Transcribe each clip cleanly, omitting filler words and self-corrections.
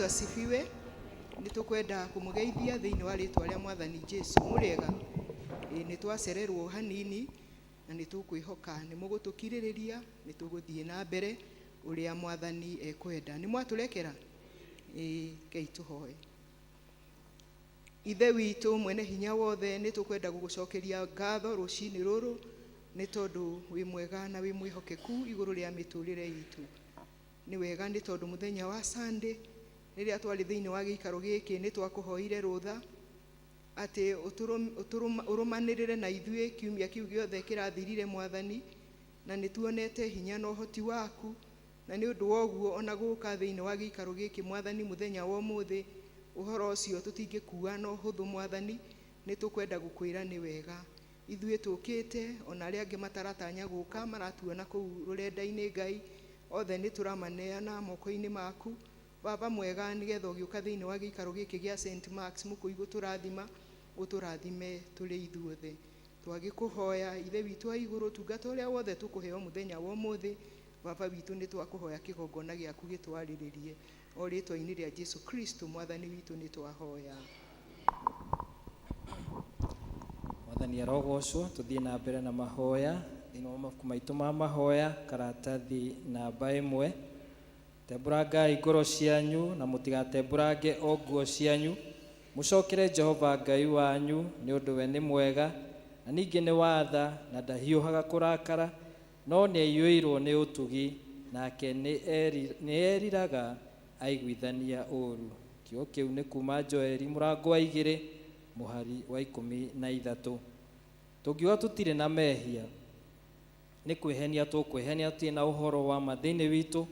Asifiwe. Nĩ tũkwenda kũmũgeithia thĩinĩ wa rĩtwa rĩa Mwathani Jesu. Mũrĩega? Ĩĩ, nĩ twacererwo hanini na nĩ tũkwĩhoka nĩ mũgũtũkirĩrĩria, nĩ tũgũthiĩ na mbere ũrĩa Mwathani ekwenda. Nĩ mwatũrekera? Ĩĩ, rekei tũhoe. Ithe witũ mwene hinya wothe, nĩ tũkwenda gũgũcokeria ngatho rũcinĩ rũrũ nĩ tondũ wĩ mwega na wĩ mwĩhokeku igũrũ rĩa mĩtũrĩre itũ. Nĩ wega nĩ tondũ mũthenya wa Sunday rĩrĩa twarĩ thĩinĩ wa gĩikaro gĩkĩ nĩ twakũhoire rũtha atĩ ũrũmanĩrĩre na ithuĩ kiumia kĩu gĩothe kĩrathirire Mwathani, na nĩ tuonete hinya na ũhoti waku, na nĩ ũndũ wa ũguo ona gũka thĩinĩ wa gĩikaro gĩkĩ Mwathani mũthenya wa ũmũthĩ, ũhoro ũcio tũtingĩkua na ũhũthũ Mwathani, nĩ tũkwenda gũkwĩra nĩ wega. Ithuĩ tũkĩte, ona arĩa angĩ mataratanya gũka maratuona kũu rũrenda-inĩ Ngai, othe nĩ tũramaneana moko-inĩ maku. Baba mwega, nĩgetha ũgĩũka thĩinĩ wa gĩikaro gĩkĩ gĩa St. Mark's Mũkũi gũtũrathima, ũtũrathime tũrĩ ithuothe. Twagĩkũhoya Ithe witũ wa igũrũ, tungata ũrĩa wothe tũkũheo mũthenya wa ũmũthĩ, Baba witũ nĩ twakũhoya kĩgongona gĩaku gĩtwarĩrĩrie. O rĩtwa-inĩ rĩa Jesu Kristo Mwathani witũ nĩ twahoya. Mwathani arogocwo. Tũthiĩ na mbere na mahoya thĩinĩ wa mabuku maitũ ma mahoya, karatathi namba 1. Tembũrangai ngoro cianyu na mũtigatembũrange o nguo cianyu, mũcokere Jehova Ngai wanyu, nĩ ũndũ we nĩ mwega, na ningĩ nĩ wa tha, na ndahiũhaga kũrakara, no nĩaiyũirwo nĩ ũtugi, nake nĩeriraga aiguithania ũũru. Kiugo kĩu nĩ kuma Joeli mũrango wa 2 mũhari wa 13. Tũngiuga tũtirĩ na mehia, nĩ kwĩhenia tũkwĩhenia, tũtirĩ na ũhoro wa ma thĩinĩ witũ.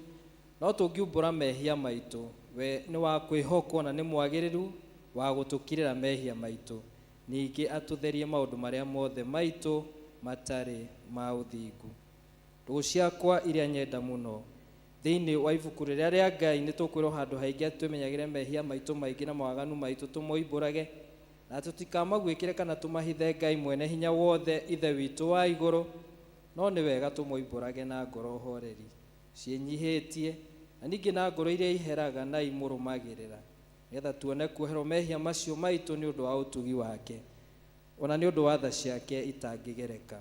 No tũngiumbũra mehia maitũ, we nĩ wa kwĩhokwo na nĩ mwagĩrĩru wa gũtũkirĩra mehia maitũ, ningĩ atũtherie maũndũ marĩa mothe maitũ matarĩ ma ũthingu. Ndũgũ ciakwa iria nyenda mũno, thĩinĩ wa ibuku rĩrĩa rĩa Ngai nĩ tũkwĩrwo handũ haingĩ atĩ twĩmenyagĩre mehia maitũ maingĩ na mawaganu maitũ tũmoimbũrage, na tũtikamaguĩkĩre kana tũmahithe Ngai mwene hinya wothe Ithe witũ wa igũrũ, no nĩ wega tũmoimbũrage na ngoro horeri ciĩnyihĩtie, na ningĩ na ngoro iria iheraga na imũrũmagĩrĩra, nĩgetha tuone kuoherwo mehia macio maitũ nĩ ũndũ wa ũtugi wake, o na nĩ ũndũ wa tha ciake itangĩgereka.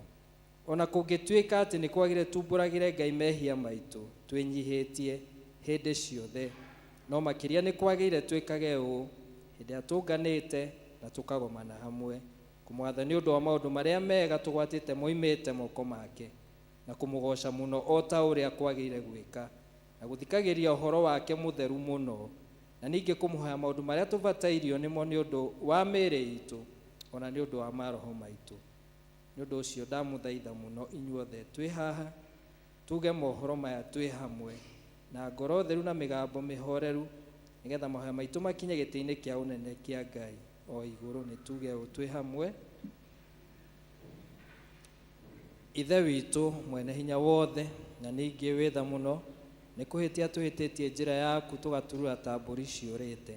O na kũngĩtuĩka atĩ nĩ kwagĩrĩire tumbũragĩre Ngai mehia maitũ twĩnyihĩtie hĩndĩ ciothe, no makĩria nĩ kwagĩrĩire twĩkage ũũ hĩndĩ ĩrĩa tũnganĩte na tũkagomana hamwe, kũmwatha nĩ ũndũ wa maũndũ marĩa mega tũgwatĩte moimĩte moko make, na kũmũgooca mũno o ta ũrĩa kwagĩrĩire gwĩka, na gũthikagĩrĩria ũhoro wake mũtheru mũno, na ningĩ kũmũhoya maũndũ marĩa tũbatairio nĩmo nĩ ũndũ wa mĩĩrĩ itũ, o na nĩ ũndũ wa maroho maitũ. Nĩ ũndũ ũcio ndamũthaitha mũno inyuothe twĩ haha, tuuge mohoro maya twĩ hamwe, na ngoro theru na mĩgambo mĩhoreru, nĩgetha mahoya maitũ makinye gĩtĩ-inĩ kĩa ũnene kĩa Ngai o igũrũ. Nĩ tuuge ũũ twĩ hamwe. Ithe witũ mwene hinya wothe, na ningĩ wĩ tha mũno, nĩ kũhĩtia tũhĩtĩtie njĩra yaku tũgaturura ta mbũri ciũrĩte.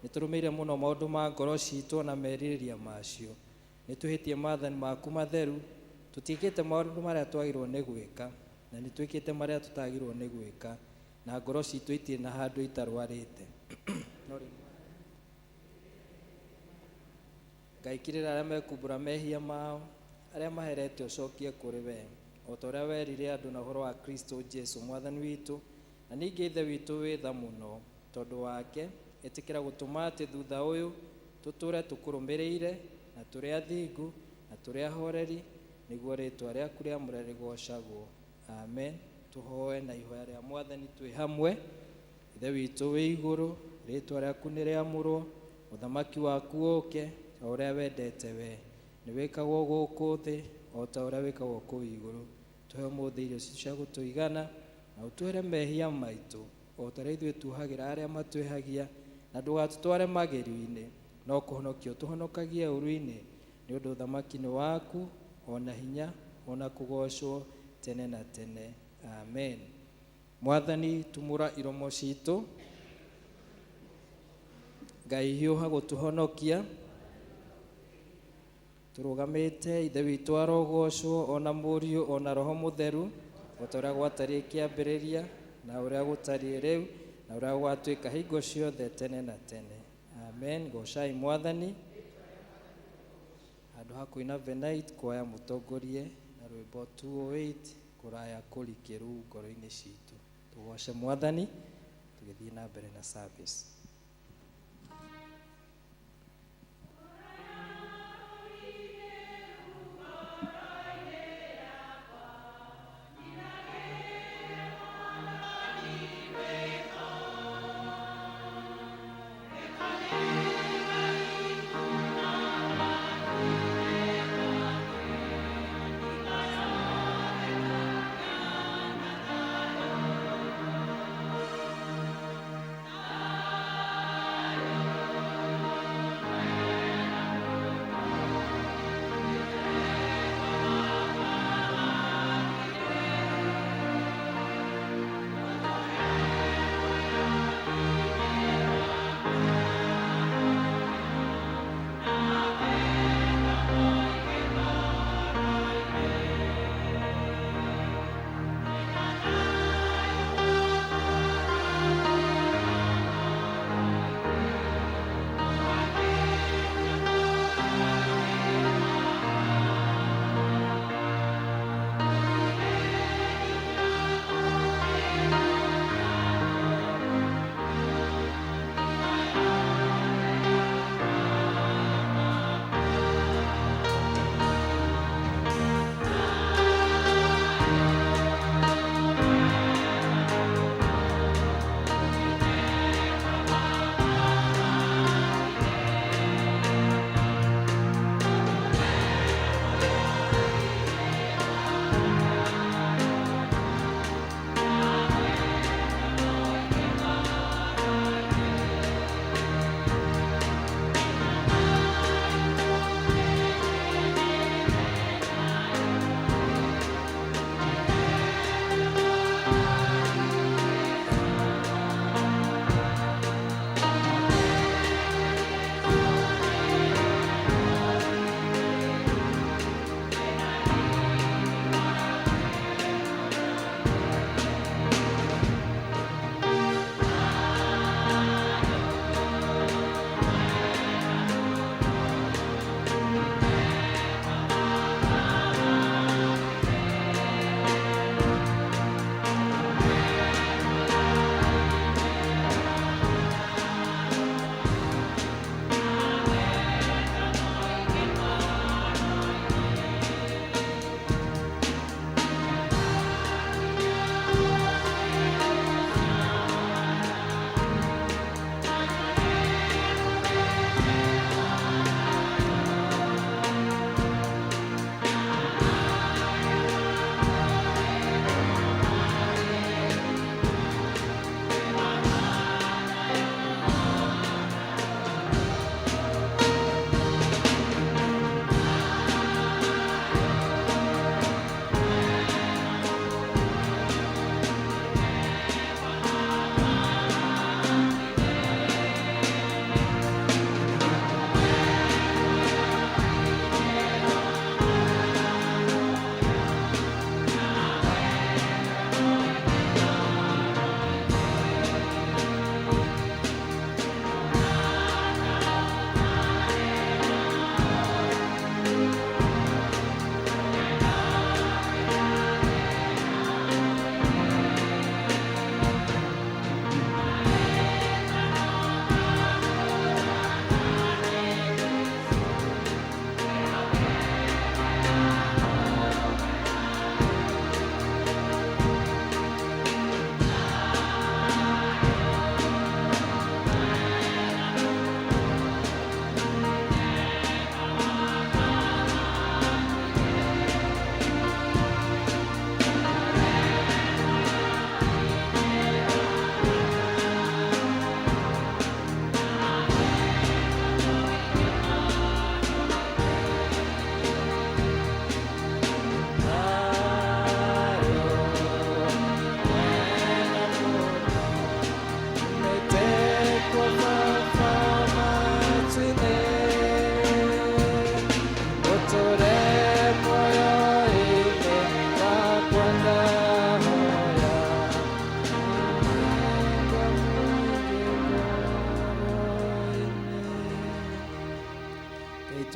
Nĩ tũrũmĩrĩire mũno maũndũ ma ngoro ciitũ na merirĩria macio. Nĩ twĩhĩtie maathani maku matheru, tũtiĩkĩte maũndũ marĩa twagĩrĩirwo nĩ gwĩka, na nĩ twĩkĩte marĩa tũtagĩrĩirwo nĩ gwĩka, na ngoro ciitũ itirĩ na handũ itarwarĩte. No rĩu Ngai, kirĩra arĩa mekumbũra mehia mao, arĩa maherete ũcokie kũrĩ we, o ta ũrĩa werire andũ na ũhoro wa Kristo Jesu Mwathani witũ, na ningĩ Ithe witũ wĩ tha mũno, tondũ wake, ĩtĩkĩra gũtũma atĩ thutha ũyũ tũtũũre tũkũrũmĩrĩire, na tũrĩ athingu, na tũrĩ ahoreri, nĩguo rĩĩtwa rĩaku rĩamũre rĩgoocagwo. Amen. Tũhoe na ihoya rĩa Mwathani twĩ hamwe. Ithe witũ wĩ igũrũ, rĩĩtwa rĩaku nĩ rĩamũrwo, ũthamaki waku ũũke, o ũrĩa wendete we, nĩ wĩkagwo gũkũ thĩ o ta ũrĩa wĩkagwo kũu igũrũ. Tũhe ũmũthĩ irio citũ cia gũtũigana, na ũtuohere mehia maitũ, o ta ũrĩa ithuĩ tuohagĩra arĩa matwĩhagia, na ndũgatũtware magerio-inĩ, no kũhonokia ũtũhonokagie ũũru-inĩ, nĩ ũndũ ũthamaki nĩ waku, o na hinya, o na kũgoocwo tene na tene. Amen. Mwathani, tumũra iromo citũ. Ngai, hiũha gũtũhonokia. Tũrũgamĩte, Ithe witũ arogocwo, o na Mũriũ, o na Roho Mũtheru, o ta ũrĩa gwatariĩ kĩambĩrĩria, na ũrĩa gũtariĩ rĩu, Na ũrĩa gũgatuĩka hingo ciothe tene na tene. Amen. Gocai Mwathani. Handũ ha kũina Venite kwaya mũtongorie na rwĩmbo 208 kũraya kũrikĩru ngoro-inĩ citũ. Tũgoce Mwathani tũgĩthiĩ na mbere na service. Thank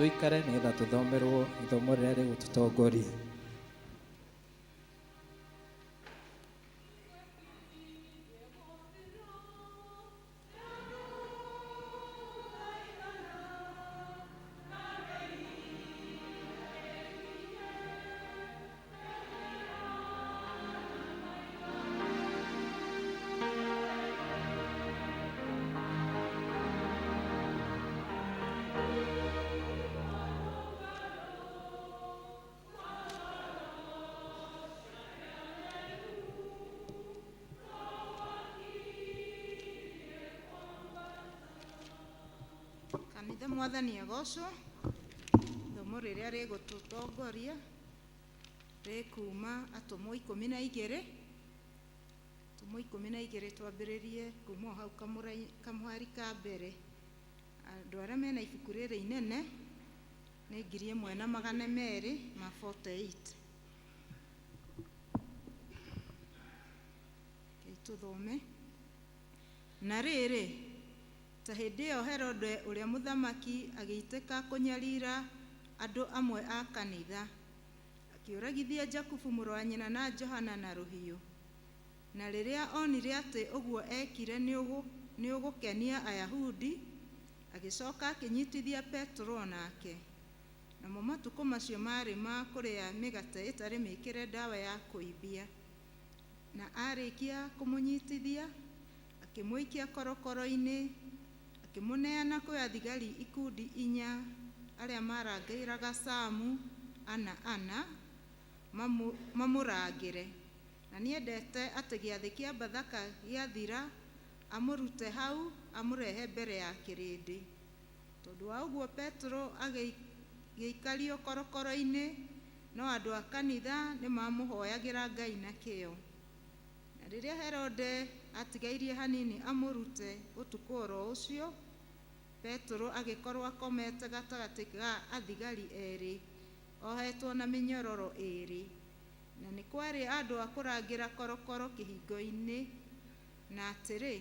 Tũikare nĩgetha tũthomerwo ithomo rĩrĩa rĩgũtũtongoria. Kanitha mwathani agocwo. Ithomo rĩrĩa rĩgũtũtongoria rĩkuma atũmwo 12. Atũmwo 12 twambĩrĩrie kuma o hau kamũhari ka mbere. Andũ arĩa mena ibuku rĩrĩ inene nĩ 1248. Rekei tũthome. Na rĩrĩ, ta hĩndĩ ĩyo Herode ũrĩa mũthamaki agĩitĩka kũnyarira andũ amwe a kanitha, akĩũragithia Jakubu mũrũ wa nyina na Johana na rũhiũ. Na rĩrĩa onire atĩ ũguo ekire nĩũgũkenia Ayahudi, agĩcoka akĩnyitithia Petero nake. Namo matukũ macio maarĩ ma kũrĩa mĩgate ĩtarĩ mĩĩkĩre ndawa ya kũimbia. Na arĩkia kũmũnyitithia, akĩmũikia korokoro-inĩ, akĩmũneana kwĩ athigari ikundi 4 arĩa marangĩraga Samu ana ana mamũrangĩre. Na nĩendete atĩ gĩathĩ kĩa Bathaka gĩathira amũrute hau amũrehe mbere ya kĩrĩndĩ. Tondũ wa ũguo Petero agĩikario korokoro-inĩ, no andũ a kanitha nĩmamũhoyagĩra Ngai na kĩyo. Na rĩrĩa Herode atigairie hanini amũrute ũtukũ oro ũcio, Petero agĩkorwo akomete gatagatĩ ga athigari 2, ohetwo na mĩnyororo 2. Na nĩ kwarĩ andũ a kũrangĩra korokoro kĩhingo-inĩ. Na atĩrĩ,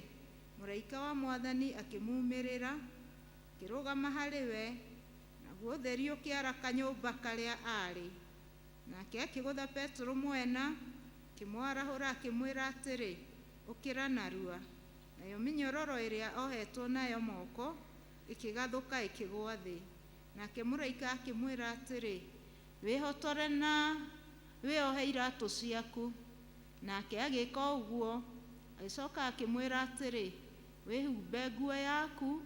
mũraika wa Mwathani akĩmumĩrĩra, akĩrũgama harĩ we, naguo ũtheri ũkĩara kanyũmba karĩa aarĩ. Nake akĩgũtha Petero mwena, akĩmwarahũra akĩmwĩra atĩrĩ, ũkĩra narua. Nayo mĩnyororo ĩrĩa ohetwo nayo moko ĩkĩgathũka ĩkĩgũa thĩ. Nake mũraika akĩmwĩra atĩrĩ, wĩhotore na wĩohe iratũ ciaku. Nake agĩka ũguo, agĩcoka akĩmwĩra atĩrĩ, wĩhumbe nguo yaku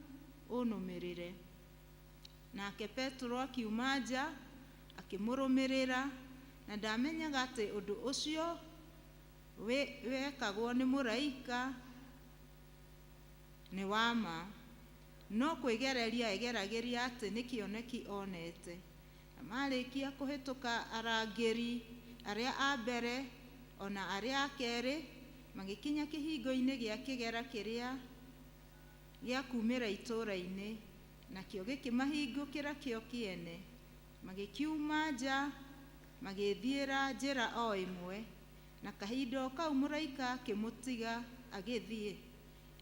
ũnũmĩrĩre. Nake Petero akiuma nja akĩmũrũmĩrĩra, na ndamenyaga atĩ ũndũ ũcio wekagwo nĩ mũraika nĩ wa ma, no kwĩgereria egeragĩria atĩ nĩ kĩoneki onete. Na marĩkia kũhĩtũka arangĩri arĩa a mbere ona arĩa a kerĩ, magĩkinya kĩhingo-inĩ gĩa kĩgera kĩrĩa gĩa kumĩra itũũra-inĩ, nakĩo gĩkĩmahingũkĩra kĩo kĩene. Magĩkiuma nja magĩthiĩra njĩra o ĩmwe, na kahinda o kau mũraika akĩmũtiga agĩthiĩ.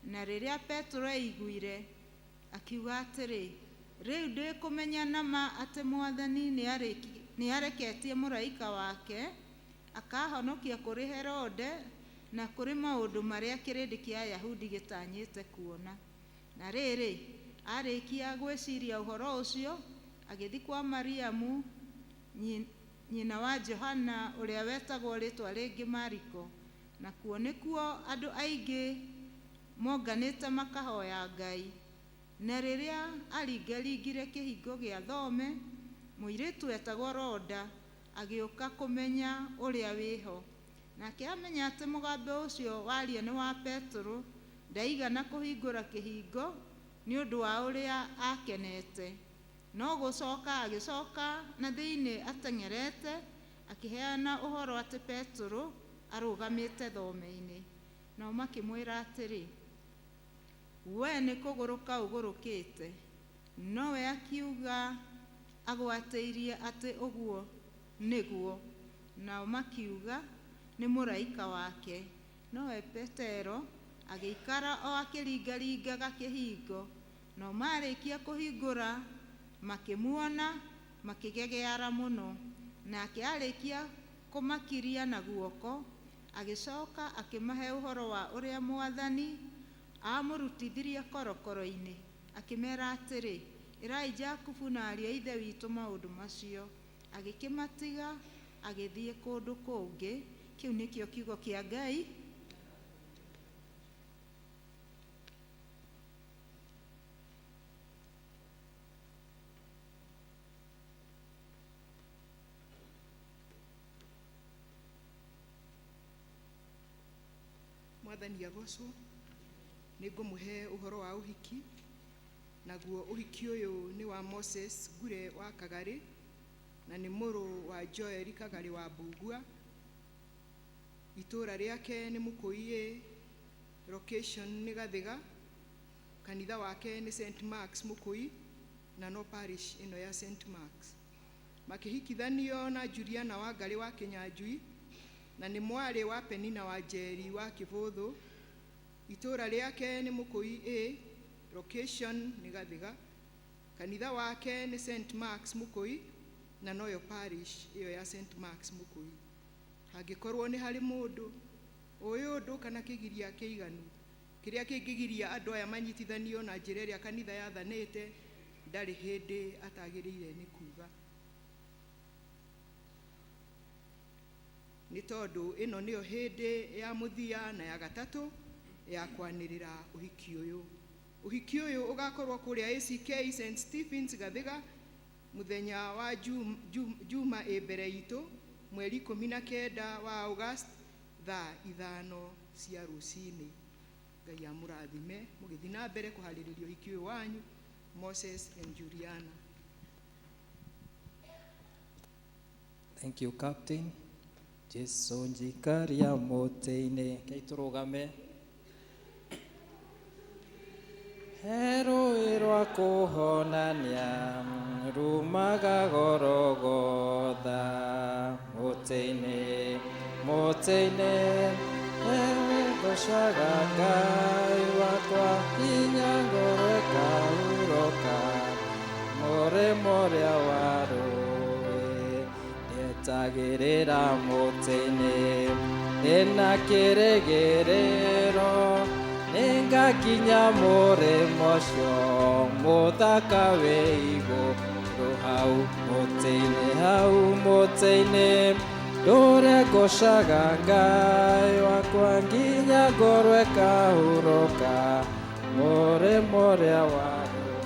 Na rĩrĩa Petero aiguire, akiuga atĩrĩ, rĩu ndĩkũmenya na ma atĩ Mwathani nĩareketie mũraika wake akahonokia kũrĩ Herode na kũrĩ maũndũ marĩa kĩrĩndĩ kĩa Ayahudi gĩtanyĩte kuona. Na rĩrĩ, arĩkia gwĩciria ũhoro ũcio, agĩthiĩ kwa Mariamu nyina wa Johana ũrĩa wetagwo rĩĩtwa rĩngĩ Mariko, nakuo nĩkuo andũ aingĩ monganĩte makahoya Ngai. Na rĩrĩa aringaringire kĩhingo gĩa thome, mũirĩtu wetagwo Roda agĩũka kũmenya ũrĩa wĩho. Nake amenya atĩ mũgambo ũcio waria nĩ wa Petero, ndaigana kũhingũra kĩhingo nĩ ũndũ wa ũrĩa akenete. No gũcoka agĩcoka na thĩinĩ ateng'erete, akĩheana ũhoro atĩ Petero arũgamĩte thome-inĩ. Nao makĩmwĩra atĩrĩ, we nĩ kũgũrũka ũgũrũkĩte. Nowe akiuga agwatĩirie atĩ ũguo nĩguo. Nao makiuga nĩ mũraika wake. Nowe Petero agĩikara o akĩringaringaga kĩhingo. Nao marĩkia kũhingũra, Makĩmuona makĩgegeara mũno. Nake arĩkia kũmakiria na guoko, agĩcoka akĩmahe ũhoro wa ũrĩa Mwathani aamũrutithirie korokoro-inĩ. Akĩmera atĩrĩ, ĩrai Jakubu na ariũ a ithe witũ maũndũ macio. Agĩkĩmatiga agĩthiĩ kũndũ kũngĩ. Kĩu nĩkĩo kiugo kĩa Ngai. Mwathani agocwo. Nĩ ngũmũhe ũhoro wa ũhiki, naguo ũhiki ũyũ nĩ wa Moses Ngure wa Kagarĩ, na nĩ mũrũ wa Joel Kagarĩ wa Mbugua. Itũũra rĩake nĩ Mũkũiĩ, location nĩ Gathiga, kanitha wake nĩ St Mark's Mũkũi, na no parish ĩno ya St Mark's. Makĩhikithanio na Juliana Wangarĩ wa Kĩnyanjui, na nĩ mwarĩ wa Penina wa Njeri wa Kĩbũthũ. Itũũra rĩake nĩ Mũkũi A, location nĩ Gathiga, kanitha wake nĩ St Mark's Mũkũi, na noyo parish ĩyo ya St Mark's Mũkũi. Hangĩkorwo nĩ harĩ mũndũ ũĩ ũndũ kana kĩgiria kĩiganu kĩrĩa kĩngĩgiria andũ aya manyitithanio na njĩra ĩrĩa kanitha yathanĩte, ndarĩ hĩndĩ atagĩrĩire nĩ kuga, nĩ tondũ ĩno nĩyo hĩndĩ ya mũthia na ya gatatũ ya kwanĩrĩra ũhiki ũyũ. Ũhiki ũyũ ũgakorwo kũrĩa ACK St Stephen's Gathiga mũthenya wa Juma ĩ mbere itũ, mweri 19 wa August, thaa 5 cia rũcinĩ. Ngai amũrathime mũgĩthiĩ na mbere kũharĩrĩria ũhiki ũyũ wanyu, Moses and Juliana. Thank you, Captain. Jesu njikaria mũtĩ-inĩ. Rekei tũrũgame. He rũĩ rwa kũhonania rumaga Gorogotha, mũtĩ-inĩ, mũtĩ-inĩ ngocaga Ngai wakwa, hinya ngoro ĩkahurũka mũrĩmo ũrĩa wa rũĩ. Ndietagĩrĩra mũtĩ-inĩ, ndĩna kĩrĩgĩrĩro, nĩngakinya mũrĩmo ũcio mũthaka wĩ igũrũ. Hau mũtĩ-inĩ, hau mũtĩ-inĩ ndũre ngocaga Ngai wakwa, nginya ngoro ĩkahurũka mũrĩmo ũrĩa wa rũĩ.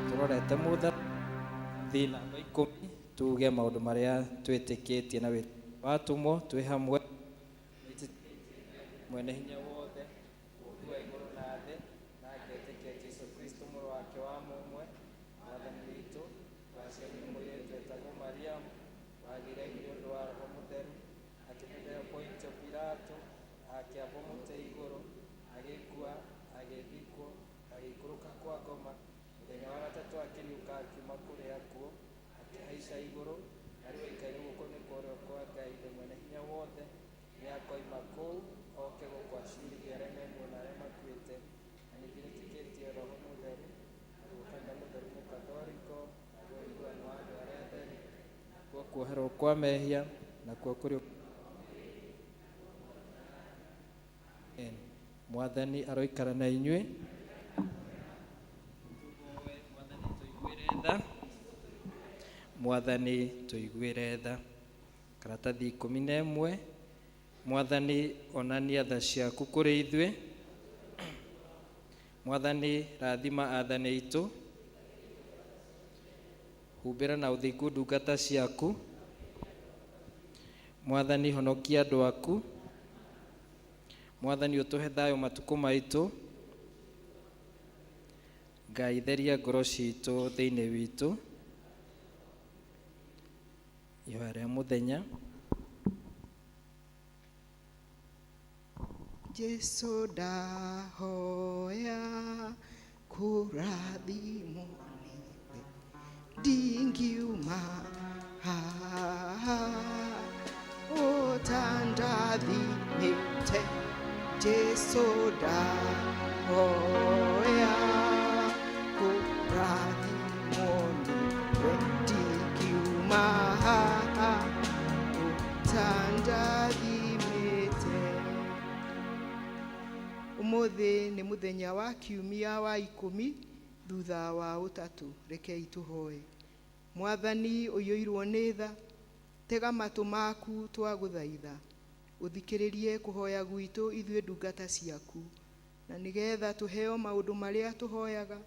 Tũrorete mũtharathi namba 10, tuge maũndũ marĩa twĩtĩkĩtie na watũmwo twĩ hamwe. Mwene hinya wothe, mũũmbi wa igũrũ na thĩ, na ngetĩkia Jesũ Kristo mũrũ wake wa mũmwe, Mwathani witũ, waciarirwo mũirĩtu wetagwo Mariamu, wagĩire nĩ ũndũ wa Roho Mũtheru, akĩnengerwo Pontio Pilato, akĩambwo mũtĩ igũrũ, agĩkua, agĩthikwo, agĩikũrũka kwa ngoma, mũthenya wa gatatũ akĩriũka akiuma kũrĩ akuũ, akĩhaica igũrũ, na rĩu aikaire guoko-inĩ kwa ũrĩo kwa Ngai Ithe Mwene Hinya Wothe. Nĩakoima kũu oke gũkũ acirithie arĩa me muoyo na arĩa makuĩte. Na ningĩ nĩtĩkĩtie Roho Mũtheru, naguo kanitha mũtheru mũkathoriko, naguo ũiguano wa andũ arĩa atheru, nakuo kuoherwo kwa mehia, nakuo kũrĩ. Mwathani aroikara na inyuĩ. Mwathani tũiguĩre tha. Mwathani tũiguĩre tha. Karatathi 11. Mwathani onania tha ciaku kũrĩ ithuĩ. Mwathani rathima athani aitũ. Humbĩra na ũthingu ndungata ciaku. Mwathani honokia andũ aku. Mwathani ũtũhe thayũ matukũ maitũ. Ngai theria ngoro citũ thĩinĩ witũ. Ihoya rĩa mũthenya. Jesu ndahoya kũrathimwo nĩwe, ndingiuma haha ũtandathimĩte. Jesu ndahoya kũrathimwo. We ndingiuma haha ũtandathimĩte. Ũmũthĩ nĩ mũthenya wa kiumia wa 10 thutha wa ũtatũ. Rekei tũhoe. Mwathani ũiyũirwo nĩ tha, tega matũ maku twagũthaitha, ũthikĩrĩrie kũhoya gwitũ ithuĩ ndungata ciaku, na nĩgetha tũheo maũndũ marĩa tũhoyaga,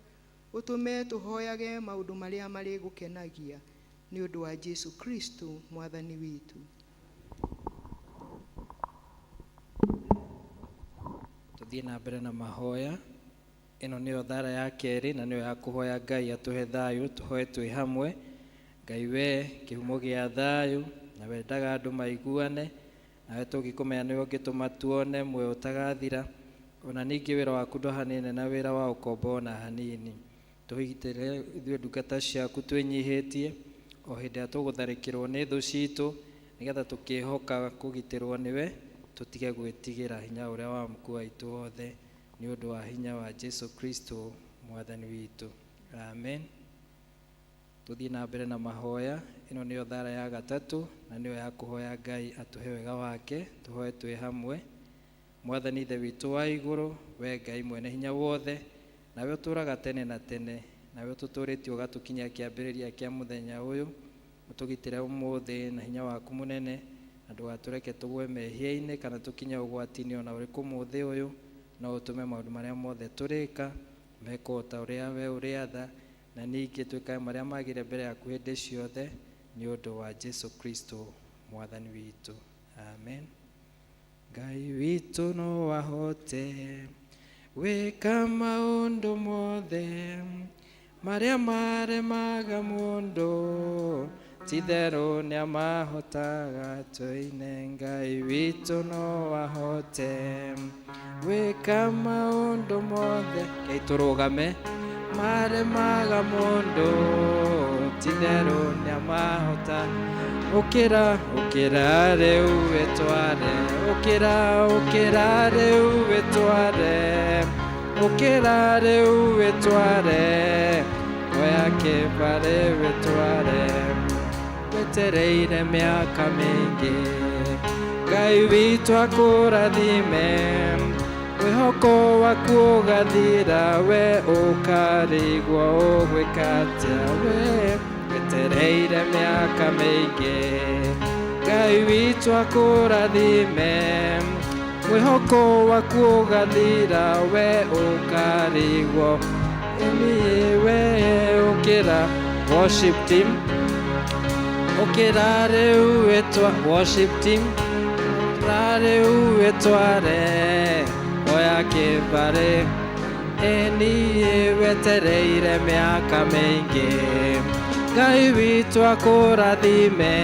ũtũme tũhoyage maũndũ marĩa marĩgũkenagia, nĩ ũndũ wa Jesu Kristo mwathani witũ. Tuthiĩ na mbere na mahoya. Ĩno nĩyo thara ya kerĩ na nĩyo ya kũhoya Ngai atũhe thayũ, tũhoe twĩ hamwe. Ngai we kĩhumo gĩa thayũ na wendaga andũ maiguane, nawe tũngĩkũmenya nĩwe ũngĩtũma tuone muoyo ũtagathira. Ona ningĩ wĩra waku ndũhanine na wĩra wa ũkombo ona hanini. Tũgitĩre ithuĩ ndungata ciaku twĩnyihĩtie o hĩndĩ ĩrĩa tũgũtharĩkĩrwo nĩ thũ citũ, nĩgetha tũkĩhoka kũgitĩrwo nĩwe, tũtige gwĩtigĩra hinya ũrĩa wa mũkuu waitũ wothe, nĩ ũndũ wa hinya wa Jesu Kristo mwathani witũ. Amen. Tuthiĩ na mbere na mahoya. Ĩno nĩyo thara ya gatatũ na nĩyo ya kũhoya Ngai atũhe wega wake, tũhoe twĩ hamwe. Mwathani Ithe witũ wa igũrũ, we Ngai mwene hinya wothe, nawe ũtũũraga tene na tene, nawe ũtũtũũrĩtie ũgatũkinyia kĩambĩrĩria kĩa mũthenya ũyũ, ũtũgitĩre ũmũthĩ na hinya waku mũnene, na ndũgatũreke tũgwe mehia-inĩ kana tũkinye ũgwati-inĩ ona ũrĩkũ ũmũthĩ ũyũ, no ũtũme maũndũ marĩa mothe tũrĩka mekwo ta ũrĩa we ũrĩatha, na ningĩ twĩkage marĩa magĩrĩire mbere yaku hĩndĩ ciothe, nĩ ũndũ wa Jesu Kristo mwathani witũ. Amen. Ngai witũ no ahote gwĩka maũndũ mothe marĩa maremaga mũndũ, ti-itherũ nĩamahotaga. Tũine Ngai witũ no ahote gwĩka maũndũ mothe. Rekei tũrũgame. Maremaga mũndũ, ti-itherũ nĩamahota. Ũkĩra, ũkĩra rĩu wĩtware, ũkĩra, ũkĩra rĩu wĩtware, ũkĩra rĩu wĩtware, oya kĩbarĩ wĩtware. Wetereire mĩaka mĩingĩ, Ngai witũ akũrathime, mwĩhoko waku ũgathira, we ũkarigwo ũgwĩka atĩa. We wetereire mĩaka mĩingĩ, Ngai witũ akũrathime, mwĩhoko waku ũgathira, we ũkarigwo ĩniĩ we ũkĩra. Worship team, ũkĩra rĩu wĩtwa, worship team, ũkĩra rĩu wĩtware, oya kĩbarĩ. Ĩniĩ wetereire mĩaka mĩingĩ, Ngai witũ akũrathime,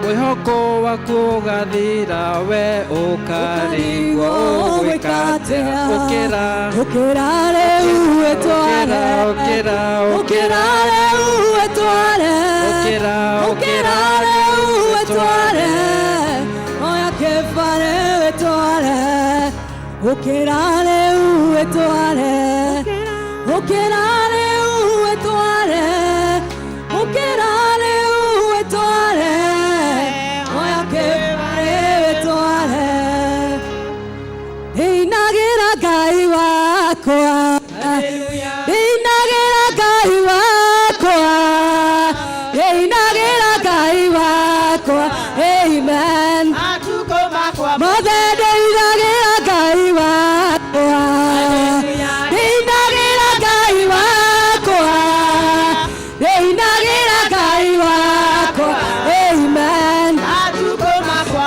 mwĩhoko waku ũgathira, we ũkarigwo ũgwĩka atĩa. Ũkĩra, Ũkĩra rĩu wĩtware, ũkĩra, ũkĩra rĩu wĩtware, ũkĩra, ũkĩra rĩu wĩtware, oya kĩbarĩ wĩtware, ũkĩra rĩu wĩtware, ũkĩra rĩu wĩtware, ũkĩra rĩu wĩtware, oya kĩbarĩ wĩtware. Ndĩinagĩra Ngai wakwa, ndĩinagĩra Ngai wakwa, ndĩinagĩra Ngai wakwa. Amen. Mothe ndĩinagĩra Ngai wakwa, ndĩinagĩra Ngai wakwa, ndĩinagĩra Ngai wakwa. Amen.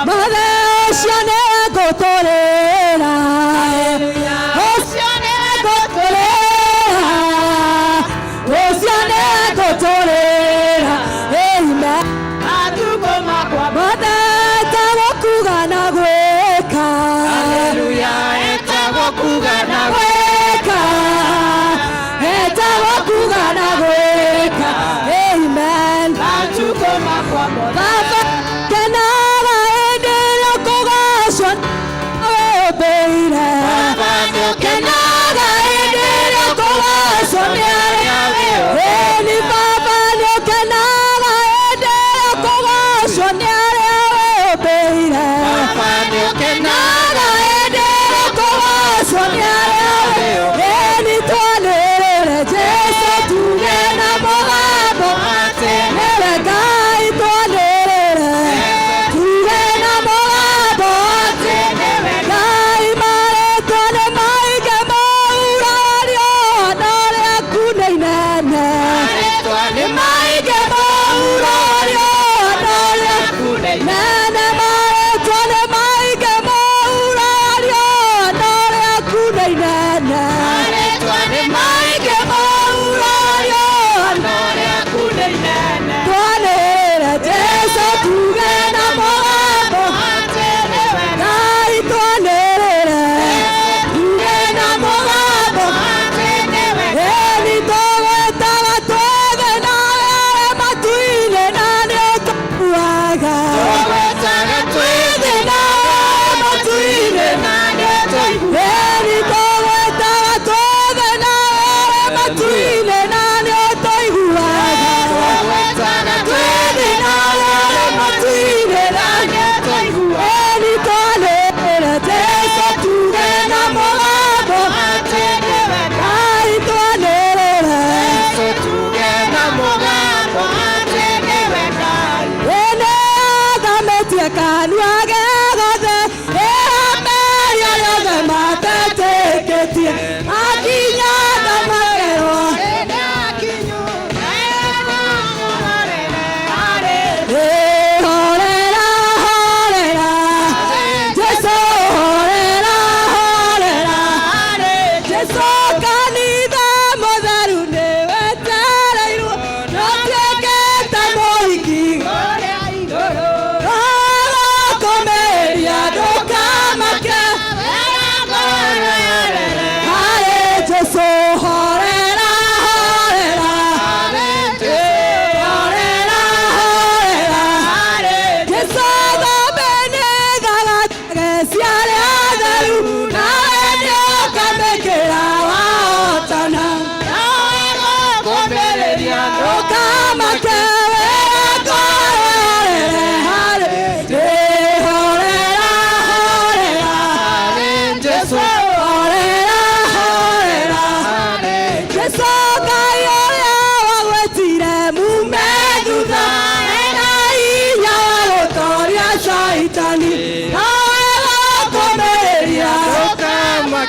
Mothe ũcio nĩwe ngũtũrĩra, ũcio nĩwe ngũtũrĩra.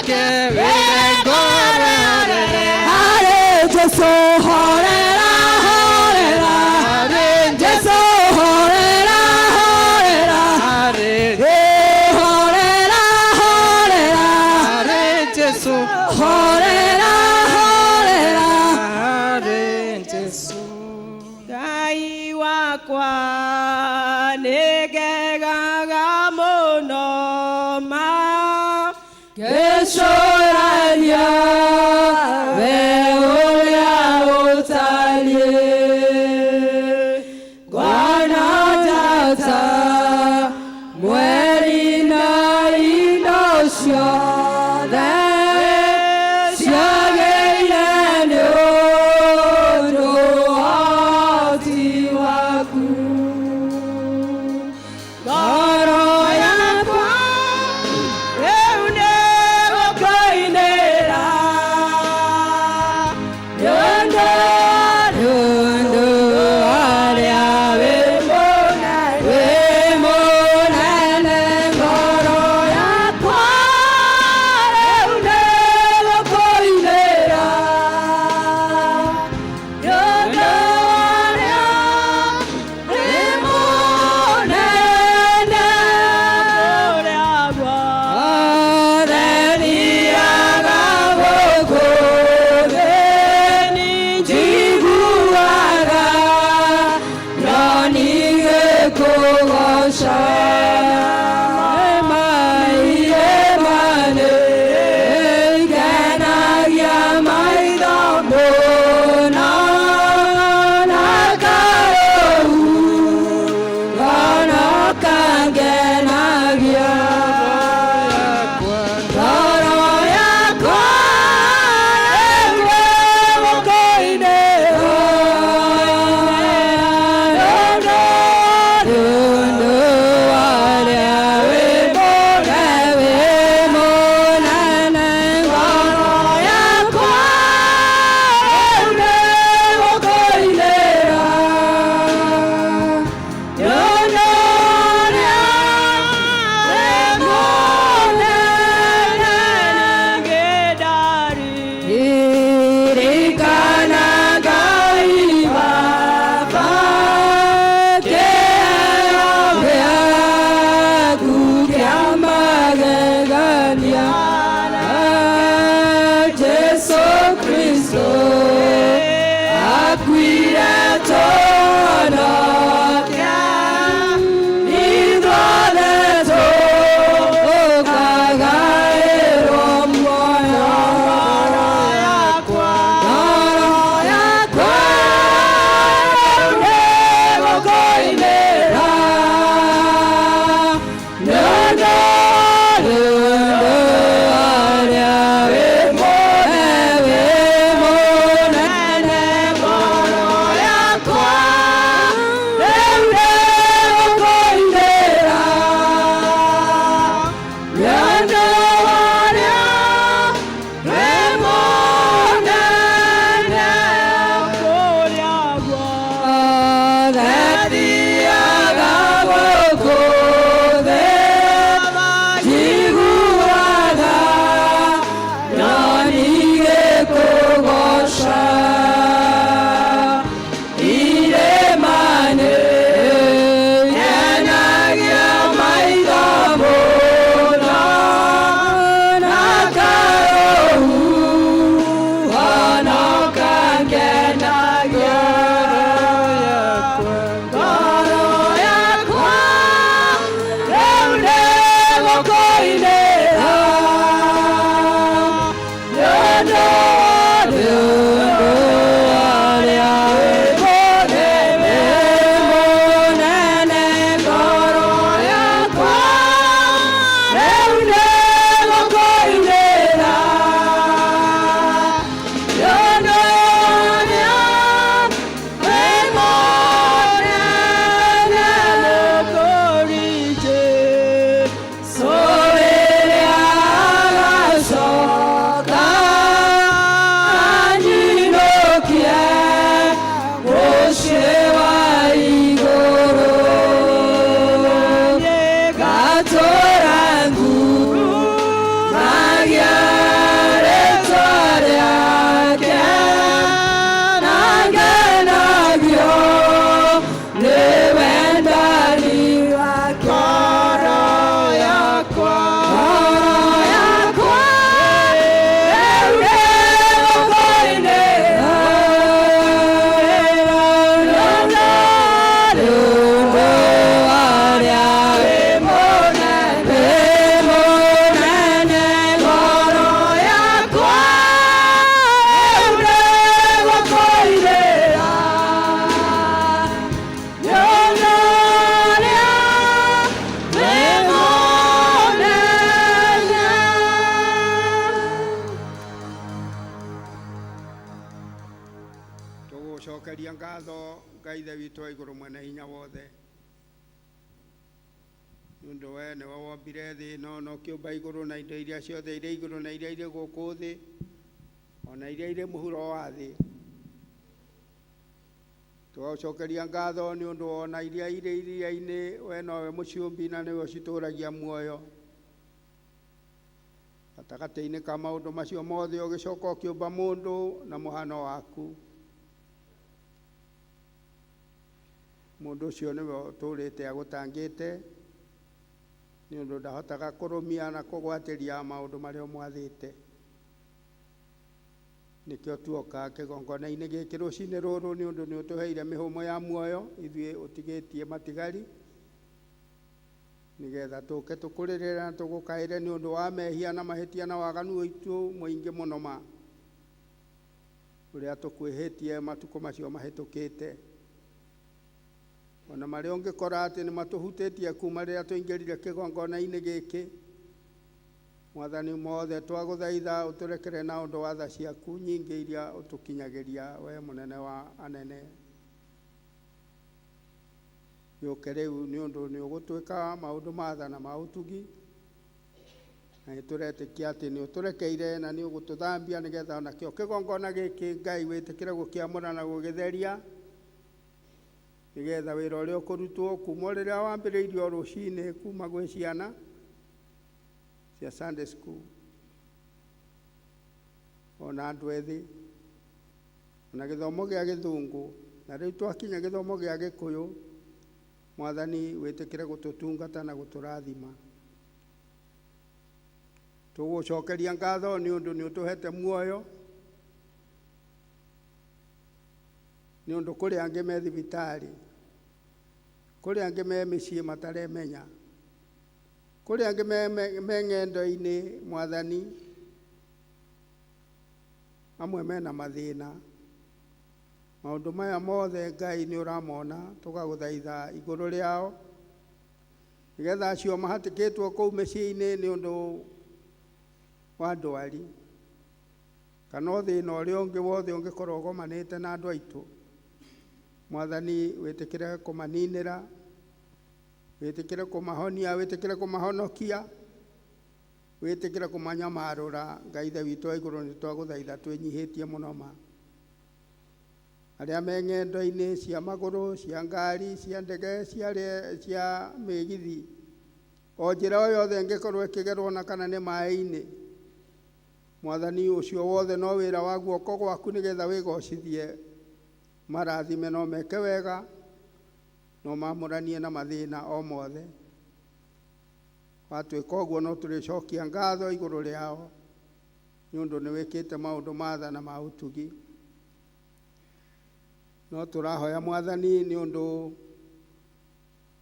Wake wĩre ngoro horere. Harĩ Jesũ horera, horera. Harĩ Jesũ horera, horera. Harĩ Ĩ horera, horera. Harĩ Jesũ. Horera, horera. Harĩ Jesũ. Ngai wakwa nĩngegaga mũno ma Ngĩcũrania we ũrĩa ũtariĩ, ngona tata mweri na indo ciothe ciagĩire nĩ ũndũ wa ũhoti waku. Ngoro yakwa rĩu nĩgũkwĩhoka. Tũgũcokeria ngatho Ngai Ithe witũ wa igũrũ mwene hinya wothe, nĩ ũndũ we nĩwe wombire thĩ ĩno na ũkĩũmba igũrũ na indo iria ciothe irĩ igũrũ na iria irĩ gũkũ thĩ, ona iria irĩ mũhuro wa thĩ. Tũgagũcokeria ngatho nĩ ũndũ ona iria irĩ iria-inĩ we nowe mũciũmbi na nĩwe ũcitũragia muoyo. Gatagatĩ-inĩ ka maũndũ macio mothe ũgĩcoka ũkĩũmba mũndũ na mũhano waku. Mũndũ ũcio nĩwe ũtũrĩte agũtangĩte, nĩ ũndũ ndahotaga kũrũmia na kũgwatĩria maũndũ marĩa ũmwathĩte. Nĩkĩo tuoka kĩgongona-inĩ gĩkĩ rũcinĩ rũrũ, nĩ ũndũ nĩ ũtũheire mĩhũmũ ya muoyo ithuĩ ũtigĩtie matigari, nĩgetha tũke tũkũrĩrĩre na tũgũkaĩre nĩ ũndũ wa mehia na mahĩtia na waganu witũ mũingĩ mũno ma ũrĩa tũkwĩhĩtie matukũ macio mahĩtũkĩte, ona marĩa ũngĩkora atĩ nĩ matũhutĩtie kuma rĩrĩa tũingĩrire kĩgongona-inĩ gĩkĩ. Mwathani, mothe twagũthaitha ũtũrekere na ũndũ wa tha ciaku nyingĩ iria ũtũkinyagĩria, we mũnene wa anene. Gĩũke rĩu nĩ ũndũ nĩ ũgũtwĩka maũndũ ma tha na ma ũtugi, na nĩ tũretĩkia atĩ nĩ ũtũrekeire na nĩ ũgũtũthambia, nĩgetha onakĩo kĩgongona gĩkĩ Ngai wĩtĩkĩre gũkĩamũra na gũgĩtheria, nĩgetha wĩra ũrĩa ũkũrutwo kuma o rĩrĩa wambĩrĩirio rũcinĩ kuma gwĩ ciana cia Sunday school, ona andũ ethĩ, ona gĩthomo gĩa gĩthũngũ, na rĩu twakinya gĩthomo gĩa gĩkũyũ. Mwathani, wĩtĩkĩre gũtũtungata na gũtũrathima. Tũgũcokeria ngatho nĩ ũndũ nĩ ũtũhete muoyo, nĩ ũndũ kũrĩ angĩ me thibitarĩ, kũrĩ angĩ me mĩciĩ mataremenya, kũrĩ angĩ me ng'endo-inĩ. Mwathani, amwe mena mathĩna. Maũndũ maya mothe Ngai nĩ ũramona, tũgagũthaitha igũrũ rĩao, nĩgetha acio mahatĩkĩtwo kũu mĩciĩ-inĩ nĩ ũndũ wa ndwari kana ũthĩna ũrĩa ũngĩ wothe ũngĩkorwo ũgomanĩte na andũ aitũ, Mwathani, wĩtĩkĩre kũmaninĩra, wĩtĩkĩre kũmahonia, wĩtĩkĩre kũmahonokia, wĩtĩkĩre kũmanyamarũra. Ngai Ithe witũ wa igũrũ, nĩ twagũthaitha twĩnyihĩtie mũno ma. Arĩa me ng'endo-inĩ cia magũrũ, cia ngari, cia ndege, cia mĩgithi, o njĩra o yothe ĩngĩkorwo ĩkĩgerwo na kana nĩ maĩ-inĩ, Mwathani, ũcio wothe no wĩra wa guoko gwaku, nĩgetha wĩgocithie. Marathime no meke wega, no mamũranie na mathĩna o mothe. Watwĩka ũguo, no tũrĩcokia ngatho igũrũ rĩao, nĩ ũndũ nĩ wĩkĩte maũndũ ma tha na ma ũtugi. No tũrahoya, Mwathani, nĩ ũndũ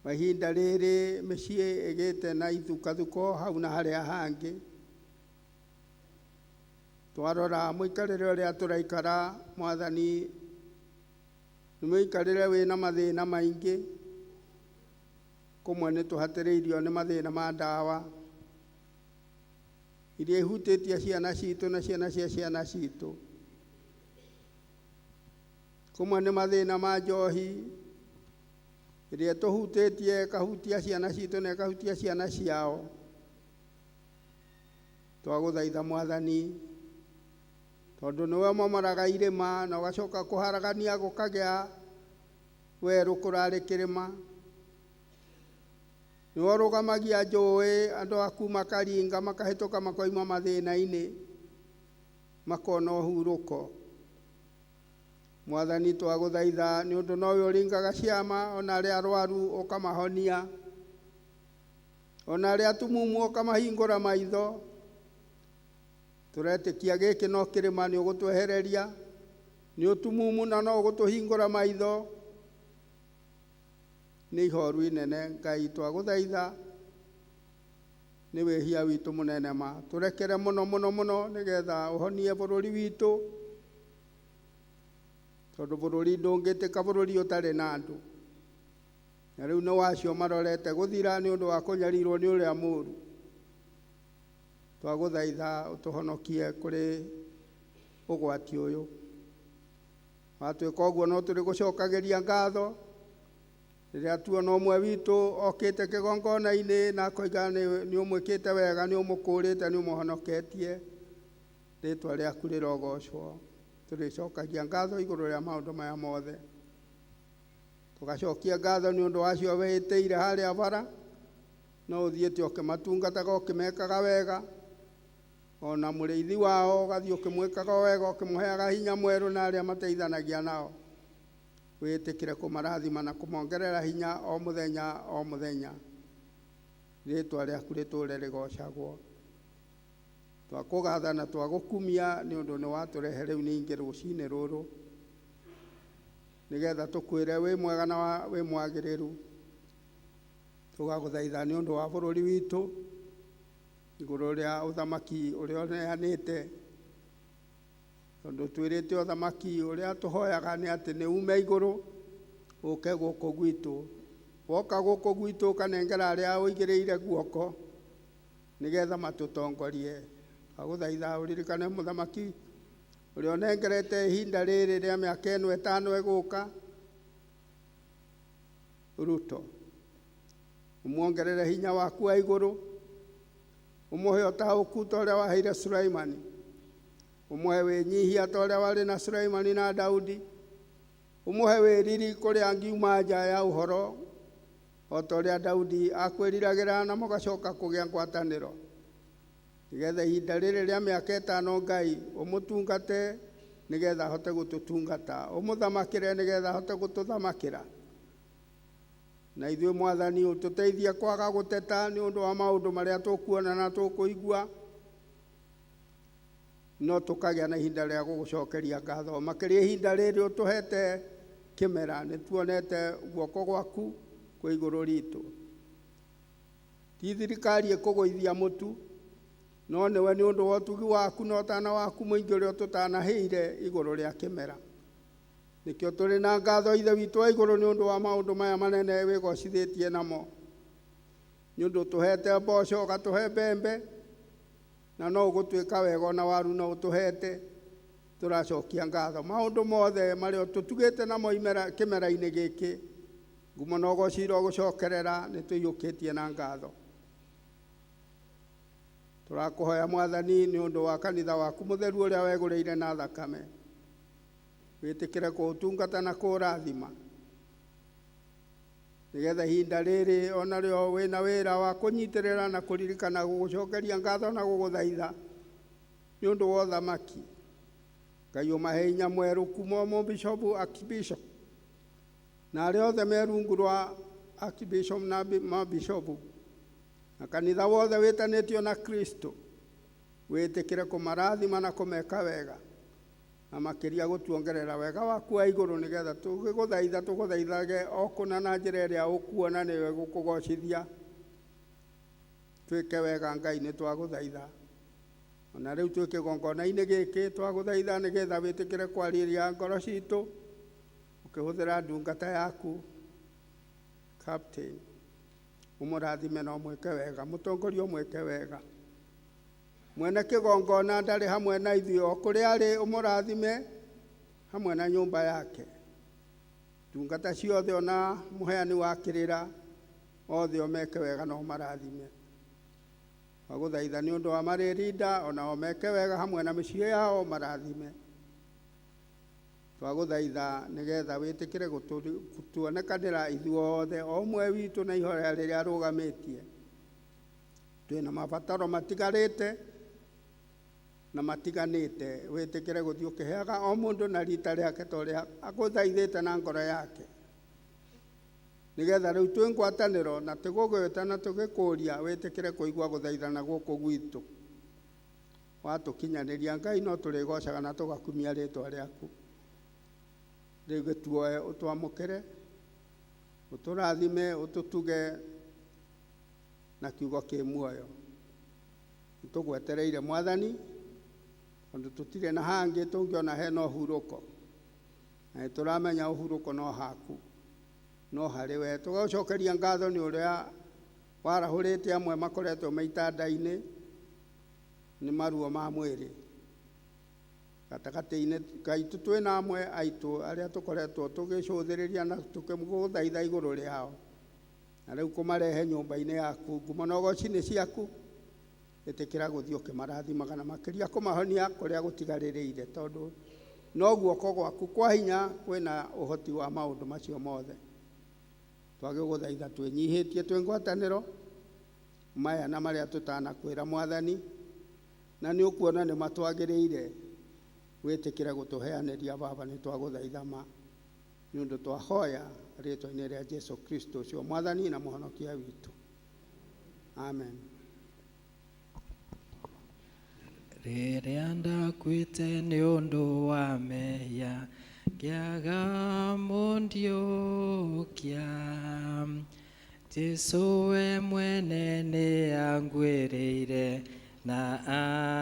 wa ihinda rĩrĩ mĩciĩ ĩgĩte na ithukathuko hau na harĩa hangĩ. Twarora mũikarĩre ũrĩa tũraikara, Mwathani, nĩ mũikarĩre wĩna mathĩna maingĩ. Kũmwe nĩ tũhatĩrĩirio nĩ mathĩna ma ndawa iria ihutĩtie ciana citũ na ciana cia ciana citũ. Kũmwe nĩ mathĩna ma njohi ĩrĩa ĩtũhutĩtie, ĩkahutia ciana citũ na ĩkahutia ciana ciao. Twagũthaitha, Mwathani, tondũ nĩwe ũmomoraga irĩma na ũgacoka kũharagania gũkagĩa werũ kũrarĩ kĩrĩma, nĩwe ũrũgamagia njũĩ, andũ aku makaringa, makahĩtũka, makoima mathĩna-inĩ, makona ũhurũko. Mwathani, twagũthaitha nĩ ũndũ nowe ũringaga ciama, ona arĩa arwaru ũkamahonia, ona arĩa atumumu ũkamahingũra maitho. Tũretĩkia gĩkĩ no kĩrĩma nĩ ũgũtwehereria, nĩ ũtumumu na no ũgũtũhingũra maitho. Nĩ ihoru inene, Ngai, twagũthaitha, nĩ wĩhia witũ mũnene ma, tũrekere mũno mũno mũno, nĩgetha ũhonie bũrũri witũ, tondũ bũrũri ndũngĩtĩka bũrũri ũtarĩ na andũ. Na rĩu nĩ wacio marorete gũthira nĩ ũndũ wa kũnyarirwo nĩ ũrĩa mũũru. Twagũthaitha ũtũhonokie kũrĩ ũgwati ũyũ. Watwĩka ũguo no tũrĩgũcokagĩria ngatho rĩrĩa tuona ũmwe witũ okĩte kĩgongona-inĩ na akoiga nĩ ũmwĩkĩte wega, nĩ ũmũkũrĩte, nĩ ũmũhonoketie, rĩtwa rĩaku rĩrogocwo. Tũrĩcokagia ngatho igũrũ rĩa maũndũ maya mothe. Tũgacokia ngatho nĩ ũndũ wacio wĩtĩire harĩa bara, no ũthiĩte ũkĩmatungataga ũkĩmekaga wega, ona mũrĩithi wao ũgathiĩ ũkĩmwĩkaga wega, ũkĩmũheaga hinya mwerũ na arĩa mateithanagia nao. Wĩtĩkĩre kũmarathima na kũmongerera hinya o mũthenya o mũthenya. Rĩtwa rĩaku rĩtũre rĩgocagwo. Twakũgatha na twagũkumia nĩ ũndũ nĩ watũrehe rĩu ningĩ rũcinĩ rũrũ, nĩgetha tũkwĩre wĩ mwega na wĩ mwagĩrĩru. Tũgagũthaitha nĩ ũndũ wa bũrũri witũ, igũrũ rĩa ũthamaki ũrĩa ũneanĩte, tondũ twĩrĩte ũthamaki ũrĩa tũhoyaga nĩ atĩ nĩ ume igũrũ ũke gũkũ gwitũ. Woka gũkũ gwitũ ũkanengera arĩa ũigĩrĩire guoko nĩgetha matũtongorie. Twagũthaitha ũririkane mũthamaki ũrĩa ũnengerete ihinda rĩrĩ rĩa mĩaka ĩno ĩtano ĩgũka, Ruto, ũmuongerere hinya waku wa igũrũ, ũmũhe ũtaũku ta ũrĩa waheire Sulaimani, ũmũhe wĩnyihia ta ũrĩa warĩ na Sulaimani na Daudi, ũmũhe wĩriri kũrĩa angiuma nja ya ũhoro o ta ũrĩa Daudi akwĩriragĩra na mũgacoka kũgĩa ngwatanĩro, nĩgetha ihinda rĩrĩ rĩa mĩaka ĩtano Ngai ũmũtungate nĩgetha ahote gũtũtungata, ũmũthamakĩre nĩgetha ahote gũtũthamakĩra. Na ithuĩ Mwathani ũtũteithie kwaga gũteta nĩ ũndũ wa maũndũ marĩa tũkuona na tũkũigua, no tũkagĩa na ihinda rĩa gũgũcokeria ngatho. Makĩria ihinda rĩrĩ ũtũhete kĩmera, nĩ tuonete guoko gwaku kwĩ igũrũ ritũ. Ti thirikari ĩkũgũithia mũtu, no nĩwe nĩ ũndũ wa ũtugi waku na ũtana waku mũingĩ ũrĩa ũtũtanahĩire igũrũ rĩa kĩmera. Nĩkĩo tũrĩ na ngatho Ithe witũ wa igũrũ nĩ ũndũ wa maũndũ maya manene wĩgocithĩtie namo. Nĩ ũndũ ũtũhete mboco, ũgatũhe mbembe, na no ũgũtuĩka wega ona waru no ũtũhete. Tũracokia ngatho maũndũ mothe marĩa ũtũtugĩte namo kĩmera-inĩ gĩkĩ. Ngumo na ũgoci irogũcokerera, nĩ tũiyũkĩtie na ngatho. Tũrakũhoya Mwathani nĩ ũndũ wa kanitha waku mũtheru ũrĩa wegũrĩire na thakame, wĩtĩkĩre kũũtungata na kũũrathima, nĩgetha ihinda rĩrĩ onarĩo wĩna wĩra wa kũnyitĩrĩra na kũririkana gũgũcokeria ngatho na gũgũthaitha nĩ ũndũ wa ũthamaki. Ngai ũmahe hinya mwerũ kuma mũbishopu, archbishop na arĩa othe me rungu rwa archbishop na mabishopu na kanitha wothe wĩtanĩtio na Kristo, wĩtĩkĩre kũmarathima na kũmeka wega, na makĩria gũtuongerera wega waku wa igũrũ, nĩgetha tũgĩgũthaitha tũgũthaithage o kũna na njĩra ĩrĩa ũkuona nĩwe gũkũgocithia. Twĩke wega Ngai, nĩ twagũthaitha. Ona rĩu twĩ kĩgongona-inĩ gĩkĩ twagũthaitha nĩgetha wĩtĩkĩre kwarĩria ngoro citũ ũkĩhũthĩra ndungata yaku Captain. Ũmũrathime na ũmwĩke wega, mũtongoria ũmwĩke wega. Mwene kĩgongona ndarĩ hamwe na ithuĩ, o kũrĩa arĩ ũmũrathime hamwe na nyũmba yake. Ndungata ciothe ona mũheani wa kĩrĩra othe ũmeke wega na ũmarathime. Twagũthaitha nĩ ũndũ wa marĩrinda ona ũmeke wega hamwe na mĩciĩ yao ũmarathime. Twagũthaitha nĩgetha wĩtĩkĩre gũtuonekanĩra ithuothe o ũmwe witũ na ihoya rĩrĩa arũgamĩtie. Twĩna mabataro matigarĩte na matiganĩte, wĩtĩkĩre gũthiĩ ũkĩheaga o mũndũ na rita rĩake ta ũrĩa agũthaithĩte na ngoro yake, nĩgetha rĩu twĩ ngwatanĩro na tũgũgwĩta na tũgĩkũria wĩtĩkĩre kũigua gũthaithana gũkũ gwitũ. Watũkinyanĩria Ngai no tũrĩgocaga na tũgakumia rĩtwa rĩaku. Rĩu gĩtuoe ũtwamũkĩre, ũtũrathime, ũtũtuge na kiugo kĩ muoyo. Nĩtũgwetereire Mwathani, tondũ tũtirĩ na hangĩ tũngĩona hena ũhurũko, na nĩtũramenya ũhurũko no haku, no harĩ we. Tũgagũcokeria ngatho nĩ ũrĩa warahũrĩte amwe makoretwo me itanda-inĩ nĩ maruo ma mwĩrĩ. Gatagatĩ-inĩ gaitũ twĩna amwe aitũ arĩa tũkoretwo tũgĩcũthĩrĩria na tũkĩgũthaitha igũrũ rĩao, na rĩu kũmarehe nyũmba-inĩ yaku, ngumo na ũgoci nĩ ciaku. Ĩtĩkĩra gũthiĩ ũkĩmarathimaga na makĩria kũmahonia kũrĩa gũtigarĩrĩire, tondũ no guoko gwaku kwa hinya kwĩna ũhoti wa maũndũ macio mothe. Twagĩgũthaitha twĩnyihĩtie twĩ ngwatanĩro maya na marĩa tũtanakwĩra Mwathani, na nĩ ũkuona nĩ matwagĩrĩire, wĩtĩkĩre gũtũheanĩria Baba, nĩ twagũthaitha ma nĩ ũndũ twahoya rĩtwa-inĩ rĩa Jesu Kristo ũcio Mwathani na Mũhonokia witũ, amen. Rĩrĩa ndakuĩte nĩ ũndũ wa mehia, ngĩaga mũndiũkia, Jesu we mwene nĩ anguĩrĩire na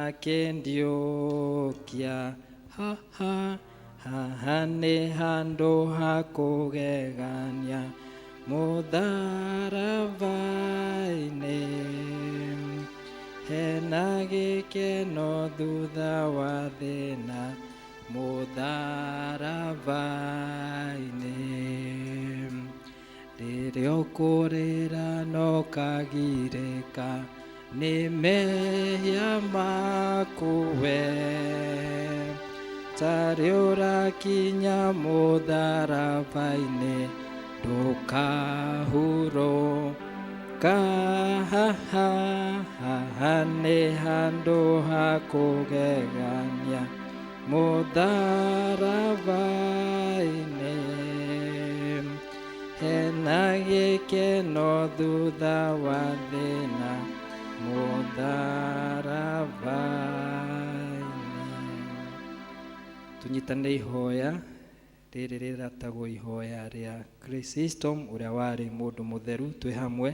akĩndiũkia. Haha haha nĩ handũ ha kũgegania mũtharaba-inĩ, hena gĩkeno thutha wa thĩna mũtharaba-inĩ. Rĩrĩa ũkũrĩra no kagirĩka nĩ mehia maku we, tarĩ ũrakinya mũtharaba-inĩ ndũkahurũka. Haha haha nĩ handũ ha kũgegania mũtharaba-inĩ, hena gĩkeno thutha wa thĩna mũtharaba-inĩ. Tũnyitane ihoya rĩrĩ rĩratagwo ihoya rĩa Chrysostom ũrĩa warĩ mũndũ mũtheru. Twĩ hamwe.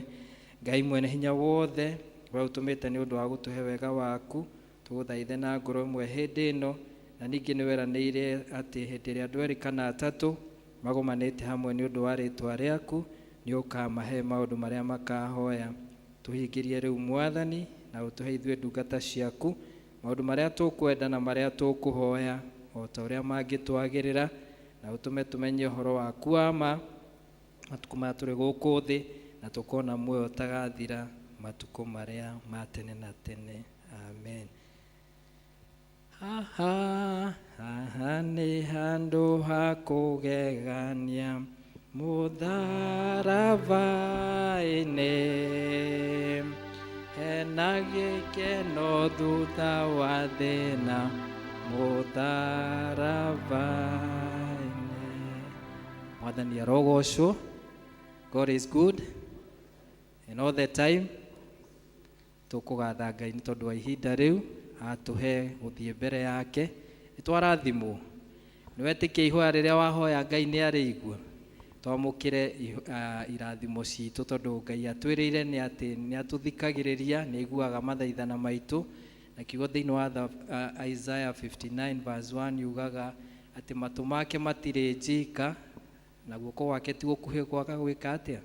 Ngai mwene hinya wothe, we ũtũmĩte nĩ ũndũ wa gũtũhe wega waku, tũgũthaithe na ngoro ĩmwe hĩndĩ ĩno, na ningĩ nĩ weranĩire atĩ hĩndĩ ĩrĩa andũ erĩ kana atatũ magomanĩte hamwe nĩ ũndũ wa rĩtwa rĩaku, nĩ ũkamahe maũndũ marĩa makahoya. Tũhingĩrie rĩu Mwathani, na ũtũhe ithuĩ ndungata ciaku maũndũ marĩa tũkwenda na marĩa tũkũhoya o ta ũrĩa mangĩtwagĩrĩra, na ũtũme tũmenye ũhoro waku wa ma matukũ maya tũrĩ gũkũ thĩ, na tũkona muoyo ũtagathira matukũ marĩa ma tene na tene, amen. Haha haha nĩ handũ ha kũgegania mũtharaba-inĩ, hena gĩkeno thutha wa thĩna mũtharaba-inĩ. Mwathani arogocwo. God is good and all the time. Tũkũgatha Ngai nĩ tondũ wa ihinda rĩu atũhe gũthiĩ mbere yake. Nĩ twarathimwo. Nĩ wetĩkia ihoya rĩrĩa wahoya Ngai nĩ arĩigua. Twamũkĩre irathimo citũ tondũ Ngai atwĩrĩire nĩ atĩ nĩ atũthikagĩrĩria, nĩ aiguaga mathaithana maitũ. Na kiugo thĩinĩ wa Isaiah 59 verse 1 yugaga atĩ matũ make matirĩ njika na guoko gwake ti gũkuhĩ kwaga gwĩka atĩa,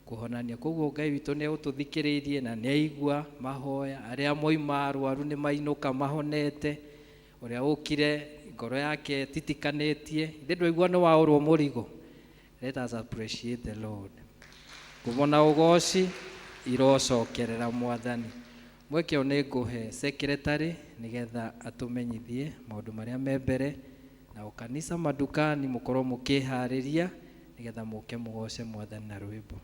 kũhonania. Koguo Ngai witũ nĩ egũtũthikĩrĩirie na nĩ aigua mahoya. Arĩa moima arwaru nĩ mainũka mahonete, ũrĩa ũkire ngoro yake titikanĩtie, ithe ndwaigua nĩ waũrwo mũrigo. Let us appreciate the Lord. Ngumo na ũgoci irocokerera Mwathani. Mweke ũyũ nĩ ngũhe secretary nĩgetha atũmenyithie maũndũ marĩa me mbere, na o kanitha madukani mũkorwo mũkĩharĩria nĩgetha mũke mũgoce Mwathani na rwĩmbo.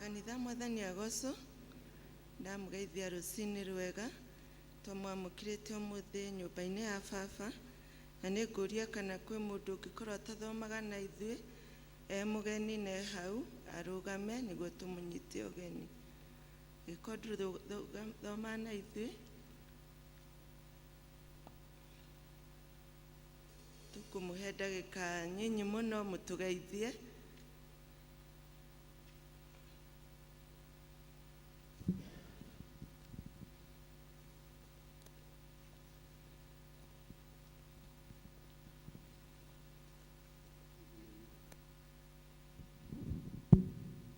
Kanitha, Mwathani agoco. Ndamũgeithia rũcinĩ rwega. Twamwamũkĩrĩte ũmũthĩ nyũmba-inĩ ya baba, na nĩ ngũria kana kwĩ mũndũ ũngĩkorwo atathomaga na ithuĩ. E mũgeni ne hau arũgame nĩguo tũmũnyite ũgeni. Gĩkondru thoma na ithuĩ. Tũkũmũhe ndagĩka nyinyi mũno mũtũgeithie.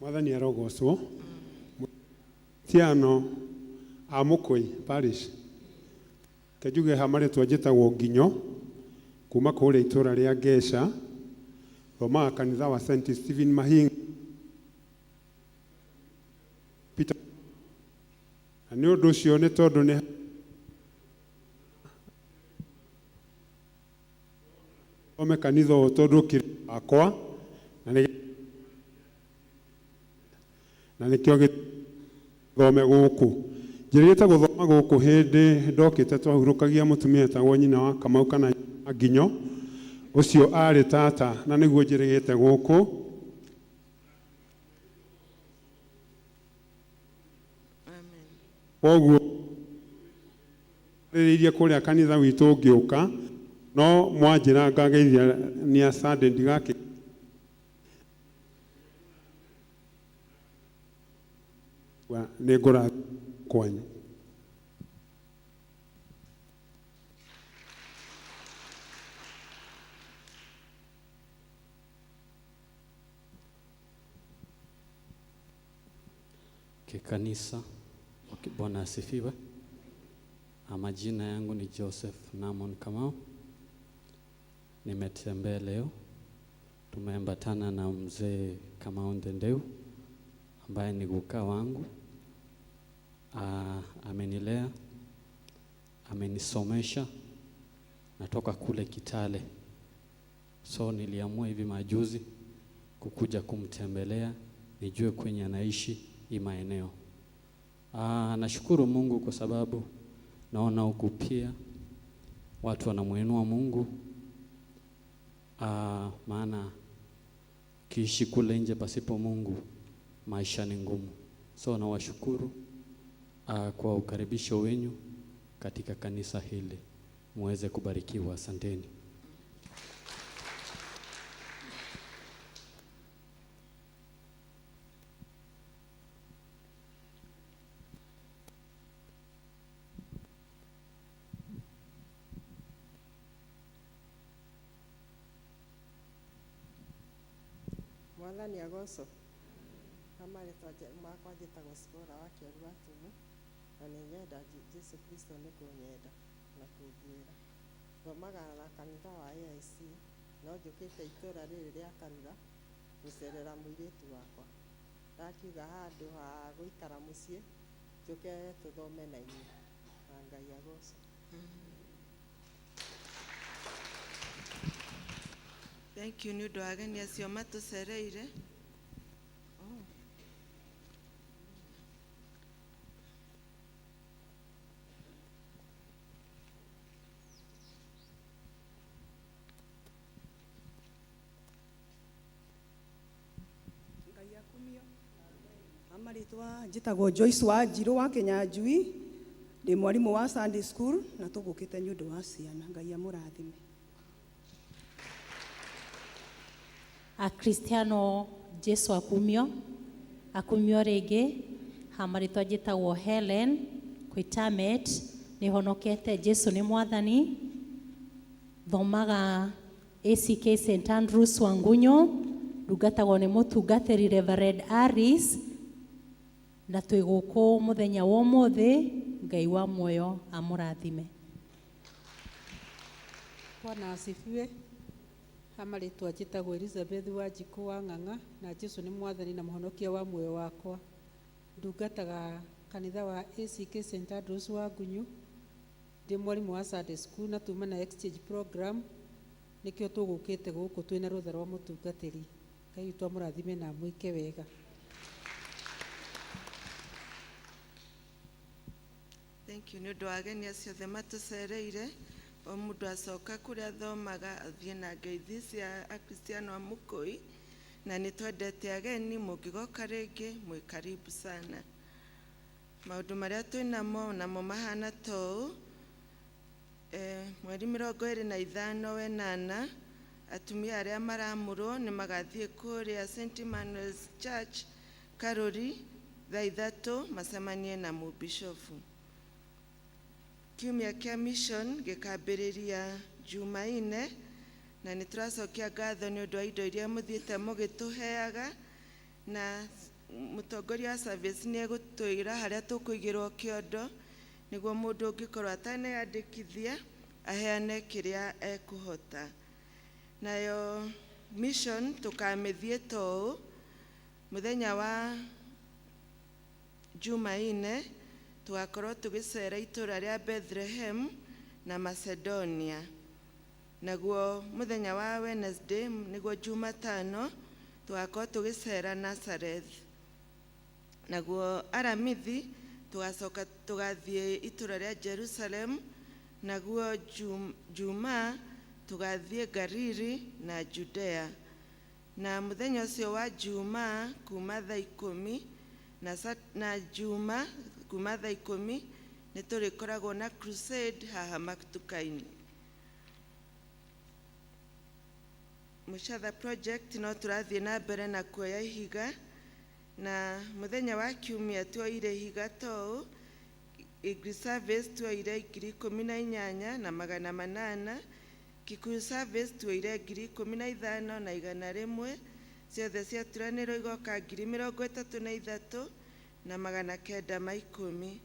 Mwathani arogocwo. Tiano a Mũkũi parish. Kenjuge ha marĩtwa njĩtagwo Nginyo kuma kũrĩa itũra rĩa Ngeca, thomaga kanitha wa St. Stephen Mahinga Peter. Na nĩ ũndũ ũcio nĩ tondũ nĩ thome kanitha ũyũ tondũ ũkĩrĩ wakwa na nĩ na nĩkĩo gĩthome gũkũ. Njĩrĩgĩte gũthoma gũkũ hĩndĩ ndokĩte twahurũkagia mũtumia etagwo nyina wa Kamau kana Nginyo, ũcio arĩ tata na nĩguo njĩrĩgĩte gũkũ. Koguo rĩrĩirie kũrĩa kanitha witũ ũngĩũka, no mwanjĩra ngageithia nĩ Sunday ndigakĩ nĩ ngũra kwanyu. Kikanisa, okay, Bwana asifiwe. Majina yangu ni Joseph Namon Kamau. Nimetembea leo, tumeambatana na mzee Kamau Ndendeu ambaye ni guka wangu. Amenilea, amenisomesha, natoka kule Kitale. So niliamua hivi majuzi kukuja kumtembelea, nijue kwenye anaishi hii maeneo. Nashukuru Mungu kwa sababu naona huku pia watu wanamuinua Mungu. Maana kiishi kule nje pasipo Mungu maisha ni ngumu. So nawashukuru kwa ukaribisho wenyu katika kanisa hili. Muweze kubarikiwa. Asanteni. Mwathani agocwo. Marĩtwa makwa njĩtagwo Sipora wa Kĩaru wa Tumu, na nĩ nyenda Jesu Kristo nĩ kũnyenda na kũnguĩra. Thomaga na kanitha wa AIC, no njũkĩte itũra rĩrĩ rĩa Karura gũcerera mũirĩtu wakwa. Ndakiuga handũ ha gũikara mũciĩ njũke tũthome na inyuĩ, na Ngai agocwo. Thank you nĩ ũndũ wa ageni acio matũcereire. Ngai akumio. Amarĩtwa njĩtagwo Joyce Wanjirũ wa Kĩnyanjui, ndĩ mwarimũ wa Sunday school na tũgũkĩte nĩ ũndũ wa ciana. Ngai amũrathime. Akristiano Jesu akumio, akumio rĩngĩ. Ha marĩtwa njĩtagwo Helen Kwitamet, nĩhonokete Jesu nĩ mwathani. Thomaga ACK St Andrews Wangunyo, ndungatagwo nĩ mũtungatĩri Reverend Aris, na twĩ gũkũ mũthenya wa ũmũthĩ. Ngai wa muoyo amũrathime. Bwana asifiwe. Ha marĩtwa njĩtagwo Elizabeth Wanjikũ wa Ng'ang'a, na Jesu nĩ mwathani na mũhonokia wa muoyo wakwa. Ndungataga kanitha wa ACK St Andrews wa Ngunyu, ndĩ mwarimũ wa Sunday school na tuma na exchange program, nĩkĩo tũgũkĩte gũkũ twĩna rũtha rwa mũtungatĩri. Ngai witũ amũrathime na amwĩke wega. Thank you nĩ ũndũ wa ageni acio othe matũcereire. O mũndũ acoka kũrĩa athomaga athiĩ na ngeithi cia Akristiano a Mũkũi Na nĩ twendete ageni, mũngĩgoka rĩngĩ mwĩ karibu sana. Maũndũ marĩa twĩ namo namo mahana ta ũũ: mweri 25 wenana, atumia arĩa maramũrwo nĩ magathiĩ kũrĩa St Emmanuel's Church Karuri thaa 3 macemanie na mũbishofu. Kiumia kĩa mission gĩkambĩrĩria Jumaine, na nĩ tũracokia ngatho nĩ ũndũ wa indo iria mũthiĩte mũgĩtũheaga, na mũtongoria wa service nĩ egũtwĩra harĩa tũkũigĩrwo kĩondo nĩguo mũndũ ũngĩkorwo ataneyandĩkithia aheane kĩrĩa ekũhota. Nayo mission tũkamĩthiĩ ta ũũ: mũthenya wa Jumaine tũgakorwo tũgĩcera itũra rĩa Bethlehem na Macedonia. Naguo mũthenya wa Wednesday, nĩguo Jumatano, tũgakorwo tũgĩcera Nazareth. Naguo Aramithi tũgacoka tũgathiĩ itũra rĩa Jerusalem. Naguo Juma tũgathiĩ Galili na Judea. Na mũthenya ũcio wa Juma kuma thaa 10 na Juma kuma thaa 10 nĩ tũrĩkoragwo na crusade haha Matuka-inĩ. Mũcatha project no tũrathiĩ na mbere na kuoya ihiga, na mũthenya wa kiumia tuoire ihiga ta ũũ: English service tuoire 18,800, Kikuyu service tuoire 15,100, ciothe ciaturanĩrwo igoka 33,910.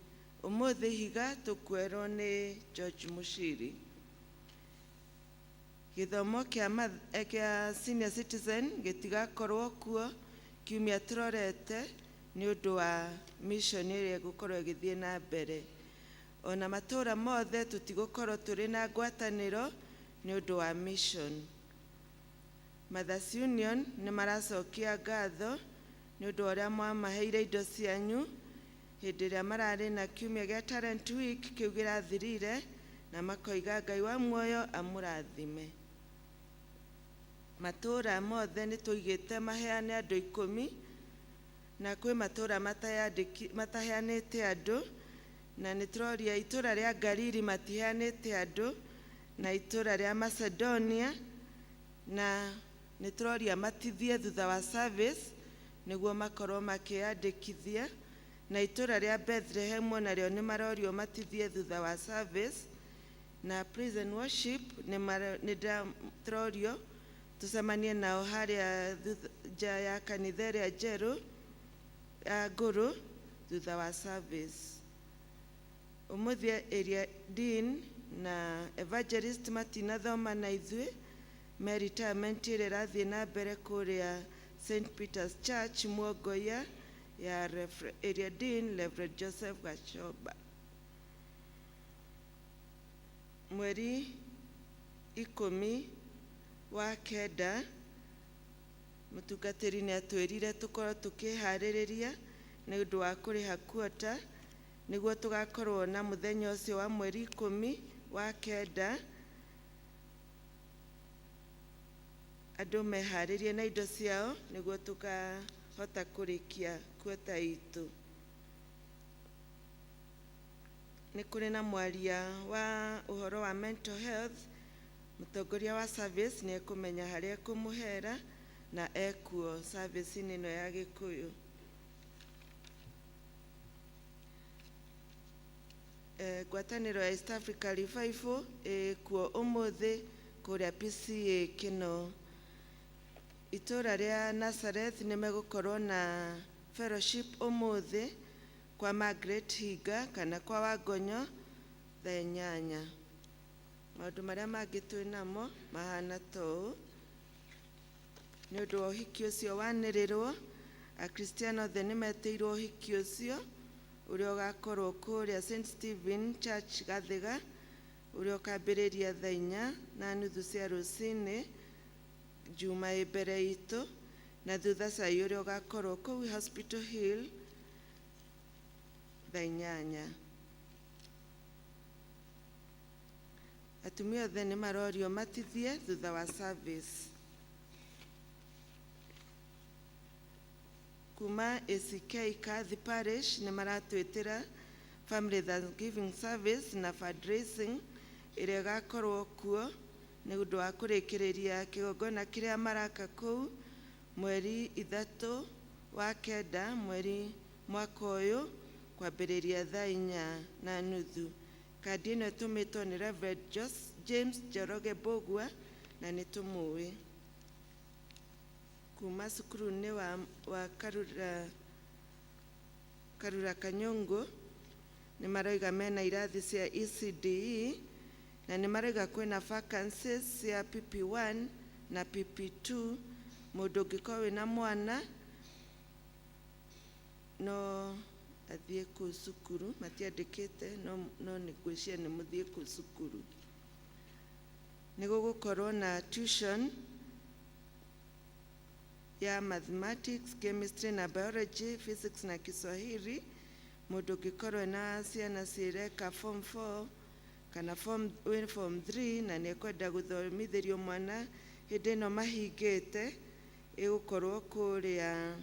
Ũmũthĩ ihiga tũkuerwo nĩ George Mushiri. Gĩthomo kĩa senior citizen gĩtigakorwo kuo kiumia tũrorete nĩ ũndũ wa mission ĩrĩa ĩgũkorwo ĩgĩthiĩ na mbere. Ona matũra mothe tũtigũkorwo tũrĩ na ngwatanĩro nĩ ũndũ wa mission. Mothers Union nĩ maracokia ngatho nĩ ũndũ wa ũrĩa mwamaheire indo cianyu hĩndĩ ĩrĩa mararĩ na kiumia gĩa Talent Week kĩu kĩrathirire, na makoiga Ngai wa muoyo amũrathime. Matũra mothe nĩ tũigĩte maheane andũ 10, na kwĩ matũra mataheanĩte andũ, na nĩ tũroria itũra rĩa Galili matiheanĩte andũ, na itũra rĩa Macedonia, na nĩ tũroria matithie thutha wa service nĩguo makorwo makĩyandĩkithia, na itũra rĩa Bethlehem onarĩo nĩ marorio matithie thutha wa service, na praise and worship nĩ tũrorio tũcemanie nao harĩa nja ya kanitha ĩrĩa njerũ ya ngũrũ thutha wa service. Ũmũthĩ area dean na evangelist matinathoma na ithuĩ, me retirement ĩrĩa ĩrathiĩ na mbere kũrĩa St Peter's Church Muongoya ya area dean Reverend Joseph Gachoba. Mweri 10 wa kenda mũtungatĩri nĩ atwĩrire tũkorwo tũkĩharĩrĩria nĩ ũndũ wa kũrĩha kuota nĩguo tũgakorwo na mũthenya ũcio wa mweri 10 wa kenda, andũ meharĩrie na indo ciao nĩguo tũkahota kũrĩkia kuota itũ. Nĩ kũrĩ na mwaria wa ũhoro wa mental health, mũtongoria wa service nĩ ekũmenya harĩa ekũmũhera na ekuo service-inĩ ĩno ya Gĩkũyũ. Ngwatanĩro ya East Africa Revival ĩkuo ũmũthĩ kũrĩa PCA Kĩno. Itũra rĩa Nazareth nĩ megũkorwo na fellowship ũmũthĩ kwa Margaret Hinga kana kwa Wangonyo thaa 8. Maũndũ marĩa mangĩ twĩ namo mahana ta ũũ: nĩ ũndũ wa ũhiki ũcio wanĩrĩrwo, Akristiano othe nĩ metĩirwo ũhiki ũcio ũrĩa ũgakorwo kũrĩa St Stephen Church Gathiga, ũrĩa ũkambĩrĩria thaa 4:30 cia rũcinĩ Juma ĩ mbere itũ, na thutha cai ũrĩa ũgakorwo kũu Hospital Hill thaa 8. Atumia othe nĩ marorio matithie thutha wa service. Kuma ACK Kathi Parish nĩ maratwĩtĩra Family Thanksgiving Service na fundraising ĩrĩa ĩgakorwo kuo nĩ ũndũ wa kũrĩkĩrĩria kĩgongona kĩrĩa maraka kũu mweri 3 wa 9 mweri mwaka ũyũ kwambĩrĩria thaa 4:30. Kandi ĩno ĩtũmĩtwo nĩ Reverend James Njoroge Mbũgua na nĩ tũmũĩ kuma cukuru-inĩ wa Karura Kanyũngũ. Nĩ maroiga mena irathi cia ECDE na nĩ maroiga kwĩna vacancies cia PP1 na PP2. Mũndũ ũngĩkorwo wĩna mwana no athiĩ kũu cukuru, matiandĩkĩte no nĩ ngwĩciria nĩ mũthiĩ kũu cukuru. Nĩ gũgũkorwo na tuition ya mathematics, chemistry na biology, physics na Kiswahili. Mũndũ ũngĩkorwo na ciana cireka form 4 kana wĩ form 3 na nĩ ekwenda gũthomithĩrio mwana hĩndĩ ĩno mahingĩte, ĩgũkorwo kũrĩa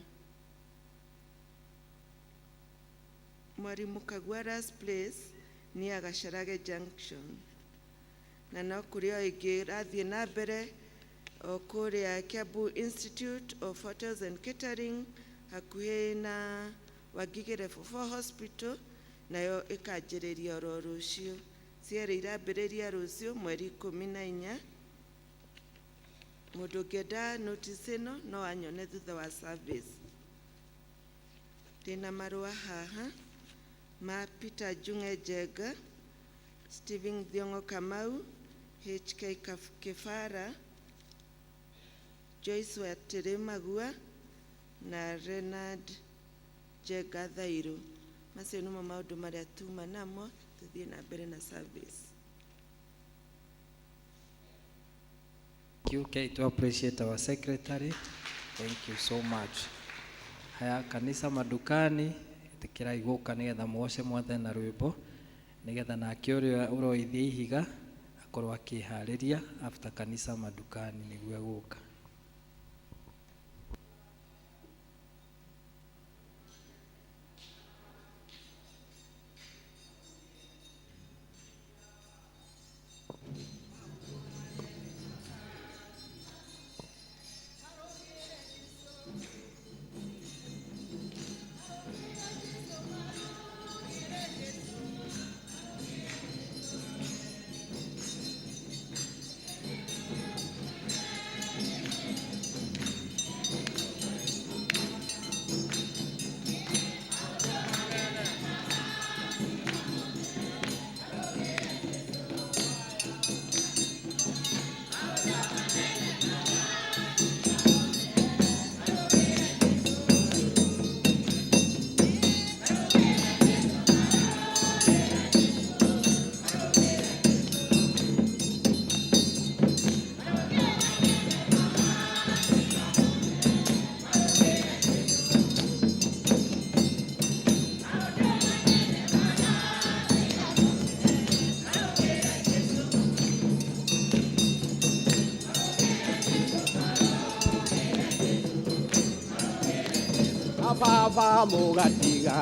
Mwalimu Kagwara's Place near Gacharage Junction. Na no kũrĩ o ĩngĩ ĩrathiĩ na mbere o kũrĩa Kiambu Institute of Hotels and Catering hakuhĩ na Wangigĩ Level 4 Hospital, nayo ĩkanjĩrĩria oro rũciũ. Cierĩ irambĩrĩria rũciũ mweri 14. Mũndũ ũngĩenda notice ĩno no anyone thutha wa service. Ndĩna marũa haha ma Peter Njung'e Njenga, Stephen Thiong'o Kamau, HK Kibara, Joyce Wateremagua na Renard Njenga Thairũ. Macio nĩmo maũndũ marĩa tuma namo, tũthiĩ na mbere na service. Thank you. Okay, to appreciate our secretary. Thank you so much. Haya, kanisa madukani ĩtĩkĩrai gũka nĩgetha muoce Mwathani na rwĩmbo nĩgetha nake ũrĩa ũroithia ihiga akorwo akĩharĩria after kanisa madukani nĩguo egũka. Baba mugatiga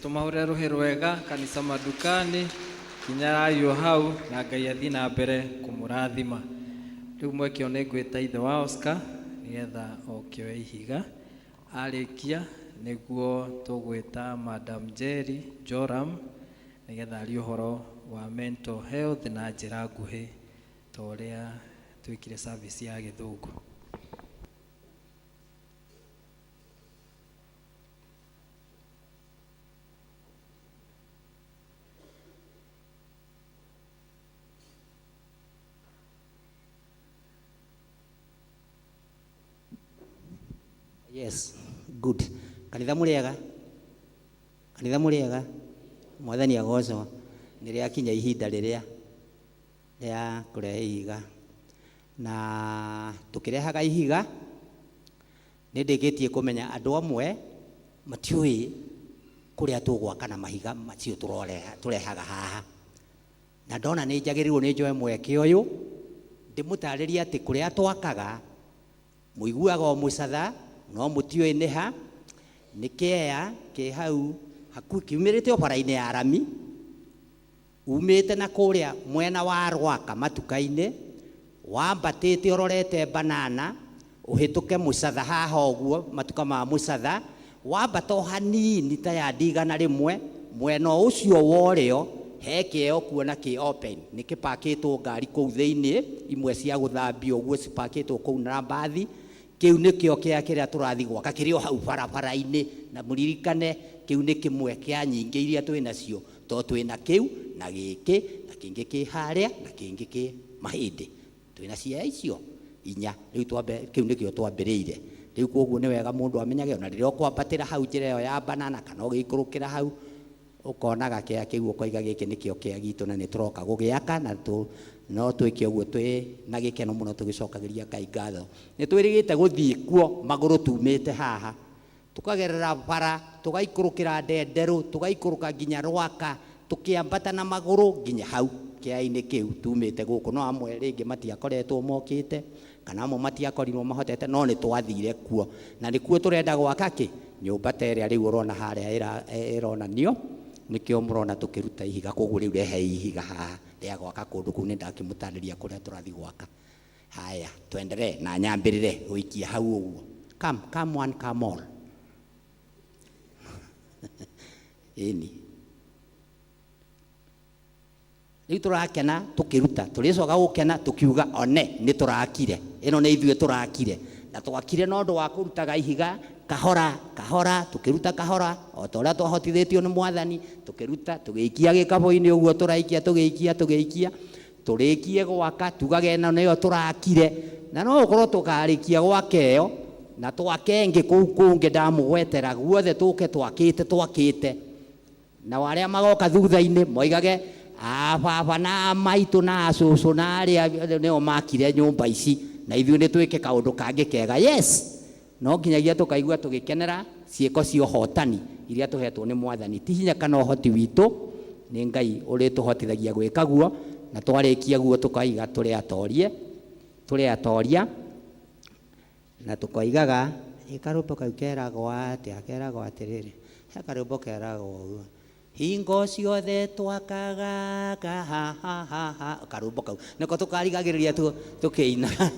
Tũmahũrĩre rũhĩ rwega kanitha madukani kinyarai o hau na Ngai athiĩ na mbere kũmũrathima. Rĩu mweke ũyũ nĩ ngwĩta ithe wa Oscar nĩgetha oke oe ihiga. Arĩkia nĩguo tũgwĩta Madam Jerry Joram nĩgetha arie ũhoro wa mental health na njĩra nguhĩ ta ũrĩa twĩkire service ya gĩthũngũ. Yes, good. Kanitha mũrĩega? Kanitha mũrĩega? Mwathani agocwo. Nĩ rĩakinya ihinda rĩrĩa rĩa kũrehe ihiga. Na tũkĩrehaga ihiga, nĩ ndĩkĩtie kũmenya andũ amwe matiũĩ kũrĩa tũgwaka na mahiga macio tũrehaga haha. Na ndona nĩ njagĩrĩirwo nĩ njoe mweke ũyũ ndĩmũtarĩrie atĩ kũrĩa twakaga mũiguaga o mũcatha no mũtiũĩ nĩ ha, nĩ kĩea kĩ hau hakuhĩ kiumĩrĩte o bara-inĩ ya rami, umĩte na kũrĩa mwena wa Rwaka matuka-inĩ, wambatĩte ũrorete banana, ũhĩtũke mũcatha haha ũguo, matuka ma mũcatha, wambata o hanini ta yadi 100, mwena ũcio wa ũrĩo, he kĩea ũkuona kĩ open, nĩ kĩpakĩtwo ngari kũu thĩinĩ, imwe cia gũthambio ũguo cipakĩtwo kũu na mbathi, kĩu nĩkĩo kĩa kĩrĩa tũrathiĩ gwaka kĩrĩ o hau barabara-inĩ, na mũririkane kĩu nĩ kĩmwe kĩa nyingĩ iria twĩ nacio, tondũ twĩna kĩu na gĩkĩ na kĩngĩ kĩ harĩa na kĩngĩ kĩ mahĩndĩ, twĩna ciea icio inya, rĩu twambe kĩu nĩkĩo twambĩrĩire. Rĩu koguo nĩ wega mũndũ amenyage ona rĩrĩa ũkwambatĩra hau njĩra ĩyo ya banana kana ũgĩikũrũkĩra hau ũkonaga kĩa kĩu ũkoiga gĩkĩ nĩkĩo kĩa gitũ na nĩ tũroka gũgĩaka na no twĩke ũguo twĩ na gĩkeno mũno tũgĩcokagĩria Ngai ngatho. Nĩ twĩrĩgĩte gũthiĩ kuo magũrũ tumĩte haha, tũkagerera bara, tũgaikũrũkĩra ndenderũ, tũgaikũrũka nginya Rwaka, tũkĩambata na magũrũ nginya hau kĩainĩ kĩu tumĩte gũkũ. No amwe rĩngĩ matiakoretwo mokĩte kana amwe matiakorirwo mahotete, no nĩ twathire kuo na nĩkuo tũrenda gwaka kĩ nyũmba ta ĩrĩa rĩu ũrona harĩa ĩronanio, nĩkĩo mũrona tũkĩruta ihiga. Koguo rĩu rehe ihiga haha rĩa gwaka kũndũ kũu, nĩ ndakĩmũtarĩria kũrĩa tũrathiĩ gwaka. Haya, tuendelee na nyambĩrĩre gũikia hau ũguo. Come, come one, come all. Ĩni. Rĩu tũrakena tũkĩruta, tũrĩcoka gũkena tũkiuga one nĩ tũrakire. Ĩno nĩ ithuĩ tũrakire. Na twakire na ũndũ wa kũrutaga ihiga kahora, kahora, tũkĩruta kahora, o ta ũrĩa twahotithĩtio nĩ Mwathani, tũkĩruta, tũgĩikia gĩkabũ-inĩ ũguo tũraikia, tũgĩikia, tũgĩikia, tũrĩkie gwaka, tugage ĩno nĩyo tũrakire. Na no ũkorwo tũkarĩkia gwaka ĩyo, na twake ĩngĩ kũu kũngĩ ndamũgwetera guothe tũke twakĩte, twakĩte. Na arĩa magoka thutha-inĩ moigage a baba na maitũ na cũcũ na arĩa nĩo makire nyũmba ici, na ithuĩ nĩ twĩke kaũndũ kangĩ kega. Yes, no nginyagia tũkaigua tũgĩkenera ciĩko cia ũhotani iria tũhetwo nĩ Mwathani. Ti hinya kana ũhoti witũ, nĩ Ngai ũrĩtũhotithagia gwĩka guo, na twarĩkia guo tũkaiga tũrĩ atorie, tũrĩ atoria, na tũkoigaga ĩ karũmbo kau keragwo atĩa, keragwo atĩrĩrĩ, he karũmbo keragwo ũguo, hingo ciothe twakaga ka ha ha ha ha, karũmbo kau nĩko tũkarigagĩrĩria tũkĩinaga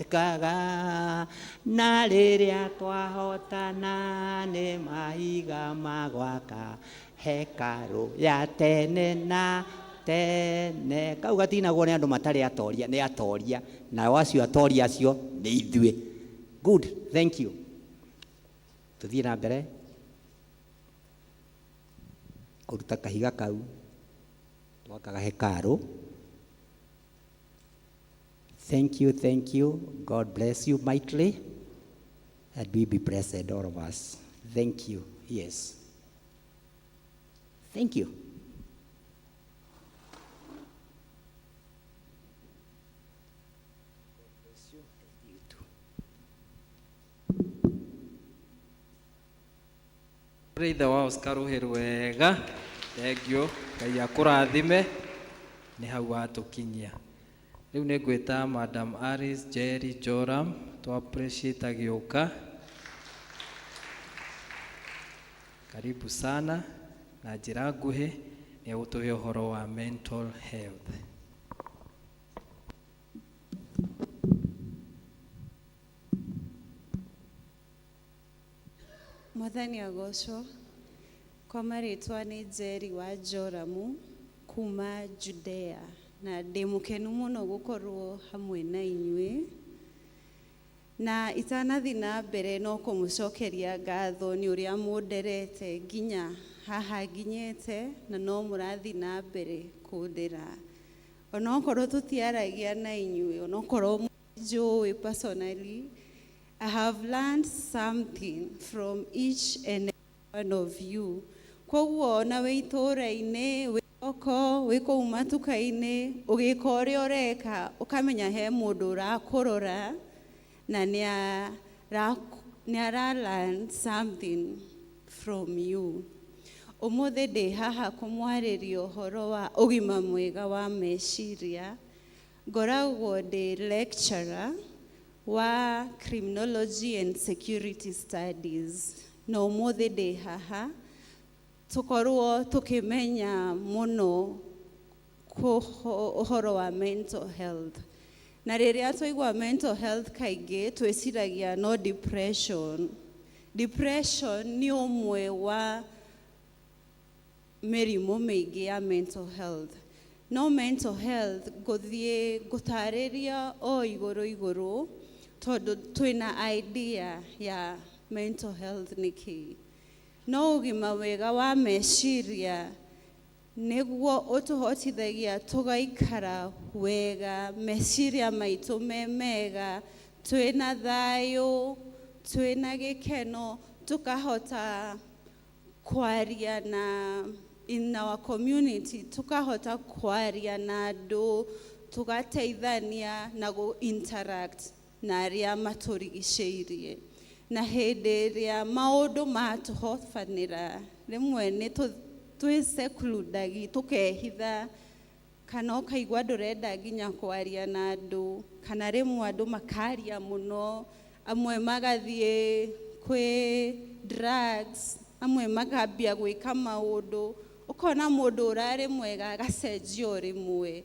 kaga na rĩrĩa twahotana nĩ mahiga ma gwaka hekarũ ya tene na tene. Kau gatinagwo nĩ andũ matarĩ atoria, nĩ atoria, nao acio atoria acio nĩ ithuĩ. Good, thank you. Tũthiĩ na mbere kũruta kahiga kau twakaga hekarũ. Thank you, thank you. God bless you mightily, and we be blessed, all of us. Thank you. Yes. Thank you. Ithe wa Oscar rũhĩ rwega, thengio, Ngai akũrathime, nĩ hau watũkinyia. Rĩu nĩ ngwĩta Madam Alice Jerry Joram, tũ appreciate agĩũka. Karibu sana na njĩra nguhĩ nĩ egũtũhe ũhoro wa mental health. Mwathani agocwo. Kwa marĩtwa nĩ Njeri wa Joramu kuma Judea, na ndĩ mũkenu mũno gũkorwo hamwe na inyuĩ. Na itanathiĩ na mbere no kũmũcokeria ngatho nĩ ũrĩa mũnderete nginya haha nginyĩte, na no mũrathiĩ na mbere kũndera. Onokorwo tũtiaragia na inyuĩ, onokorwo mũnjũĩ personally, I have learned something from each and every one of you. Koguo ona wĩ itũũra-inĩ, wĩ thoko, wĩ kũu matuka-inĩ, ũgĩka ũrĩa ũreka, ũkamenya he mũndũ ũrakũrora na nĩ ara learn something from you. Ũmũthĩ ndĩ haha kũmwarĩria ũhoro wa ũgima mwega wa meciria. Ngoragwo ndĩ lecturer wa criminology and security studies, na ũmũthĩ ndĩ haha tũkorwo tũkĩmenya mũno ũhoro wa mental health. Na rĩrĩa twaigua mental health kaingĩ twĩciragia no depression. Depression nĩ ũmwe wa mĩrimũ mĩingĩ ya mental health. No mental health ngũthiĩ ngũtarĩria o igũrũ igũrũ tondũ twĩna idea ya mental health nĩ kĩĩ. No ũgima wega wa meciria nĩguo ũtũhotithagia tũgaikara wega, meciria maitũ me mega, twĩna thayũ, twĩna gĩkeno, tũkahota kwaria na in our community, tukahota kwaria na andũ, tũgateithania na gũ interact na arĩa matũrigicĩirie. Na hĩndĩ ĩrĩa maũndũ matũhobanĩra, rĩmwe nĩ twĩsecludagi, tũkehitha, kana ũkaigua ndũrenda nginya kwaria na andũ, kana rĩmwe andũ makaria mũno, amwe magathiĩ kwĩ drugs, amwe makambia gwĩka maũndũ, ũkona mũndũ ũrarĩ mwega agacenjia o rĩmwe.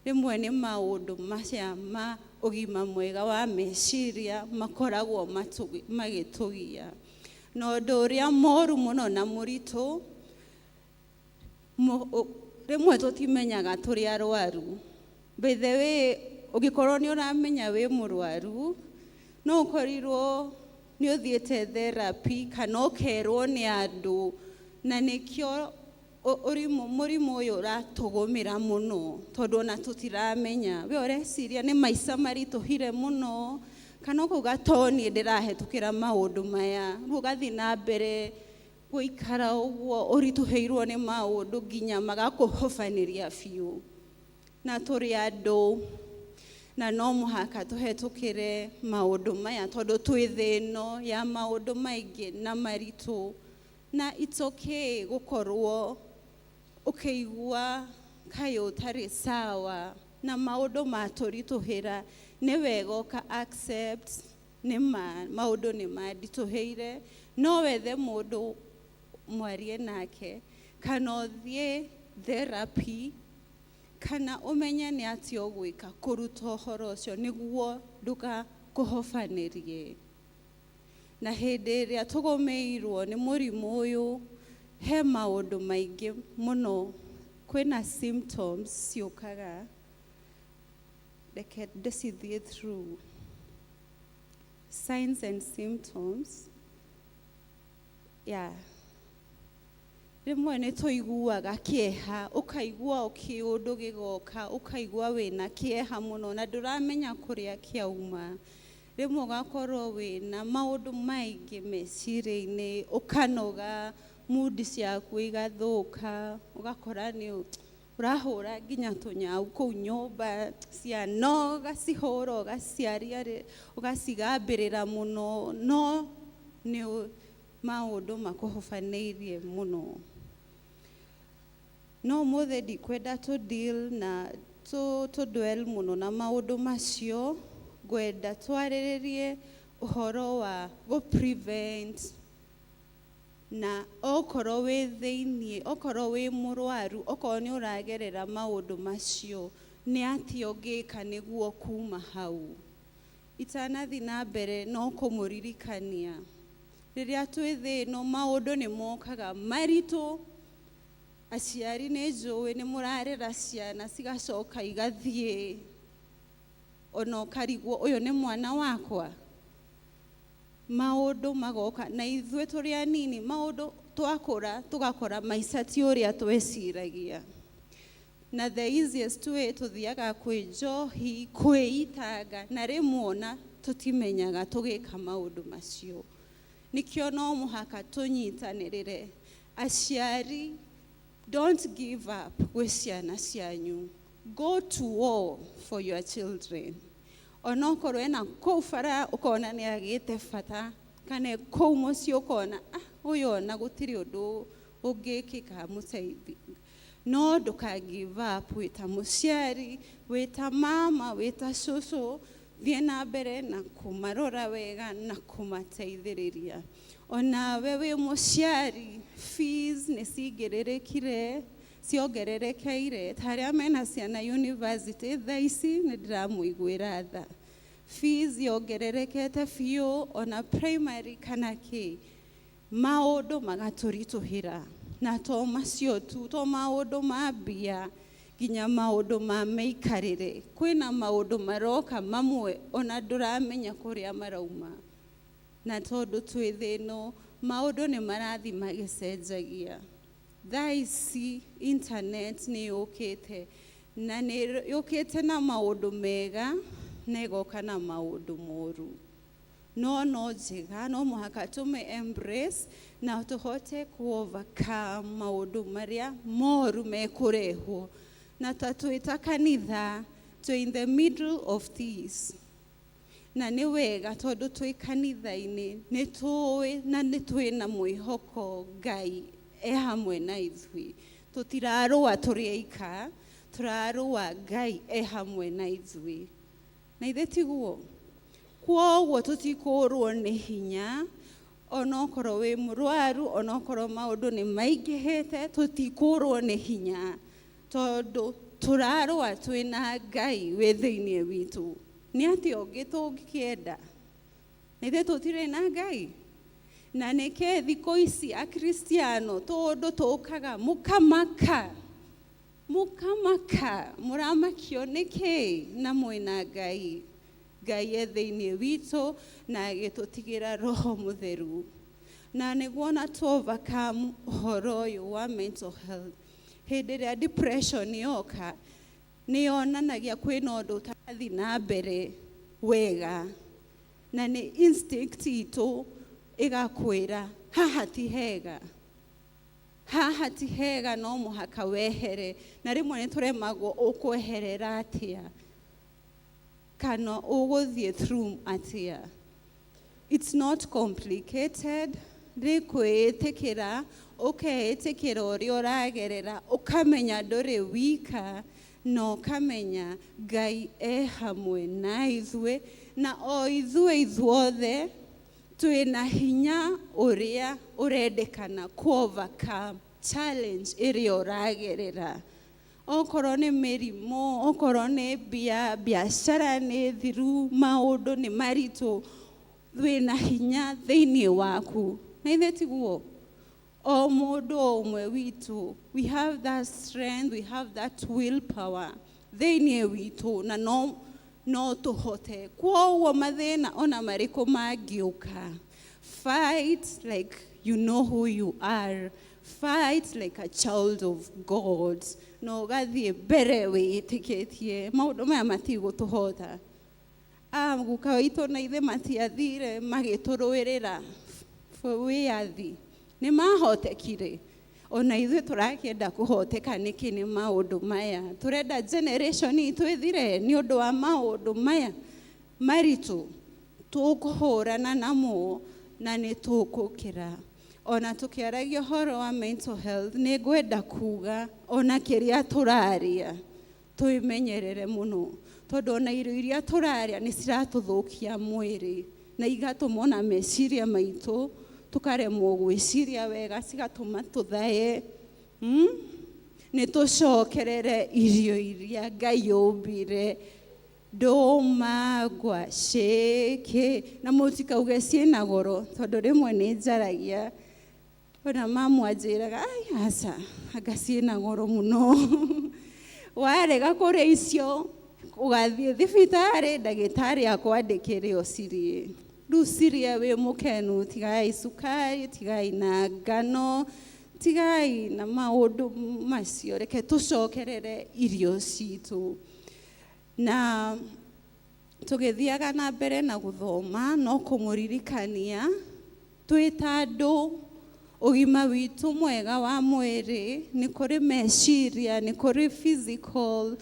Rĩmwe nĩ maũndũ macia ma ũgima mwega wa meciria makoragwo magĩtũgia. Na ũndũ ũrĩa moru mũno na mũritũ, rĩmwe tũtimenyaga tũrĩ arwaru. By the way, ũngĩkorwo nĩ ũramenya wĩ mũrwaru, no ũkorirwo nĩ ũthiĩte therapy kana ũkerwo nĩ andũ, na nĩkĩo mũrimũ ũyũ ũratũgũmĩra mũno, tondũ ona tũtiramenya. We ũreciria nĩ maica maritũhire mũno, kana ũkauga to niĩ ndĩrahĩtũkĩra maũndũ maya, rĩu ũgathiĩ na mbere gũikara ũguo ũritũhĩirwo nĩ maũndũ nginya magakũhobanĩria biũ. Na tũrĩ andũ, na no mũhaka tũhetũkĩre maũndũ maya tondũ twĩ thĩ ĩno ya maũndũ maingĩ na maritũ. Na it's okay gũkorwo ũkĩigua kaĩ ũtarĩ sawa na maũndũ matũritũhĩra, nĩ wega ũka accept nĩ ma maũndũ nĩ manditũhĩire, no wethe mũndũ mwarie nake, kana ũthiĩ therapy, kana ũmenye nĩ atĩa ũgwĩka kũruta ũhoro ũcio nĩguo ndũgakũhobanĩrie. Na hĩndĩ ĩrĩa tũgũmĩirwo nĩ mũrimũ ũyũ, he maũndũ maingĩ mũno, kwĩna symptoms ciũkaga, reke ndĩcithiĩ through. Signs and symptoms. Yeah. Rĩmwe nĩ tũiguaga kĩeha, ũkaigua o kĩũndũ gĩgoka, ũkaigua wĩna kĩeha mũno na ndũramenya kũrĩa kĩauma. Rĩmwe ũgakorwo wĩna maũndũ maingĩ meciria-inĩ, ũkanoga, mood ciaku igathũka, ũgakora nĩ ũrahũra nginya tũnyau kũu nyũmba, ciana ũgacihũra, ũgaciaria, ũgacigambĩrĩra mũno, no nĩ maũndũ makũhobanĩirie mũno. No ũmũthĩ ndikwenda tũ deal na tũ dwell mũno na maũndũ macio, ngwenda twarĩrĩrie ũhoro wa gũ prevent Na okorwo wĩ thĩiniĩ, okorwo wĩ mũrwaru, okorwo nĩ ũragerera maũndũ macio, nĩ atĩa ũngĩka nĩguo kuma hau? Itanathi na mbere no kũmũririkania, rĩrĩa twĩ thĩ ĩno maũndũ nĩ mokaga maritũ. Aciari nĩ njũĩ nĩ mũrarera ciana cigacoka igathiĩ, ona ũkarigwo ũyũ nĩ mwana wakwa. Maũndũ magoka na ithuĩ tũrĩ anini, maũndũ twakũra tũgakora maica ti ũrĩa tweciragia. Na the easiest way tũthiaga kwĩ njohi, kwĩitanga, na rĩmwe ona tũtimenyaga tũgĩka maũndũ macio. Nĩkĩo no mũhaka tũnyitanĩrĩre. Aciari, don't give up gwĩ ciana cianyu. Go to war for your children. Onokorwo ena kũu bara ũkona nĩ agĩte bata, kana kũu mũciĩ ũkona ah, ũyũ ona gũtirĩ ũndũ ũngĩkĩka mũteithie, no ndũka give up. Wĩta mũciari, wĩta mama, wĩta cũcũ, thiĩ na mbere na kũmarora wega na kũmateithĩrĩria. Onawe wĩ mũciari, fees nĩ cingĩrĩrĩkire, ciongererekeire. Ta arĩa mena ciana university thaa ici nĩ ndĩramũiguĩra tha. Fees yongererekete biũ, ona primary kana kĩ, maũndũ magatũritũhĩra. Na to macio tu, to maũndũ ma mbia, nginya maũndũ ma mĩikarĩre. Kwĩna maũndũ maroka mamwe ona ndũramenya kũrĩa marauma. Na tondũ twĩ thĩ ĩno, maũndũ nĩ marathiĩ magĩcenjagia. Thaa ici internet nĩ yũkĩte, na nĩ yũkĩte na maũndũ mega na ĩgoka na maũndũ moru. No no njega, no mũhaka tũme embrace na tũhote ku overcome maũndũ marĩa moru mekũrehwo. Na ta twĩ ta kanitha, twĩ in the middle of this. Na nĩ wega tondũ twĩ kanitha-inĩ nĩ tũĩ na nĩ twĩna mwĩhoko Ngai e hamwe na ithuĩ. Tũtirarũa tũrĩ aika, tũrarũa Ngai e hamwe na ithuĩ. Na ithe tiguo? Kwoguo tũtikũrwo nĩ hinya, onokorwo wĩ mũrwaru, onokorwo maũndũ nĩ maingĩhĩte, tũtikũrwo nĩ hinya tondũ tũrarũa twĩna Ngai wĩ thĩiniĩ witũ. Nĩ atĩa ũngĩ tũngĩkĩenda? Na ithuĩ tũtirĩ na Ngai? Na nĩkĩ thikũ ici akristiano tũndũ tũkaga mũkamaka, mũkamaka, mũramakio nĩkĩ na mwĩna Ngai? Ngai e thĩiniĩ witũ na agĩtũtigĩra Roho Mũtheru. Na nĩguo ona tu overcome ũhoro ũyũ wa mental health. Hĩndĩ ĩrĩa depression yoka, nĩ yonanagia kwĩna ũndũ ũtarathiĩ na mbere wega. Na nĩ instinct itũ ĩgakwĩra haha ti hega, haha ti hega, no mũhaka wehere. Na rĩmwe nĩ tũremagwo ũkweherera atĩa, kana ũgũthiĩ through atĩa. It's not complicated. Nĩ kwĩĩtĩkĩra, ũkeĩtĩkĩra ũrĩa ũragerera, ũkamenya ndũrĩ wika, na ũkamenya Ngai e hamwe na ithuĩ, na o ithuĩ ithuothe twĩna hinya ũrĩa ũrendekana ku overcome challenge ĩrĩa ũragerera. Okorwo nĩ mĩrimũ, okorwo nĩ mbia, biacara nĩ thiru, maũndũ nĩ maritũ, wĩna hinya thĩiniĩ waku. Na ithe tiguo? O mũndũ o ũmwe witũ, we have that strength, we have that willpower thĩiniĩ witũ, na no tũhote. Kwoguo mathĩna ona marĩkũ mangĩũka, fight like you know who you are, fight like a child of God, na ũgathiĩ mbere wĩĩtĩkĩtie maũndũ maya matigũtũhota. Guka witũ na ithe matiathire magĩtũrũĩrĩra wĩyathi, nĩ mahotekire. Ona ithuĩ tũrakĩenda kũhoteka nĩkĩ nĩ maũndũ maya? Tũrenda generation itũ ĩthire nĩ ũndũ wa maũndũ maya maritũ? Tũkũhũrana namo na nĩ tũkũkĩra. Ona tũkĩaragia ũhoro wa mental health, nĩ ngwenda kuga ona kĩrĩa tũraria twĩmenyerere mũno, tondũ ona irio iria tũrarĩa nĩ ciratũthũkia mwĩrĩ na igatũma ona meciria maitũ Tũkaremwo gwĩciria wega, cigatũma tũthaye. Nĩ tũcokerere irio iria Ngai ombire, ndũma, ngwacĩ, kĩ, na mũtikauge ciĩna goro, tondũ rĩmwe nĩ njaragia ona mamu anjĩraga, ai aca, anga ciĩna goro mũno. Warega kũrĩa icio ũgathiĩ thibitarĩ, ndagĩtarĩ akwandĩkĩre ũcirĩe. Rĩu cirĩe wĩ mũkenu, tigai cukari, tigai na ngano, tigai na maũndũ macio, reke tũcokerere irio citũ. Na tũgĩthiaga na mbere na gũthoma, no kũmũririkania twĩ ta andũ, ũgima witũ mwega wa mwĩrĩ nĩ kũrĩ meciria, nĩ kũrĩ physical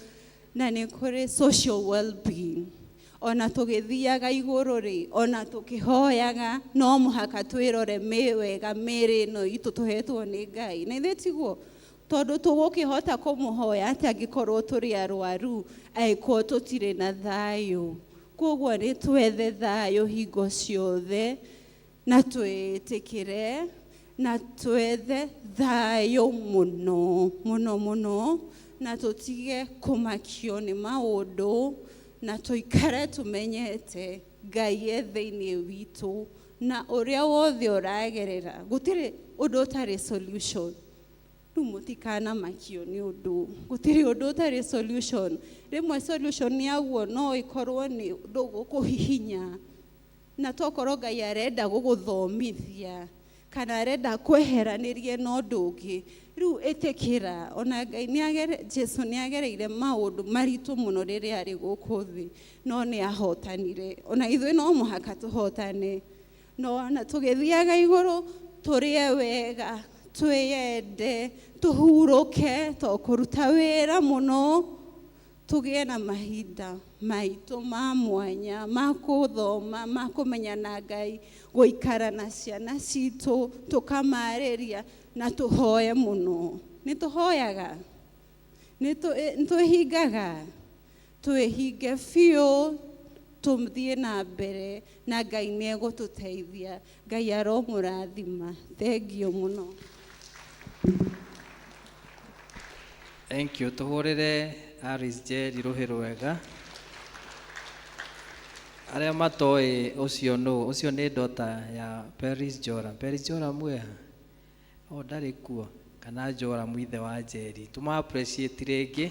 na nĩ kũrĩ social well-being. Ona tũgĩthiaga igũrũ rĩ, ona tũkĩhoyaga, no mũhaka twĩrore wega mĩĩrĩ ĩno itũ tũhetwo nĩ Ngai. Na ithuĩ tiguo? Tondũ tũgũkĩhota kũmũhoya atĩ angĩkorwo tũrĩ arwaru, angĩkorwo tũtirĩ na thayũ. Koguo nĩ twethe thayũ hingo ciothe, na twĩtĩkĩre, na twethe thayũ mũno mũno mũno, na tũtige kũmakio nĩ maũndũ, na tũikare tũmenyete Ngai e thĩinĩ witũ, na ũrĩa wothe ũragerera gũtirĩ ũndũ ũtarĩ solution. Rĩu mũtikanamakio nĩ ũndũ, gũtirĩ ũndũ ũtarĩ solution. Rĩmwe solution yaguo no ĩkorwo nĩ ũndũ gũkũhihinya, na tokorwo Ngai arenda gũgũthomithia kana arenda kweheranĩrie na ũndũ ũngĩ. Rĩu ĩtĩkĩra, ona Ngai nĩ Jesu nĩ agereire maũndũ maritũ mũno rĩrĩa arĩ gũkũ thĩ, no nĩ ahotanire. Ona ithuĩ no mũhaka tũhotane. No ona tũgĩthiaga igũrũ, tũrĩe wega, twĩyende, tũhurũke, to kũruta wĩra mũno, tũgĩe na mahinda maitũ ma mwanya, ma kũthoma, ma kũmenya na Ngai, gũikara na ciana citũ, tũkamarĩria, na tũhoe mũno. Nĩ tũhoyaga? Nĩ twĩhingaga? Twĩhinge biũ, tũthiĩ na mbere, na Ngai nĩ egũtũteithia. Ngai aromũrathima. Thengiũ mũno. Thank you. Tũhũrĩre Alice Njeri rũhĩ rwega. Arĩa matoĩ ũcio nũ, ũcio nĩ daughter ya Peris Joram. Peris Joram wĩha? O ndarĩ kuo. Kana Joram ithe wa Njeri. Tũma appreciate rĩngĩ.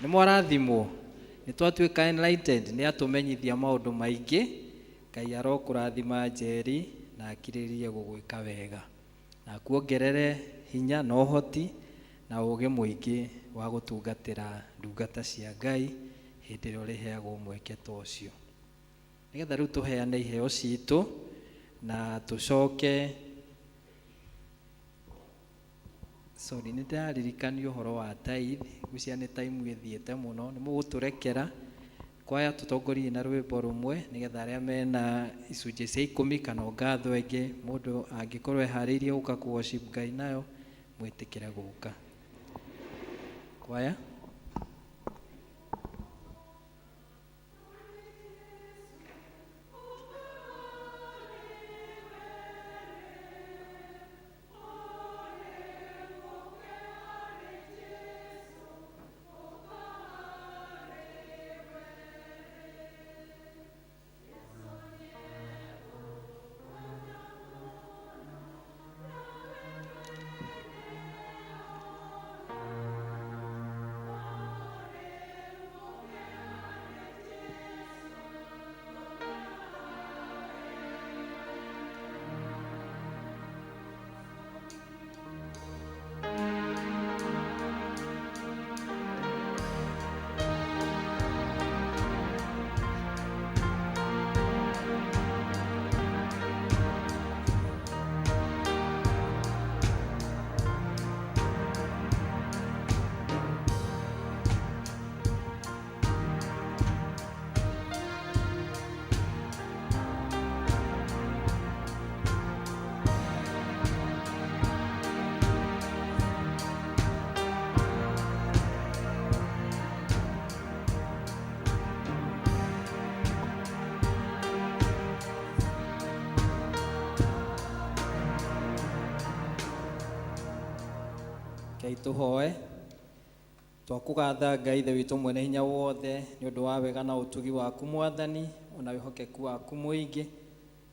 Nĩ mwarathimwo. Nĩ twatuĩka enlightened, nĩ atũmenyithia maũndũ maingĩ. Ngai arokũrathima Njeri na akirĩrĩrie gũgwĩka wega. Na akuongerere hinya na ũhoti na ũũgĩ mũingĩ wa gũtungatĩra ndungata cia Ngai hĩndĩ ĩrĩa ũrĩheagwo mweke ta ũcio. Nĩgetha rĩu tũheane iheo citũ na tũcoke. Sorry, nĩ ndĩraririkanio ũhoro wa tithe, ngwĩciria nĩ time ĩthiĩte mũno, nĩ mũgũtũrekera. Kwaya tũtongorie na rwĩmbo rũmwe nĩgetha arĩa mena icunjĩ cia 10 kana ngatho ĩngĩ mũndũ angĩkorwo eharĩirie gũka kũ worship Ngai nayo mwĩtĩkĩre gũka. Kwaya. Rekei tũhoe. Twakũgatha Ngai Ithe witũ mwene hinya wothe nĩ ũndũ wa wega na ũtugi waku Mwathani, ona wĩhokeku waku mũingĩ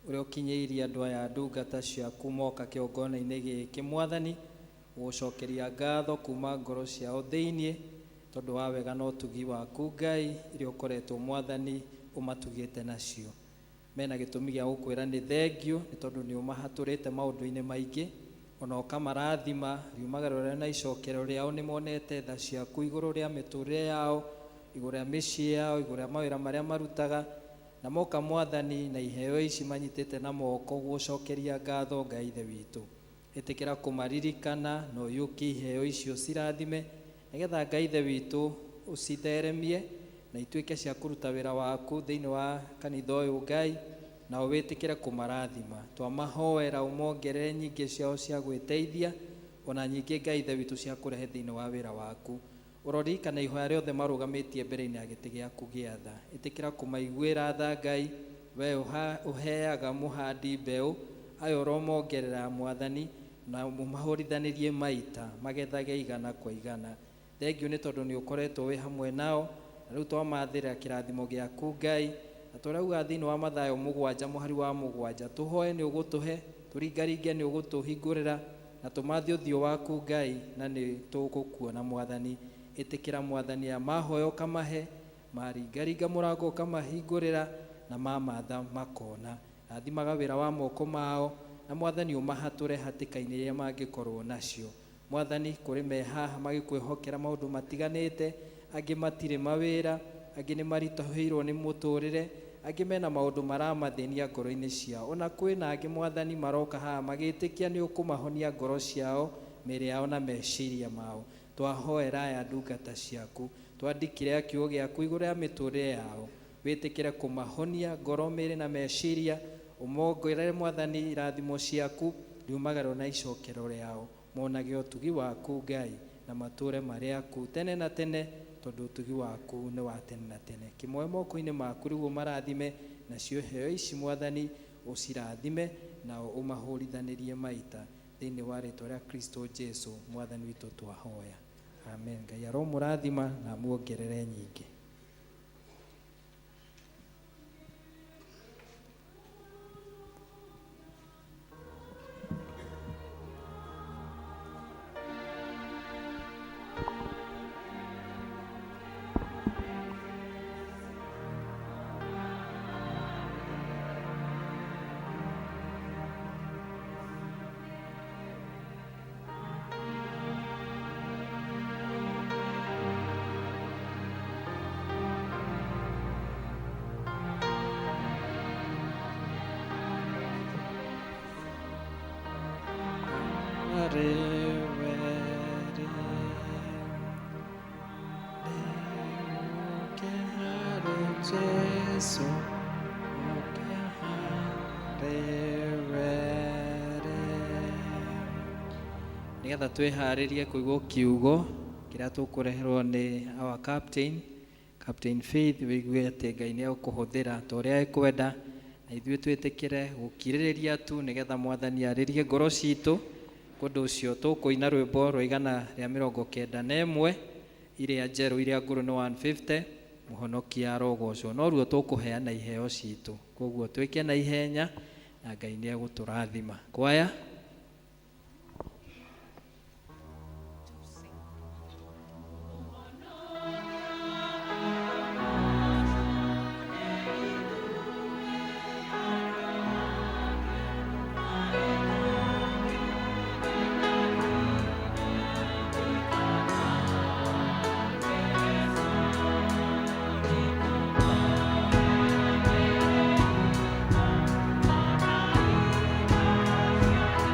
ũrĩa ũkinyĩirie andũ aya ndungata ciaku moka kĩgongona-inĩ gĩkĩ Mwathani, gũgũcokeria ngatho kuma ngoro ciao thĩiniĩ tondũ wa wega na ũtugi waku Ngai iria ũkoretwo Mwathani ũmatugĩte nacio. Mena gĩtũmi gĩa gũkwĩra nĩ thengio nĩ tondũ nĩ ũmahatũrĩte maũndũ-inĩ maingĩ, ona ũkamarathima riumagaro rĩao na icokero rĩao nĩ monete tha ciaku igũrũ rĩa mĩtũrĩre yao, igũrũ rĩa mĩciĩ yao, igũrũ rĩa mawĩra marĩa marutaga, na moka Mwathani na iheo ici manyitĩte na moko gũgũcokeria ngatho Ngai Ithe witũ. Ĩtĩkĩra kũmaririkana na ũiyũkie iheo icio cirathime nĩgetha Ngai Ithe witũ ũcitheremie na ituĩke cia kũruta wĩra waku thĩinĩ wa kanitha ũyũ Ngai, na wĩtĩkĩre kũmarathima. Twamahoera ũmongerere nyingĩ ciao cia gwĩteithia, ona nyingĩ Ngai Ithe witũ cia kũrehe thĩinĩ wa wĩra waku. Ũroririkana ihoya rĩothe marũgamĩtie mbere-inĩ ya gĩtĩ gĩaku gĩa tha. Ĩtĩkĩra kũmaiguĩra tha Ngai, we ũheaga mũhandi mbeũ, aya ũromongerera Mwathani, na ũmahũrithanĩrie maita magethage igana kwa igana. Thengio nĩ tondũ nĩ ũkoretwo wĩ hamwe nao, na rĩu twamathĩra kĩrathimo gĩaku Ngai, na tũrauga thĩinĩ wa Mathayo 7 mũhari wa 7, tũhoe nĩ ũgũtũhe, tũringaringe nĩ ũgũtũhingũrĩra, na tũmathe ũthiũ waku Ngai, na nĩ tũgũkuona Mwathani. Ĩtĩkĩra Mwathani ya mahoya ũkamahe, maringaringa mũrango ũkamahingũrĩra, na mamatha makona. Rathimaga wĩra wa moko mao, na Mwathani ũmahatũre hatĩka-inĩ iria mangĩkorwo nacio. Mwathani, kũrĩ me haha magĩkwĩhokera maũndũ matiganĩte, angĩ matirĩ mawĩra, angĩ nĩ maritũhĩirwo nĩ mũtũrĩre, angĩ mena maũndũ maramathĩnia ngoro-inĩ ciao. Ona kwĩna angĩ Mwathani maroka haha magĩtĩkia nĩ ũkũmahonia ngoro ciao, mĩĩrĩ yao na meciria mao. Twahoera aya ndungata ciaku, twandĩkire kiugo gĩaku igũrũ rĩa mĩtũrĩre yao, wĩtĩkĩre kũmahonia ngoro, mĩĩrĩ na meciria, ũmongerere Mwathani irathimo ciaku riumagaro na icokero rĩao, monage ũtugi waku Ngai, na matũre marĩ aku tene na tene, tondũ ũtugi waku nĩ wa tene na tene. Kĩmoe moko-inĩ maku rĩu ũmarathime, nacio iheo ici Mwathani ũcirathime, na ũmahũrithanĩrie maita thĩinĩ wa rĩtwa rĩa Kristo Jesu Mwathani witũ twahoya. Amen. Ngai aromũrathima na amuongerere nyingĩ. Nĩgetha twĩharĩrie kũigua kiugo kĩrĩa tũkũreherwo nĩ our captain, Captain Faith, wĩigue atĩ Ngai nĩ egũkũhũthĩra ta ũrĩa ekwenda, na ithuĩ twĩtĩkĩre gũkirĩrĩria tu nĩgetha Mwathani arĩrie ngoro citũ. Ũndũ ũcio tũkũina rwĩmbo rwa 191 iria njerũ iria ngũrũ nĩ 150, Mũhonokia arogocwo. Noruo tũkũheana iheo citũ, koguo twĩke na ihenya na Ngai nĩ egũtũrathima. Kwaya. Thank you.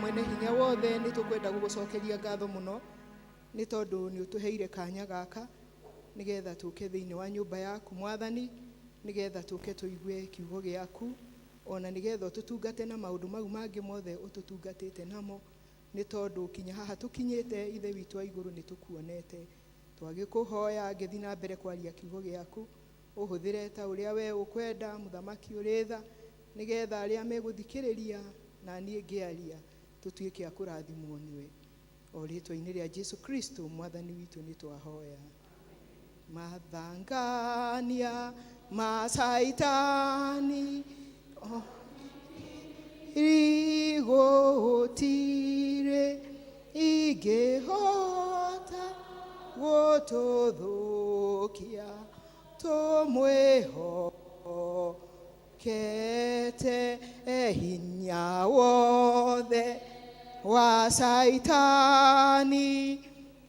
Mwene Hinya Wothe, nĩ tũkwenda gũgũcokeria ngatho mũno nĩ tondũ nĩ ũtũheire kanya gaka nĩgetha tũke thĩinĩ wa nyũmba yaku Mwathani, nĩgetha tũke tũigue kiugo gĩaku, ona nĩgetha ũtũtungate na maũndũ mau mangĩ mothe ũtũtungatĩte namo, nĩ tondũ kinya haha tũkinyĩte Ithe witũ wa igũrũ nĩ tũkuonete. Twagĩkũhoya ngĩthiĩ na mbere kwaria kiugo gĩaku, ũhũthĩre ta ũrĩa we ũkwenda, mũthamaki ũrĩ tha, nĩgetha arĩa megũthikĩrĩria na niĩ ngĩaria tũtuĩke a kũrathimwo nĩwe. O rĩtwa-inĩ rĩa Jesu Kristo Mwathani witũ nĩ twahoya. Mathangania ma Saitani o rigũtirĩ ingĩhota gũtũthũkia tũmwĩhokete hinya wothe wa Saitani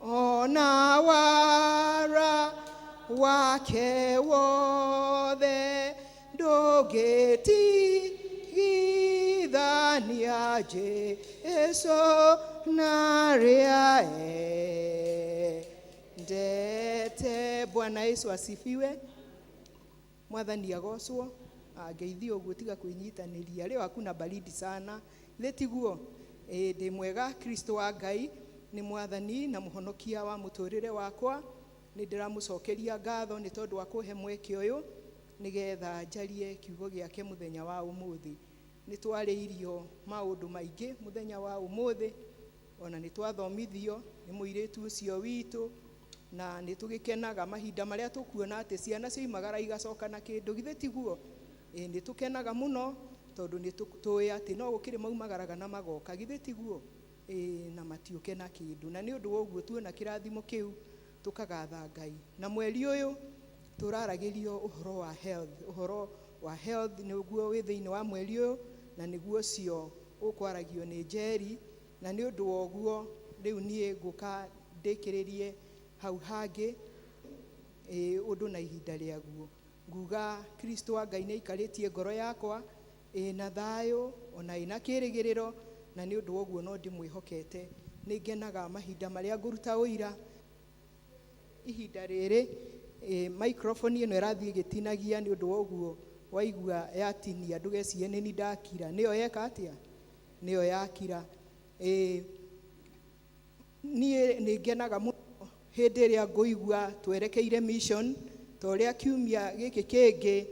ona wara wake wothe ndũngĩtigithania Jesu na arĩa endete. Bwana Yesu asifiwe. Mwathani agocwo. Ngeithio ũguo tiga kwĩnyitanĩria. Leo hakuna baridi sana, githĩ tiguo? Ĩĩ, ndĩ mwega. Kristo wa Ngai nĩ Mwathani na mũhonokia wa mũtũrĩre wakwa. Nĩ ndĩramũcokeria ngatho nĩ tondũ wa kũhe mweke ũyũ nĩgetha njarie kiugo gĩake mũthenya wa ũmũthĩ. Nĩ twarĩirio maũndũ maingĩ mũthenya wa ũmũthĩ, ona nĩ twathomithio nĩ mũirĩtu ũcio witũ, na nĩ tũgĩkenaga mahinda marĩa tũkuona atĩ ciana cioimagara igacoka na kĩndũ, githĩ tiguo? Ĩĩ, nĩ tũkenaga mũno tondũ nĩ tũĩ atĩ no gũkĩrĩ maumagaraga na magoka, githĩ tiguo? Ĩĩ, na matiũke na kĩndũ, na nĩ ũndũ wa ũguo tuona kĩrathimo kĩu tũkagatha Ngai. Na mweri ũyũ tũraragĩrio ũhoro wa health, ũhoro wa health nĩguo wĩ thĩinĩ wa mweri ũyũ, na nĩguo ũcio ũkwaragio nĩ Njeri, na nĩ ũndũ wa ũguo rĩu niĩ ngũka ndĩkĩrĩrie hau hangĩ ũndũ na ihinda rĩaguo. Nguga Kristo wa Ngai nĩ aikarĩtie ngoro yakwa ĩna thayũ ona ĩna kĩrĩgĩrĩro, na nĩ ũndũ wa ũguo no ndĩmwĩhokete. Nĩ ngenaga mahinda marĩa ngũruta ũira. Ihinda rĩrĩ microphone ĩno ĩrathiĩ ĩgĩtinagia, nĩ ũndũ wa ũguo waigua yatinia ndũgecirie nĩ ni ndakira, nĩyo yeka atĩa? Nĩyo yakira. Niĩ nĩ ngenaga mũno hĩndĩ ĩrĩa ngũigua twerekeire mission, ta ũrĩa kiumia gĩkĩ kĩngĩ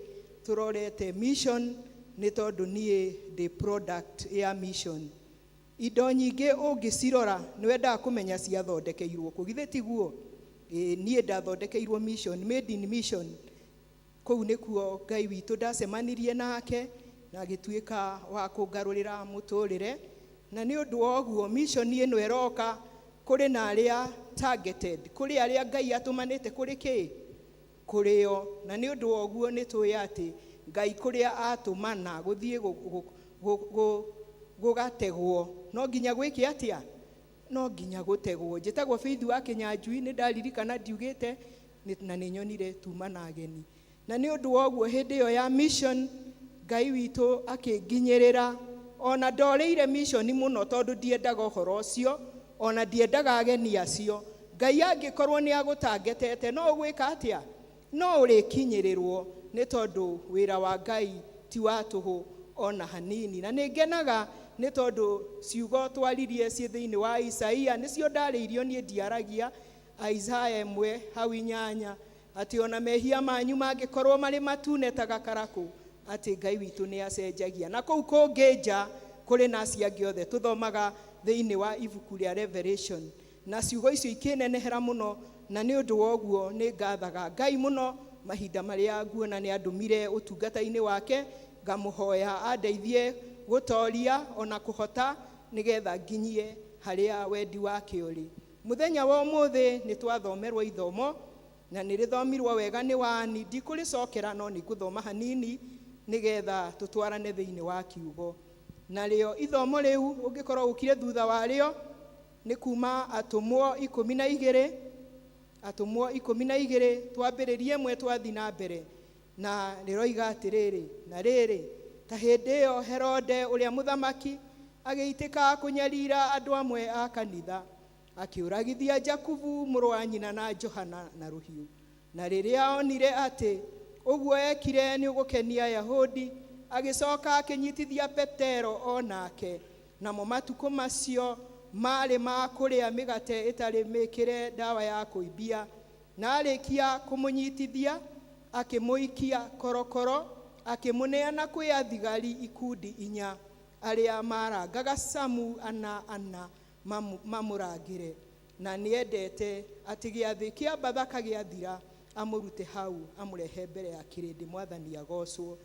tũrorete mission, nĩ tondũ niĩ ndĩ product ya mission. Indo nyingĩ ũngĩcirora nĩ wendaga kũmenya ciathondekeirwo kũ, githĩ tiguo? Niĩ ndathondekeirwo mission, made in mission. Kũu nĩkuo Ngai witũ ndacemanirie nake na agĩtuĩka wa kũngarũrĩra mũtũrĩre, na nĩ ũndũ wa ũguo mission ĩno ĩroka kũrĩ na arĩa targeted, kũrĩ arĩa Ngai atũmanĩte kũrĩ kĩ? Kũrĩ o. Na nĩ ũndũ wa ũguo nĩ tũĩ atĩ Ngai kũrĩa atũmana gũthiĩ gũgategwo, no nginya gwĩke atĩa? No nginya gũtegwo. Njĩtagwo Faith wa Kĩnyanjui, nĩ ndaririkana ndiugĩte na nĩ nyonire tuma na ageni. Na nĩ ũndũ wa ũguo hĩndĩ ĩyo ya mission Ngai witũ akĩnginyĩrĩra, ona ndorĩire mission mũno tondũ ndiendaga ũhoro ũcio, ona ndiendaga ageni acio. Ngai angĩkorwo nĩ agũtangetete no ũgwĩka atĩa? No ũrĩkinyĩrĩrwo, nĩ tondũ wĩra wa Ngai ti wa tũhũ ona hanini. Na nĩ ngenaga nĩ tondũ ciugo twaririe ciĩ thĩinĩ wa Isaia nĩcio ndarĩirio niĩ ndiaragia, Isaya 1 hau 8, atĩ ona mehia manyu mangĩkorwo marĩ matune ta gakarakũ, atĩ Ngai witũ nĩ acenjagia. Na kũu kũngĩ nja kũrĩ na acio angĩ othe tũthomaga thĩinĩ wa ibuku rĩa Revelation, na ciugo icio ikĩnenehera mũno, na nĩ ũndũ wa ũguo nĩ ngathaga Ngai mũno mahinda marĩa nguona nĩ andũmire ũtungata-inĩ wake, ngamũhoya andeithie gũtoria ona kũhota nĩgetha nginyie harĩa wendi wake ũrĩ. Mũthenya wa ũmũthĩ nĩ twathomerwo ithomo na nĩ rĩthomirwo wega nĩ wani, ndikũrĩcokera no nĩ ngũthoma hanini nĩgetha tũtwarane thĩinĩ wa kiugo. Narĩo ithomo rĩu ũngĩkorwo ũkire thutha warĩo nĩ kuma atũmwo 12, atũmwo 12 twambĩrĩrie ĩmwe twathi na mbere, na rĩroiga atĩrĩrĩ, na rĩrĩ ta hĩndĩ ĩyo Herode ũrĩa mũthamaki Agĩitĩka kũnyarira andũ amwe a kanitha, akĩũragithia Jakubu mũrũ wa nyina na Johana na rũhiũ. Na rĩrĩa onire atĩ ũguo ekire nĩ ũgũkenia Ayahudi, agĩcoka akĩnyitithia Petero o nake. Namo matukũ macio maarĩ ma kũrĩa mĩgate ĩtarĩ mĩkĩre ndawa ya kũimbia. Na arĩkia kũmũnyitithia, akĩmũikia korokoro, akĩmũneana kwĩ athigari ikundi inya arĩa marangaga camu ana ana mamũrangĩre. Na nĩendete atĩ gĩathĩ kĩa Bathaka gĩathira amũrute hau amũrehe mbere ya kĩrĩndĩ. Mwathani agocwo.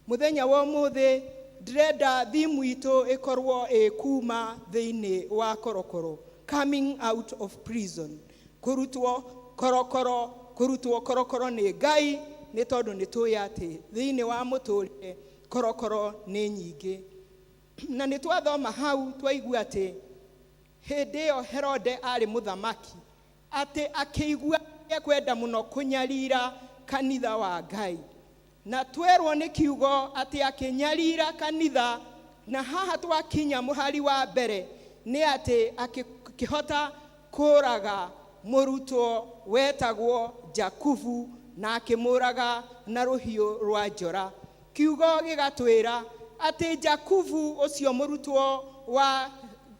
Mũthenya wa ũmũthĩ ndĩrenda thimu itũ ĩkorwo ĩ kuma thĩinĩ wa korokoro, coming out of prison, kũrutwo korokoro, kũrutwo korokoro nĩ Ngai, nĩ tondũ nĩ tũĩ atĩ thĩinĩ wa mũtũrĩre korokoro nĩ nyingĩ. Na nĩ twathoma hau twaigua atĩ hĩndĩ ĩyo Herode arĩ mũthamaki, atĩ akĩigua ekwenda mũno kũnyarira kanitha wa Ngai. Na twerwo nĩ kiugo atĩ akĩnyarira kanitha, na haha twakinya mũhari wa mbere nĩ atĩ akĩhota kũraga mũrutwo wetagwo Jakubu, na akĩmũraga na rũhiũ rwa njora. Kiugo gĩgatwĩra atĩ Jakubu ũcio mũrutwo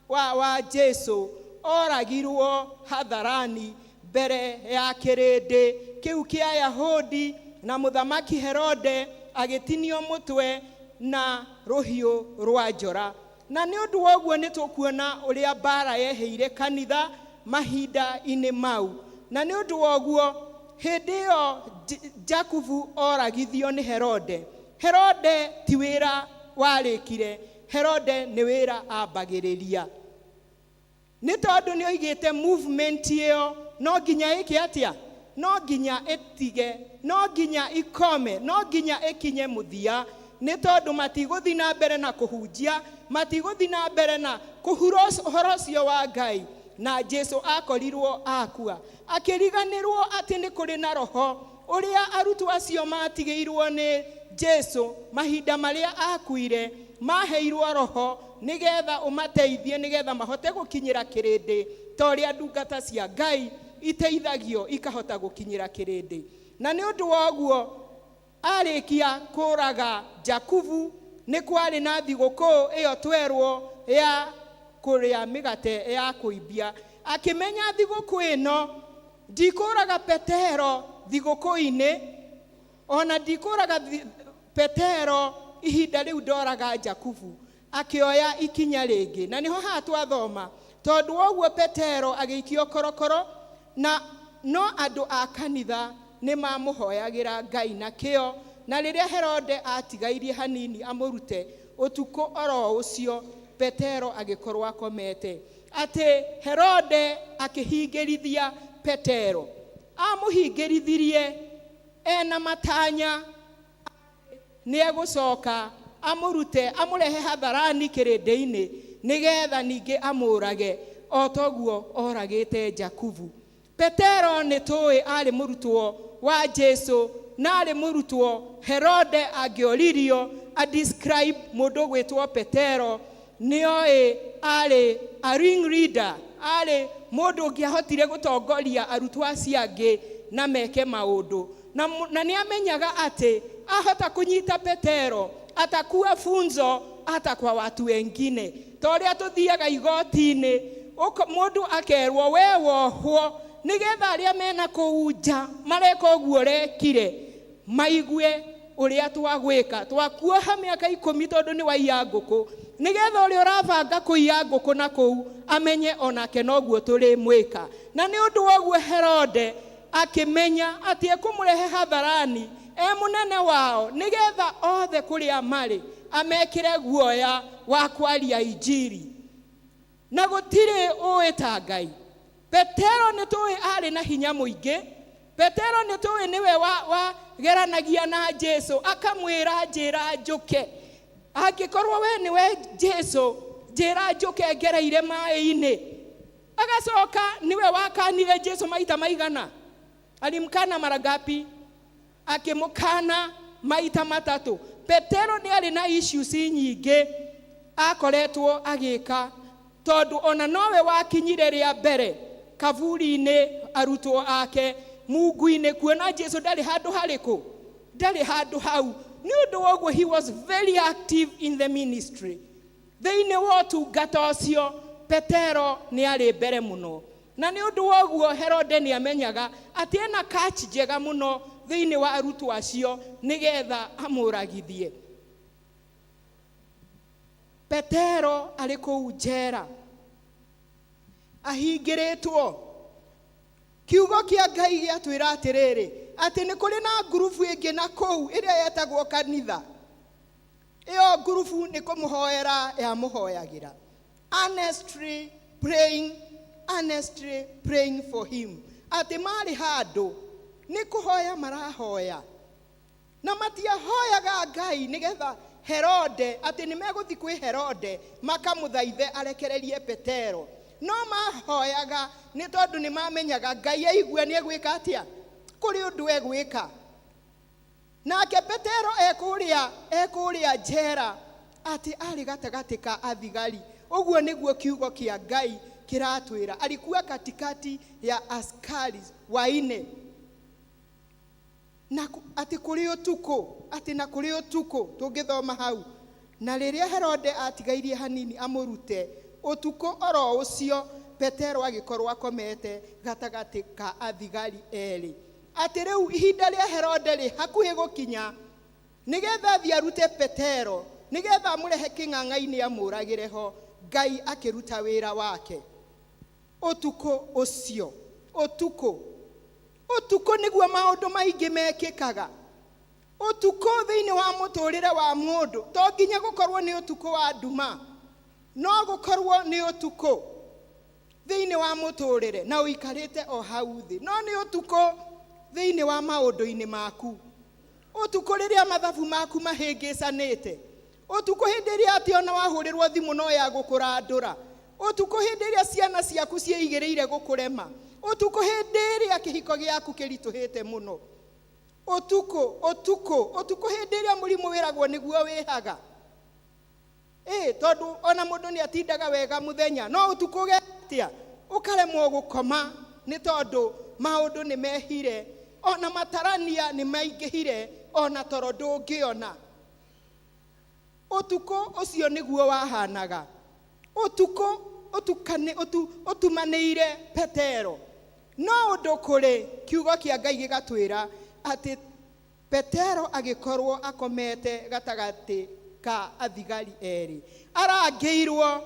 wa Jesu oragirwo hadharani mbere ya kĩrĩndĩ kĩu kĩa Ayahudi, na mũthamaki Herode agĩtinio mũtwe na rũhiũ rwa njora. Na nĩ ũndũ wa ũguo nĩ tũkuona ũrĩa mbara yeheire kanitha mahinda-inĩ mau. Na nĩ ũndũ wa ũguo hĩndĩ ĩyo Jakubu oragithio nĩ Herode. Herode ti wĩra warĩkire, Herode nĩ wĩra ambagĩrĩria. Nĩ tondũ nĩ oigĩte movement ĩyo no nginya ĩke atĩa? No nginya ĩtige, no nginya ikome, no nginya ĩkinye mũthia. Nĩ tondũ matigũthiĩ na mbere na kũhunjia, matigũthiĩ na mbere na kũhura ũhoro ũcio wa Ngai. Na Jesu akorirwo akua, akĩriganĩrwo atĩ nĩ kũrĩ na roho ũrĩa arutwo acio matigĩirwo nĩ Jesu mahinda marĩa akuire, maheirwo roho nĩgetha ũmateithie, nĩgetha mahote gũkinyĩra kĩrĩndĩ ta ũrĩa ndungata cia Ngai iteithagio ikahota gũkinyĩra kĩrĩndĩ. Na nĩ ũndũ wa ũguo arĩkia kũraga Jakubu, nĩ kwarĩ na thigũkũ ĩyo twerwo ya kũrĩa mĩgate ya kũimbia. Akĩmenya thigũkũ ĩno ndikũraga Petero thigũkũ-inĩ, ona ndikũraga Petero ihinda rĩu ndoraga Jakubu. Akĩoya ikinya rĩngĩ, na nĩho haha twathoma, tondũ wa ũguo Petero agĩikio korokoro, na no andũ a kanitha nĩ mamũhoyagĩra Ngai na kĩo. Na rĩrĩa Herode atigairie hanini amũrute ũtukũ oro ũcio, Petero agĩkorwo akomete. Atĩ Herode akĩhingĩrithia Petero, amũhingĩrithirie ena matanya nĩ egũcoka amũrute amũrehe hadharani kĩrĩndĩ-inĩ nĩgetha ningĩ amũrage o toguo oragĩte Jakubu. Petero nĩ tũĩ arĩ mũrutwo wa Jesu, na arĩ mũrutwo Herode angĩoririo a describe mũndũ ũgwĩtwo Petero, nĩoĩ arĩ a ring leader, arĩ mũndũ ũngĩahotire gũtongoria arutwo acio angĩ na meke maũndũ. Na nĩamenyaga atĩ ahota kũnyita Petero atakuwa funzo hata kwa watu wengine. Ta ũrĩa tũthiaga igoti-inĩ, mũndũ akerwo we wohwo, nĩgetha arĩa mena kũu nja mareka ũguo ũrekire maigue ũrĩa twagwĩka. Twakuoha mĩaka 10 tondũ nĩ waiya ngũkũ, nĩgetha ũrĩa ũrabanga kũiya ngũkũ na kũu amenye onake noguo tũrĩmwĩka. Na nĩ ũndũ wa ũguo Herode akĩmenya atĩ ekũmũrehe hadharani e mũnene wao, nĩgetha othe kũrĩa marĩ amekĩre guoya wa kwaria injiri. Na gũtirĩ ũĩ ta Ngai. Petero nĩ tũĩ arĩ na hinya mũingĩ. Petero nĩ tũĩ nĩwe wageranagia na Jesu, akamwĩra njĩra njũke. Angĩkorwo we nĩwe Jesu, njĩra njũke ngereire maĩ-inĩ. Agacoka nĩwe wakanire Jesu maita maigana? Alimkana mara ngapi? Akĩmũkana maita matatũ. Petero nĩ arĩ na issues nyingĩ. Akoretwo agĩka tondũ ona nowe wakinyire rĩa mbere kaburi-inĩ arutwo ake mungu-inĩ kuona Jesu ndarĩ handũ harĩkũ, ndarĩ handũ hau. Nĩ ũndũ wa ũguo he was very active in the ministry. Thĩinĩ wa ũtungata ũcio Petero nĩ arĩ mbere mũno, na nĩ ũndũ wa ũguo Herode nĩ amenyaga atĩ ena catch njega mũno thĩinĩ wa arutwo acio nĩgetha amũragithie. Petero arĩ kũu njera ahingĩrĩtwo. Kiugo kĩa Ngai gĩatwĩra atĩrĩrĩ, atĩ nĩ kũrĩ na ngurubu ĩngĩ na kũu ĩrĩa yetagwo kanitha. Ĩyo ngurubu nĩ kũmũhoera yamũhoyagĩra, earnestly praying, earnestly praying for him, atĩ marĩ handũ nĩ kũhoya marahoya, na matiahoyaga Ngai nĩgetha Herode, atĩ nĩ megũthiĩ kwĩ Herode makamũthaithe arekererie Petero, no mahoyaga nĩ tondũ nĩ mamenyaga Ngai aigua nĩ egwĩka atĩa, kũrĩ ũndũ egwĩka. Nake Petero ekũrĩa njera atĩ arĩ gatagatĩ ka athigari. Ũguo nĩguo kiugo kĩa Ngai kĩratwĩra, alikuwa katikati ya askari waine, na atĩ kũrĩ ũtukũ, atĩ na kũrĩ ũtukũ tũngĩthoma hau. Na rĩrĩa Herode atigairie hanini amũrute ũtukũ oro ũcio, Petero agĩkorwo akomete gatagatĩ ka athigari erĩ. Atĩ rĩu ihinda rĩa Herode rĩ hakuhĩ gũkinya nĩgetha athiĩ arute Petero, nĩgetha amũrehe kĩng'ang'a-inĩ amũragĩre ho. Ngai akĩruta wĩra wake ũtukũ ũcio. Ũtukũ, ũtukũ nĩguo maũndũ maingĩ mekĩkaga. Ũtukũ thĩinĩ wa mũtũrĩre wa mũndũ to nginya gũkorwo nĩ ũtukũ wa nduma, no gũkorwo nĩ ũtukũ thĩinĩ wa mũtũrĩre na ũikarĩte o hau thĩ, no nĩ ũtukũ thĩinĩ wa maũndũ-inĩ maku. Ũtukũ rĩrĩa mathabu maku mahĩngĩcanĩte, ũtukũ hĩndĩ ĩrĩa atĩ ona wahũrĩrwo thimũ no ya gũkũrandũra, ũtukũ hĩndĩ ĩrĩa ciana ciaku ciĩigĩrĩire gũkũrema, ũtukũ hĩndĩ ĩrĩa kĩhiko gĩaku kĩritũhĩte mũno, ũtukũ, ũtukũ, ũtukũ hĩndĩ ĩrĩa mũrimũ wĩragwo nĩguo wĩhaga. Tondũ ona mũndũ nĩ atindaga wega mũthenya, no ũtukũ ũgetia ũkaremwo gũkoma nĩ tondũ maũndũ nĩ mehire, ona matarania nĩ maingĩhire, ona toro ndũngĩona. Ũtukũ ũcio nĩguo wahanaga. Ũtukũ ũtumanĩire Petero. No ũndũ kũrĩ kiugo kĩa Ngai gĩgatwĩra atĩ Petero agĩkorwo akomete gatagatĩ ka athigari erĩ, arangĩirwo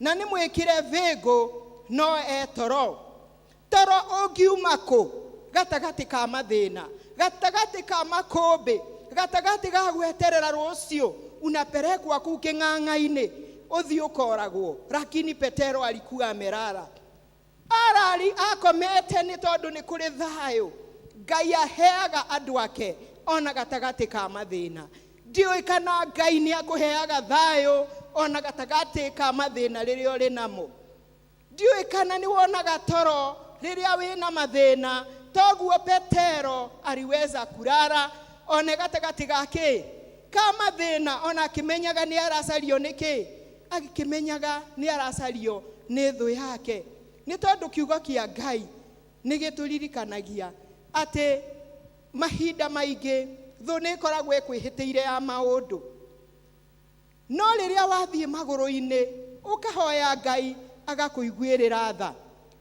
na nĩ mwĩkĩre bĩngũ no etoro. Toro ũngiuma kũ gatagatĩ ka mathĩna, gatagatĩ ka makũmbĩ, gatagatĩ ga gweterera rũciũ, unapelekwa kũu kĩng'ang'a-inĩ ũthiĩ ũkoragwo. Lakini Petero alikuwa amelala, arari akomete nĩ tondũ nĩ kũrĩ thayũ Ngai aheaga andũ ake ona gatagatĩ ka mathĩna. Ndiũĩ kana Ngai nĩ akũheaga thayũ ona gatagatĩ ka mathĩna rĩrĩa ũrĩ namo. Ndiũĩ kana nĩ wonaga toro rĩrĩa wĩna mathĩna. Toguo Petero aliweza kulala one gatagatĩ ga kĩ ka mathĩna, ona akĩmenyaga nĩ aracario nĩ kĩ, agĩkĩmenyaga nĩ aracario nĩ thũ yake. Nĩ tondũ kiugo kĩa Ngai nĩ gĩtũririkanagia atĩ mahinda maingĩ thũ nĩ ĩkoragwo ĩkwĩhĩtĩire ya maũndũ, no rĩrĩa wathiĩ magũrũ-inĩ ũkahoya Ngai agakũiguĩrĩra tha.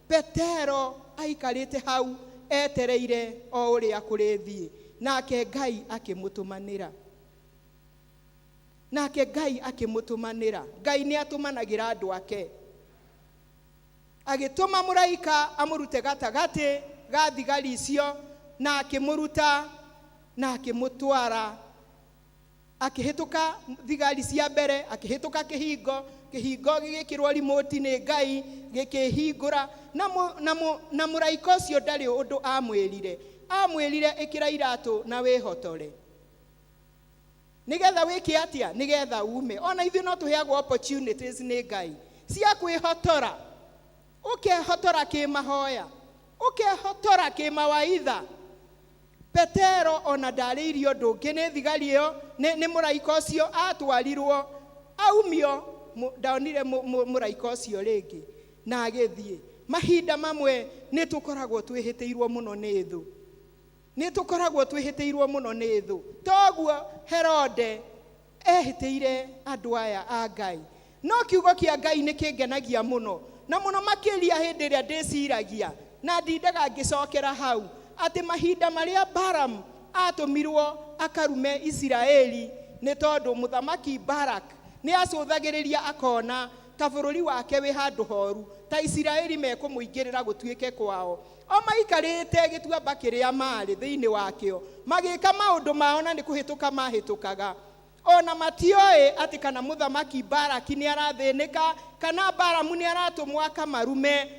Petero aikarĩte hau etereire o ũrĩa kũrĩthiĩ, nake Ngai akĩmũtũmanĩra. Nake Ngai akĩmũtũmanĩra. Ngai nĩ atũmanagĩra andũ ake, agĩtũma mũraika amũrute gatagatĩ ga thigari icio, na akĩmũruta na akĩmũtwara, akĩhĩtũka thigari cia mbere, akĩhĩtũka kĩhingo, kĩhingo gĩgĩkĩrwo remote nĩ Ngai gĩkĩhingũra, na mũraika ũcio ndarĩ ũndũ amwĩrire. Amwĩrire ĩkĩra iratũ na wĩhotore, nĩgetha wĩke atĩa? Nĩgetha ume. Ona ithuĩ no tũheagwo opportunities nĩ Ngai cia kwĩhotora, ũkehotora kĩmahoya, ũkehotora kĩmawaitha. Petero ona ndarĩirio ũndũ ũngĩ nĩ thigari ĩyo, nĩ mũraika ũcio, atwarirwo Aumio ndonire mũraika ũcio rĩngĩ na agĩthiĩ. Mahinda mamwe nĩ tũkoragwo twĩhĩtĩirwo mũno nĩ thũ, nĩ tũkoragwo twĩhĩtĩirwo mũno nĩ thũ. Toguo Herode ehĩtĩire andũ aya a Ngai. No kiugo kĩa Ngai nĩ kĩngenagia mũno, na mũno makĩria hĩndĩ ĩrĩa ndĩciragia na ndindaga ngĩcokera hau atĩ mahinda marĩa Balaam atũmirwo akarume Isiraeli nĩ tondũ mũthamaki Balak nĩ acũthagĩrĩria akona ta bũrũri wake wĩ handũ horu, ta Isiraeli mekũmũingĩrĩra gũtuĩke kwao. O maikarĩte gĩtuamba kĩrĩa marĩ thĩinĩ wakĩo, magĩka maũndũ mao na nĩ kũhĩtũka mahĩtũkaga. Ona matioĩ atĩ kana mũthamaki Balaki nĩ arathĩnĩka kana Balamu nĩ aratũmwo akamarume.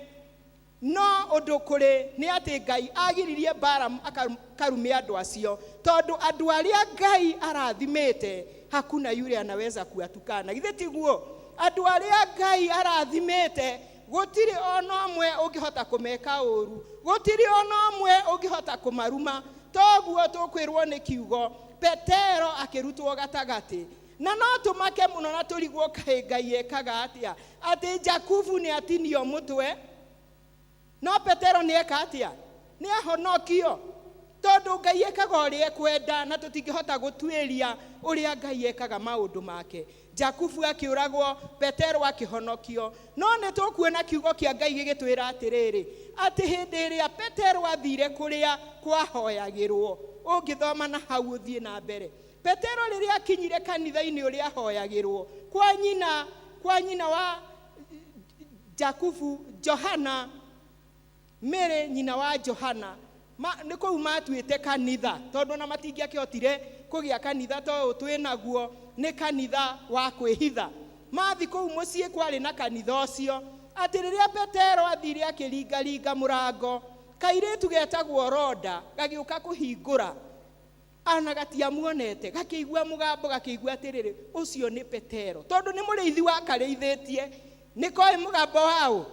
No ũndũ kũrĩ nĩ atĩ Ngai agiririe Balamu akarume andũ acio, tondũ andũ arĩa Ngai arathimĩte hakuna yule anaweza kuatukana. Githĩ tiguo? Andũ arĩa Ngai arathimĩte gũtirĩ ona ũmwe ũngĩhota kũmeka ũru, gũtirĩ ona ũmwe ũngĩhota kũmaruma. Toguo tũkwĩrwo nĩ kiugo, Petero akĩrutwo gatagatĩ. Na no tũmake mũno na tũrigwo kaĩ Ngai ekaga atĩa, atĩ Jakubu nĩ atinio mũtwe, no Petero nĩ eka atĩa? Nĩ ahonokio. Tondũ Ngai ekaga ũrĩa ekwenda na tũtingĩhota gũtuĩria ũrĩa Ngai ekaga maũndũ make. Jakubu akĩũragwo, Petero akĩhonokio. No nĩ tũkuona kiugo kĩa Ngai gĩgĩtwĩra atĩrĩrĩ, atĩ hĩndĩ ĩrĩa Petero athire kũrĩa kwahoyagĩrwo, ũngĩthoma na hau ũthiĩ na mbere, Petero rĩrĩa akinyire kanitha-inĩ ũrĩa ahoyagĩrwo, kwa nyina wa Jakubu, Johana, Mary nyina wa Johana, nĩ kũu matuĩte kanitha, tondũ ona matingĩakĩhotire kũgĩa kanitha ta ũyũ twĩ naguo, nĩ kanitha wa kwĩhitha. Mathi kũu mũciĩ kwarĩ na kanitha ũcio, atĩ rĩrĩa Petero athire akĩringaringa mũrango, kairĩtu getagwo Roda gagĩũka kũhingũra. Ana gatiamuonete, gakĩigua mũgambo, gakĩigua atĩrĩrĩ, ũcio nĩ Petero. Tondũ nĩ mũrĩithi wakarĩithĩtie, nĩ koĩ mũgambo waũ?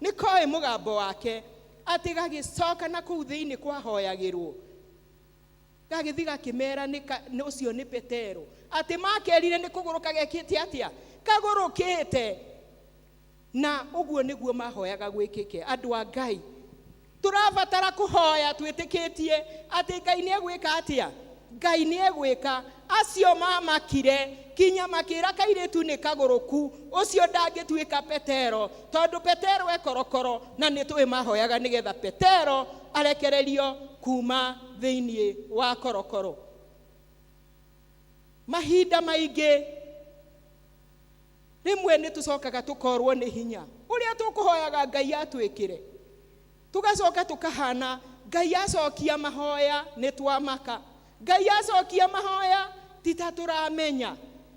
Nĩ koĩ mũgambo wake. Atĩ gagĩcoka na kũu thĩinĩ kwahoyagĩrwo. Gagĩthiĩ gakĩmera nĩ ũcio nĩ Petero. Atĩ makerire nĩ kũgũrũka gekĩte atĩa? Kagũrũkĩte. Na ũguo nĩguo mahoyaga gwĩkĩke. Andũ a Ngai, tũrabatara kũhoya twĩtĩkĩtie atĩ Ngai nĩ egwĩka atĩa? Ngai nĩ egwĩka. Acio mamakire kinya makĩra kairĩtu nĩ kagũrũku, ũcio ndangĩtuĩka Petero, tondũ Petero e korokoro, na nĩ tũĩ mahoyaga nĩgetha Petero arekererio kuma thĩinĩ wa korokoro. Mahinda maingĩ rĩmwe nĩ tũcokaga tũkorwo nĩ hinya ũrĩa tũkũhoyaga Ngai atwĩkĩre, tũgacoka tũkahana Ngai acokia mahoya nĩ twamaka, Ngai acokia mahoya ti ta tũramenya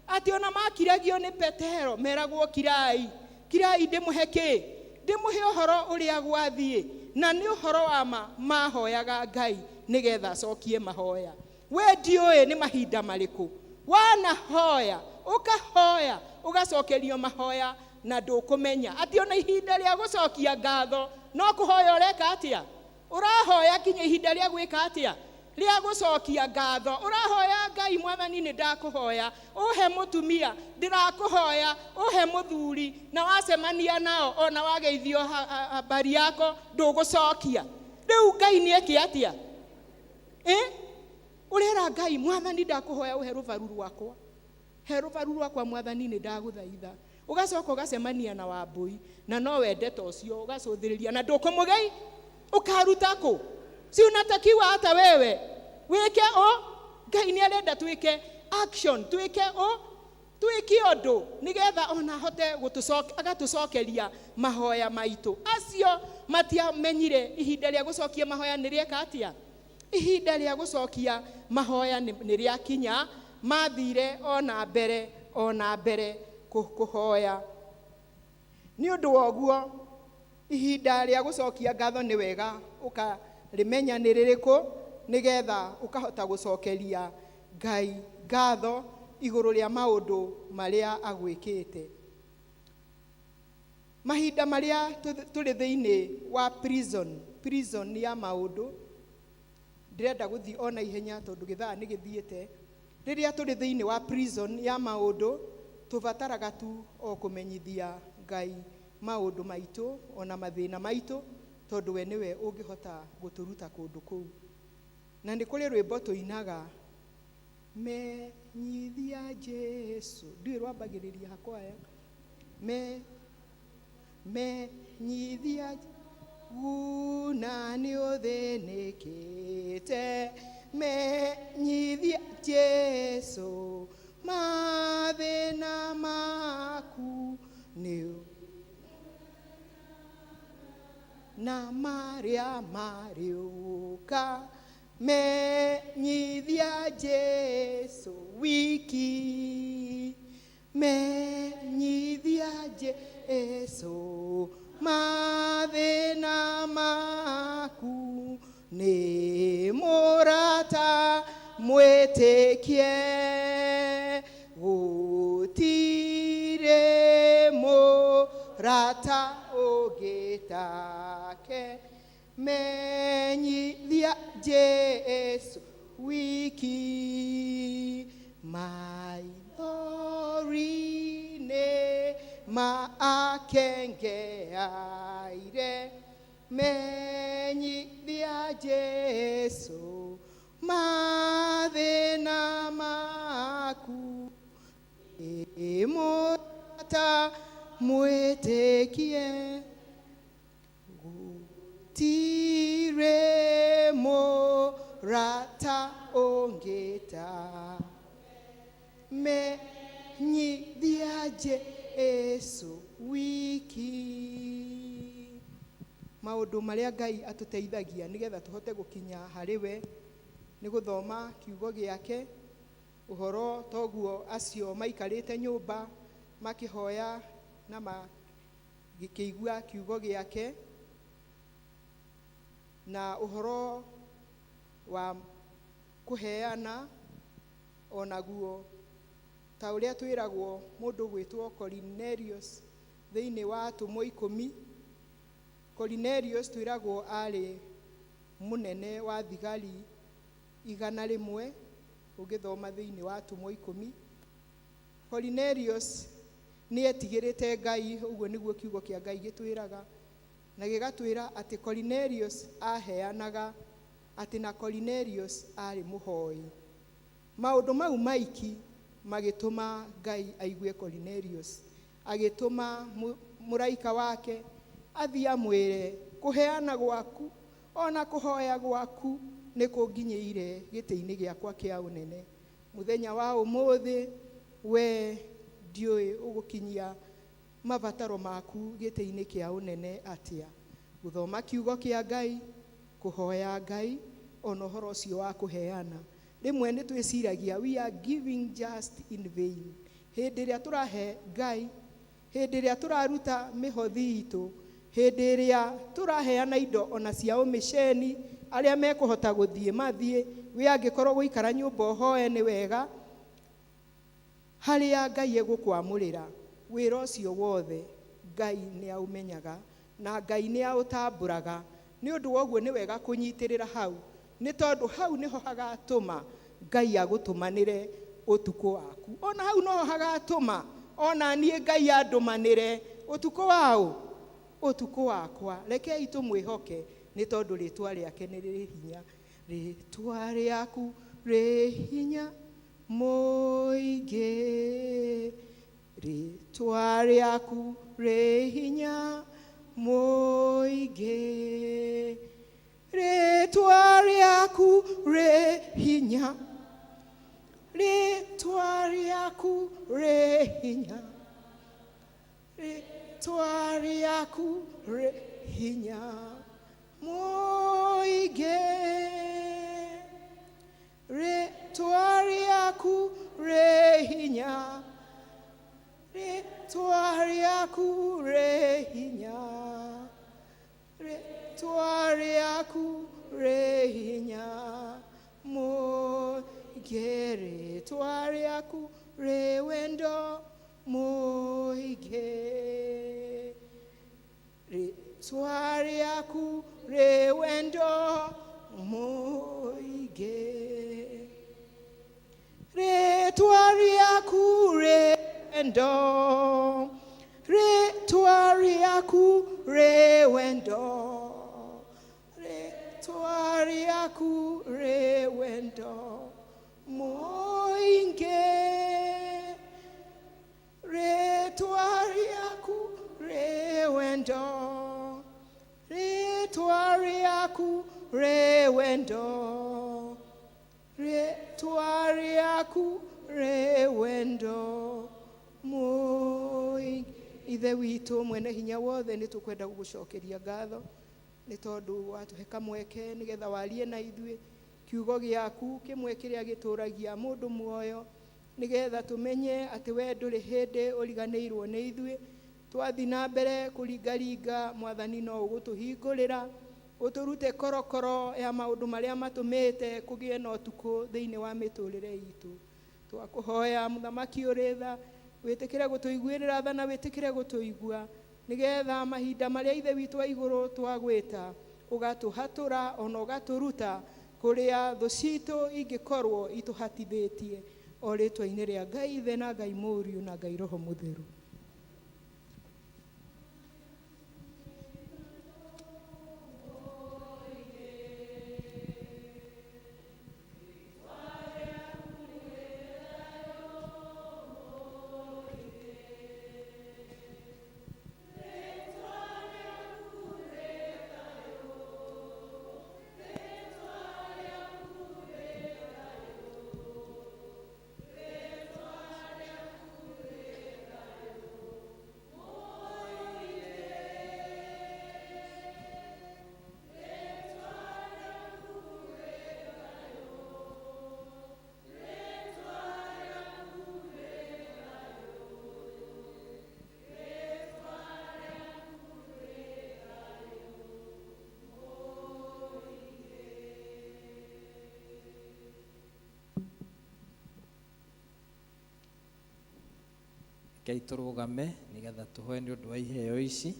atĩ ona makiragio nĩ Petero meragwo kirai, kirai ndĩmũhe kĩ? Ndĩmũhe ũhoro ũrĩa gwathiĩ. Na nĩ ũhoro wa ma mahoyaga Ngai nĩgetha acokie mahoya. We ndiũĩ nĩ mahinda marĩkũ wanahoya, ũkahoya ũgacokerio mahoya na ndũkũmenya atĩ ona ihinda rĩa gũcokia ngatho no kũhoya ũreka atĩa? Ũrahoya kinya ihinda rĩa gwĩka atĩa? Rĩa gũcokia ngatho. Ũrahoya Ngai, Mwathani nĩ ndakũhoya ũhe mũtumia, ndĩrakũhoya ũhe mũthuri, na wacemania nao ona wageithio habari yako ndũgũcokia. Rĩu Ngai nĩ eke atĩa? Ũrera Ngai, Mwathani ndakũhoya ũhe rũbaru rwakwa, he rũbaru rwakwa Mwathani nĩ ndagũthaitha. Ũgacoka ũgacemania na Wambũi na no wende ta ũcio, ũgacũthĩrĩria na ndũkũmũgei, ũkaruta kũ? Si unatakiwa hata wewe wĩke ũ? Ngai nĩ arenda twĩke action, twĩke ũ? Twĩke ũndũ nĩgetha ona ahote agatũcokeria mahoya maitũ. Acio matiamenyire ihinda rĩa gũcokia mahoya nĩ rĩeka atĩa? Ihinda rĩa gũcokia mahoya nĩ rĩakinya, mathire ona mbere, ona mbere kũhoya. Nĩ ũndũ wa ũguo, ihinda rĩa gũcokia ngatho nĩ wega ũkarĩmenya nĩ rĩrĩkũ, nĩgetha ũkahota gũcokeria Ngai ngatho igũrũ rĩa maũndũ marĩa agwĩkĩte. Mahinda marĩa tũrĩ thĩinĩ wa prison, prison ya maũndũ, ndĩrenda gũthiĩ ona ihenya tondũ gĩthaa nĩ gĩthiĩte. Rĩrĩa tũrĩ thĩinĩ wa prison ya maũndũ, Tũbataraga tu o kũmenyithia Ngai maũndũ maitũ ona mathĩna maitũ, tondũ we nĩwe ũngĩhota gũtũruta kũndũ kũu. Na nĩ kũrĩ rwĩmbo tũinaga, menyithia Jesu, ndiũĩ rwambagĩrĩria hakwaya, menyithia guna nĩ ũthĩnĩkĩte, menyithia Jesu mathĩna maku nĩ na marĩa marĩũka, menyithia Jesu wiki, menyithia Jesu mathĩna maku nĩ mũrata mwĩtĩkie, gũtirĩ mũrata ũngĩtake, menyithia Jesu wiki, maithori-inĩ ma akengeaire, menyithia Jesu mathĩna maku nĩ mũrata mwĩtĩkie, gũtirĩ mũrata ũngĩta, menyithia Jesu wiki. Maũndũ marĩa Ngai atũteithagia nĩgetha tũhote gũkinya harĩ we nĩ gũthoma kiugo gĩake, ũhoro toguo acio maikarĩte nyũmba makĩhoya na makĩigua kiugo gĩake, na ũhoro wa kũheana onaguo ta ũrĩa twĩragwo mũndũ gwĩtwo Cornelius thĩinĩ wa atũmwo 10. Cornelius twĩragwo arĩ mũnene wa thigari 100, ũngĩthoma thĩinĩ wa atũmwo 10. Cornelius nĩ etigĩrĩte Ngai, ũguo nĩguo kiugo kĩa Ngai gĩtwĩraga, na gĩgatwĩra atĩ Cornelius aheanaga, atĩ na Cornelius arĩ mũhoi. Maũndũ mau maiki magĩtũma Ngai aigue Cornelius, agĩtũma mũraika wake athiĩ amwĩre kũheana gwaku ona kũhoya gwaku nĩ kũnginyĩire gĩtĩ-inĩ gĩakwa kĩa ũnene. Mũthenya wa ũmũthĩ we ndiũĩ ũgũkinyia mabataro maku gĩtĩ-inĩ kĩa ũnene atĩa. Gũthoma kiugo kĩa Ngai, kũhoya Ngai, ona ũhoro ũcio wa kũheana. Rĩmwe nĩ twĩciragia we are giving just in vain. Hĩndĩ ĩrĩa tũrahe Ngai, hĩndĩ ĩrĩa tũraruta mĩhothi itũ, hĩndĩ ĩrĩa tũraheana indo ona cia ũmĩceni, arĩa mekũhota gũthiĩ mathiĩ, we angĩkorwo gũikara nyũmba ũhoe nĩ wega, harĩa Ngai egũkwamũrĩra wĩra ũcio wothe Ngai nĩ aũmenyaga na Ngai nĩ aũtambũraga. Nĩ ũndũ wa ũguo nĩ wega kũnyitĩrĩra hau, nĩ tondũ hau nĩho hagatũma Ngai agũtũmanĩre ũtukũ waku. Ona hau noho hagatũma ona niĩ Ngai andũmanĩre ũtukũ waũ, ũtukũ wakwa. Rekei tũmwĩhoke nĩ tondũ rĩtwa rĩake nĩ rĩrĩ hinya. Rĩtwa rĩaku rĩ hinya mũingĩ, rĩtwa rĩaku rĩ hinya mũingĩ, rĩtwa rĩaku rĩ hinya, rĩtwa rĩaku rĩ hinya, rĩtwa rĩaku rĩ hinya mũingĩ, rĩtwa rĩaku rĩ hinya, rĩtwa rĩaku rĩ hinya, rĩtwa rĩaku rĩ hinya mũingĩ, rĩtwa rĩaku rĩ wendo mũingĩ, rĩtwa rĩaku rĩ wendo mũingĩ, rĩtwa rĩaku rĩ wendo rĩtwa rĩaku rĩ wendo rĩtwa rĩaku rĩ wendo mũingĩ rĩtwa rĩaku rĩ wendo rĩtwa rĩaku rĩ wendo rĩtwa rĩaku rĩ wendo mũingĩ. Ithe witũ mwene hinya wothe nĩ tũkwenda gũgũcokeria ngatho nĩ tondũ watũhe kamweke nĩgetha warie na ithuĩ kiugo gĩaku kĩmwe kĩrĩa gĩtũragia mũndũ muoyo nĩgetha tũmenye atĩ we ndũrĩ hĩndĩ ũriganĩirwo nĩ ithuĩ. Twathiĩ na mbere kũringaringa mwathani no ũgũtũhingũrĩra ũtũrute korokoro ya maũndũ marĩa matũmĩte kũgĩe na ũtukũ thĩinĩ wa mĩtũrĩre itũ. Twakũhoya mũthamaki ũrĩ tha wĩtĩkĩre gũtũiguĩrĩra tha na wĩtĩkĩre gũtũigua nĩgetha mahinda marĩa ithe witũ wa igũrũ twagwĩta ũgatũhatũra ona ũgatũruta kũrĩa thũ citũ ingĩkorwo itũhatithĩtie o rĩtwa-inĩ rĩa Ngai Ithe na Ngai Mũriũ na Ngai Roho Mũtheru. Rekei tũrũgame nĩgetha tũhoe nĩ ũndũ wa iheo ici.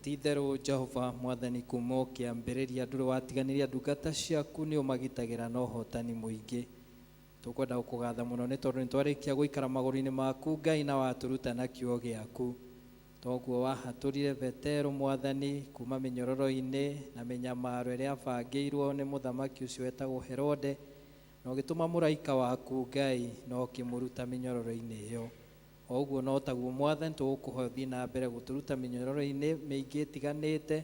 Ti itherũ Jehova mwathani kuma o kĩambĩrĩria ndũrĩ watiganĩria ndungata ciaku nĩ ũmagitagĩra na ũhotani mũingĩ. Tũkwenda gũkũgatha mũno nĩ tondũ nĩ twarĩkia gũikara magũrũ-inĩ maku Ngai na watũruta na kiugo gĩaku. Toguo wahatũrire Petero mwathani kuma mĩnyororo-inĩ na mĩnyamaro ĩrĩa abangĩirwo nĩ mũthamaki ũcio wetagwo Herode, na ũgĩtũma mũraika waku Ngai na ũkĩmũruta mĩnyororo-inĩ ĩyo. O ũguo no taguo mwathani tũgũkũhoya ũthiĩ na mbere gũtũruta mĩnyororo-inĩ mĩingĩ ĩtiganĩte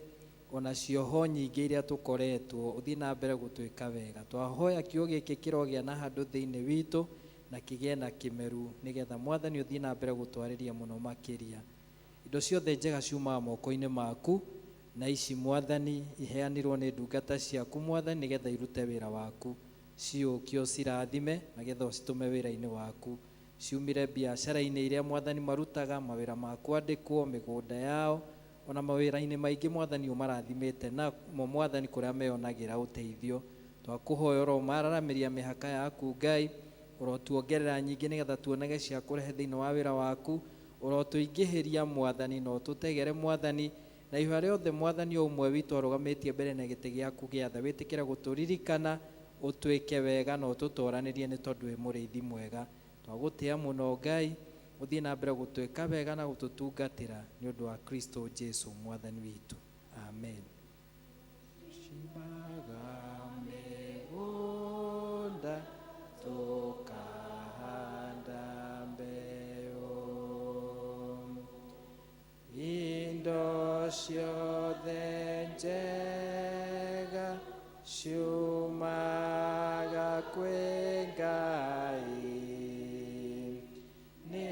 ona cioho nyingĩ iria tũkoretwo, ũthiĩ na mbere gũtwĩka wega. Twahoya kiugo gĩkĩ kĩrogĩa na handũ thĩinĩ witũ na kĩgĩe na kĩmeru nĩgetha mwathani ũthiĩ na mbere gũtwarĩria mũno makĩria. Indo ciothe njega ciumaga moko-inĩ maku na ici mwathani iheanirwo nĩ ndungata ciaku mwathani nĩgetha irute wĩra waku. Ciũkio cirathime nĩgetha ũcitũme wĩra-inĩ waku. Ciumire biacara-inĩ iria mwathani marutaga, mawĩra ma kwandĩkwo, mĩgũnda yao, ona mawĩra-inĩ maingĩ mwathani ũmarathimĩte namo mwathani kũrĩa meyonagĩra ũteithio. Twakũhoya ũromararamĩria mĩhaka yaku Ngai, ũrotuongerera nyingĩ nĩgetha tuonage cia kũrehe thĩinĩ wa wĩra waku, ũrotũingĩhĩria mwathani na ũtũtegere mwathani, na ihoya rĩothe mwathani o ũmwe witũ arũgamĩtie mbere na gĩtĩ gĩaku gĩa tha wĩtĩkĩre gũtũririkana ũtwĩke wega na ũtũtoranĩrie nĩ tondũ wĩ mũrĩithi mwega. Twagũtĩa mũno Ngai, ũthiĩ na mbere gũtwĩka wega na gũtũtungatĩra nĩ ũndũ wa Kristo Jesu mwathani witũ. Amen. Cimaga mĩgũnda tũkahanda mbeũ, indo ciothe njega ciumaga kwĩ Ngai, nĩ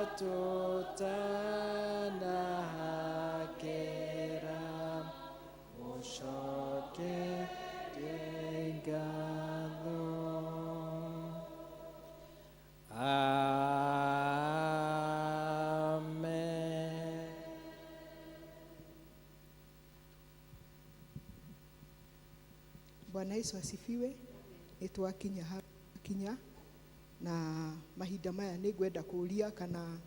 atũtanahakĩra mũcokerie ngatho. Amen. Bwana Yesu asifiwe. Nĩ twakinya kinya na mahinda maya nĩ ngwenda kũũria kana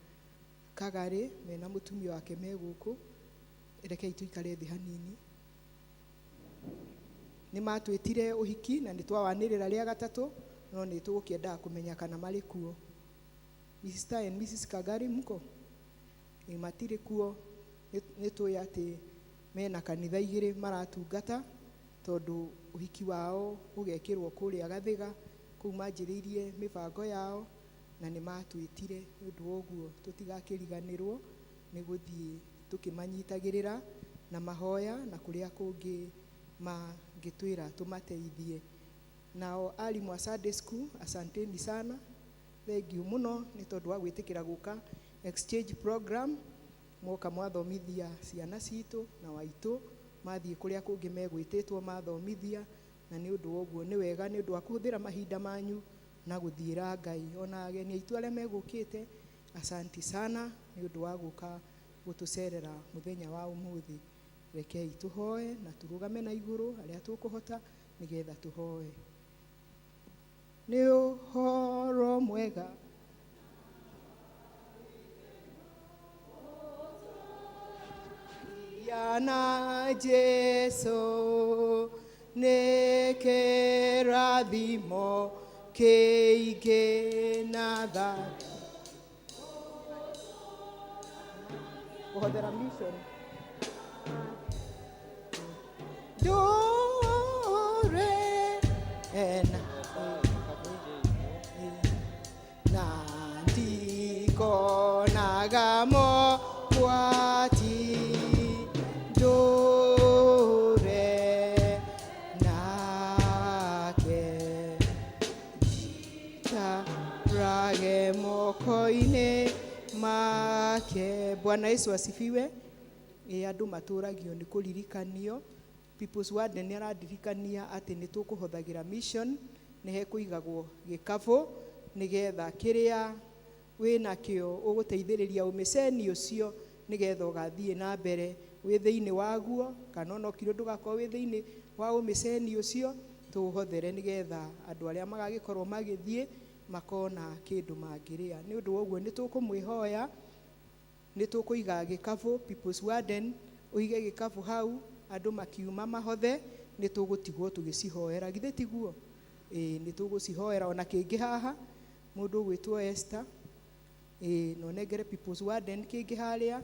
Kagarĩ mena mũtumia wake me gũkũ. Rekei tũikare thĩ hanini. Nĩ matwĩtire ũhiki na nĩ twawanĩrĩra rĩa gatatũ, No nĩ tũgũkĩendaga kũmenya kana marĩ kuo. Mr. and Mrs. Kagari mko? Ĩ matirĩ kuo. Nĩ tũĩ atĩ mena kanitha igĩrĩ maratungata tondũ ũhiki wao ũgekĩrwo kũrĩa Gathiga, kũu manjĩrĩirie mĩbango yao na nĩ matwĩtire. Nĩ ũndũ wa ũguo tũtigakĩriganĩrwo nĩ gũthiĩ tũkĩmanyitagĩrĩra na mahoya na kũrĩa kũngĩ mangĩtwĩra tũmateithie. Nao arimũ a Sunday school, asanteni sana, thengiũ mũno nĩ tondũ wa gwĩtĩkĩra gũka exchange program. Mwoka mwathomithia ciana citũ na waitũ mathiĩ kũrĩa kũngĩ megwĩtĩtwo mathomithia, na nĩ ũndũ wa ũguo nĩ wega nĩ ũndũ wa kũhũthĩra mahinda manyu na gũthiĩra Ngai. Ona ageni aitũ arĩa megũkĩte, asanti sana nĩ ũndũ wa gũka gũtũcerera mũthenya wa ũmũthĩ. Rekei tũhoe na tũrũgame na igũrũ arĩa tũkũhota nĩgetha tũhoe. Nĩ ũhoro mwega yana Jesu nĩ kĩrathimo kĩingĩ na thayũ. Kũhothera mission ndũre ena na ndikonaga mogwati ndũre nake tarage moko-inĩ make. Bwana Yesu asifiwe. Ĩ andũ matũragio nĩ kũririkanio. People's Warden nĩ aradirikania atĩ nĩ tũkũhothagira mission, nĩ hekũigagwo gĩkabũ nĩgetha kĩrĩa wĩnakĩo ũgũteithĩrĩria ũmĩceni ũcio nĩgetha ũgathiĩ na mbere wĩ thĩinĩ waguo, kana ona ũkirwo ndũgakorwo wĩ thĩinĩ wa ũmĩceni ũcio, tũũhothere nĩgetha andũ arĩa magagĩkorwo magĩthiĩ makona kĩndũ mangĩrĩa. Nĩ ũndũ wa ũguo nĩ tũkũmwĩhoya, nĩ tũkũiga gĩkabũ People's Warden, ũige gĩkabũ hau andũ makiuma mahothe, nĩ tũgũtigwo tũgĩcihoera. Githĩ tiguo? Ĩĩ nĩ tũgũcihoera. Ona kĩngĩ haha mũndũ ũgwĩtwo Esther, ĩĩ na ũnengere People's Warden kĩngĩ harĩa.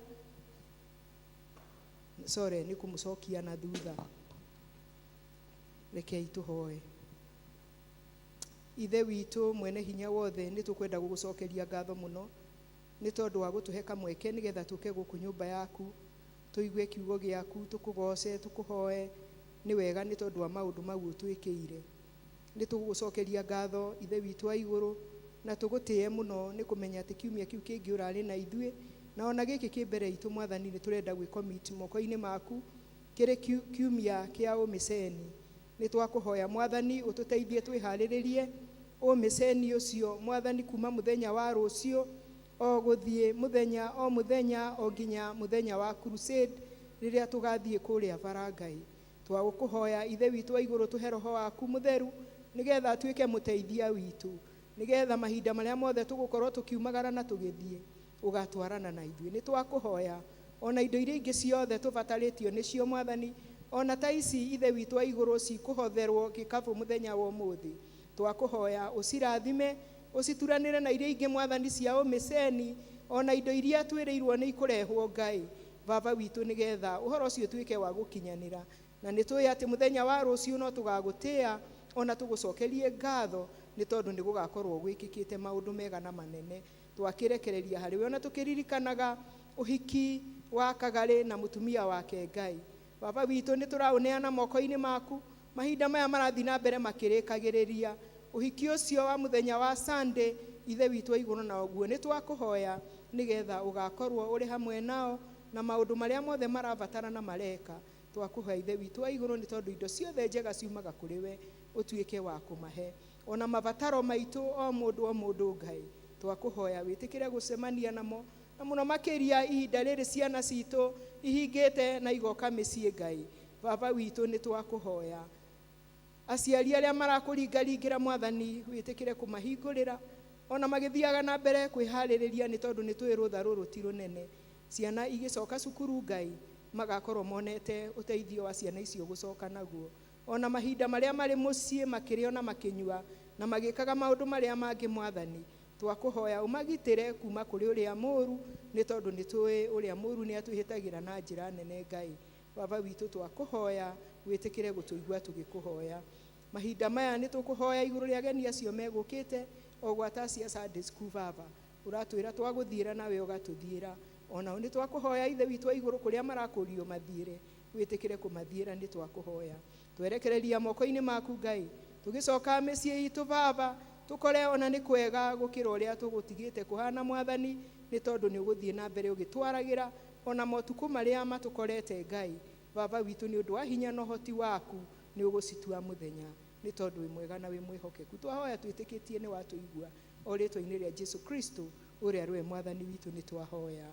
Sorry, nĩ kũmũcokia na thutha. Rekei tũhoe. Ithe witũ mwene hinya wothe, nĩ tũkwenda gũgũcokeria ngatho mũno nĩ tondũ wa gũtũhe kamweke nĩgetha tũke gũkũ nyũmba yaku tũigue kiugo gĩaku, tũkũgoce, tũkũhoe. Nĩ wega nĩ tondũ wa maũndũ mau ũtwĩkĩire. Nĩ tũgũgũcokeria ngatho Ithe witũ wa igũrũ, na tũgũtĩe mũno nĩ kũmenya atĩ kiumia kĩu kĩngĩ ũrarĩ na ithuĩ, na ona gĩkĩ kĩ mbere itũ Mwathani nĩ tũrenda gwĩcommit moko-inĩ maku kĩrĩ kiumia kĩa ũmĩceni. Nĩ twakũhoya Mwathani ũtũteithie twĩharĩrĩrie ũmĩceni ũcio Mwathani, kuma mũthenya wa rũciũ o gũthiĩ mũthenya o mũthenya o nginya mũthenya wa crusade rĩrĩa tũgathiĩ kũrĩa Barangai. Twagũkũhoya Ithe witũ wa igũrũ tũhe roho waku mũtheru nĩgetha atuĩke mũteithia witũ, nĩgetha mahinda marĩa mothe tũgũkorwo tũkiumagara na tũgĩthiĩ ũgatwarana na ithuĩ. Nĩ twakũhoya ona indo iria ingĩ ciothe tũbatarĩtio nĩcio Mwathani, ona ta ici Ithe witũ wa igũrũ cikũhotherwo gĩkabũ mũthenya wa ũmũthĩ, twakũhoya ũcirathime, ũcituranĩre na iria ingĩ Mwathani cia ũmĩceni, ona indo iria twĩrĩirwo nĩ ikũrehwo Ngai Baba witũ, nĩgetha ũhoro ũcio ũtuĩke wa gũkinyanĩra. Na nĩ tũĩ atĩ mũthenya wa rũciũ no tũgagũtĩa ona tũgũcokerie ngatho nĩ tondũ nĩ gũgakorwo gwĩkĩkĩte maũndũ mega na manene. Twakĩrekereria harĩ we ona tũkĩririkanaga ũhiki wa Kagarĩ na mũtumia wake Ngai. Baba witũ nĩ tũraũneana moko-inĩ maku mahinda maya marathiĩ na mbere makĩrĩkagĩrĩria ũhiki ũcio wa mũthenya wa Sunday. Ithe witũ wa igũrũ, na ũguo nĩ twakũhoya nĩgetha ũgakorwo ũrĩ hamwe nao na maũndũ marĩa mothe marabatara na mareka. Twakũhoya Ithe witũ wa igũrũ nĩ tondũ indo ciothe njega ciumaga kũrĩ we, ũtuĩke wa kũmahe ona mabataro maitũ o mũndũ o mũndũ. Ngai twakũhoya wĩtĩkĩre gũcemania namo, na mũno makĩria ihinda rĩrĩ ciana citũ ihingĩte na igoka mĩciĩ. Ngai Baba witũ nĩ twakũhoya aciari arĩa marakũringaringĩra Mwathani wĩtĩkĩre kũmahingũrĩra ona magĩthiaga na mbere kwĩharĩrĩria, nĩ tondũ nĩ tũĩ rũtha rũrũ ti rũnene. Ciana igĩcoka cukuru Ngai magakorwo monete ũteithio wa ciana icio gũcoka naguo, ona mahinda marĩa marĩ mũciĩ makĩrĩa ona makĩnyua Na magĩkaga maũndũ marĩa mangĩ mwathani twakũhoya ũmagitĩre kuma kũrĩ ũrĩa mũũru nĩ tondũ nĩ tũĩ ũrĩa mũũru nĩ atwĩhĩtagĩra na njĩra nene Ngai. Baba witũ twakũhoya wĩtĩkĩre gũtũigua tũgĩkũhoya. Mahinda maya nĩ tũkũhoya igũrũ rĩa ageni acio megũkĩte o gwata cia Sunday school baba ũratwĩra twagũthiĩra nawe ũgatũthiĩra onao nĩ twakũhoya ithe witũ wa igũrũ kũrĩa marakũrio mathiĩre wĩtĩkĩre kũmathiĩra nĩ twakũhoya twerekereria moko-inĩ maku Ngai tũgĩcoka mĩciĩ itũ baba tũkore ona nĩ kwega gũkĩra ũrĩa tũgũtigĩte kũhana mwathani nĩ tondũ nĩ ũgũthiĩ na mbere ũgĩtwaragĩra ona motukũ marĩa matũkorete Ngai baba witũ nĩ ũndũ wa hinya na ũhoti waku nĩ ũgũcitua mũthenya nĩ tondũ wĩ mwega na wĩ mwĩhokeku twahoya twĩtĩkĩtie nĩ watũigua o rĩtwa-inĩ rĩa Jesu Kristo ũrĩa rĩwe mwathani witũ nĩ twahoya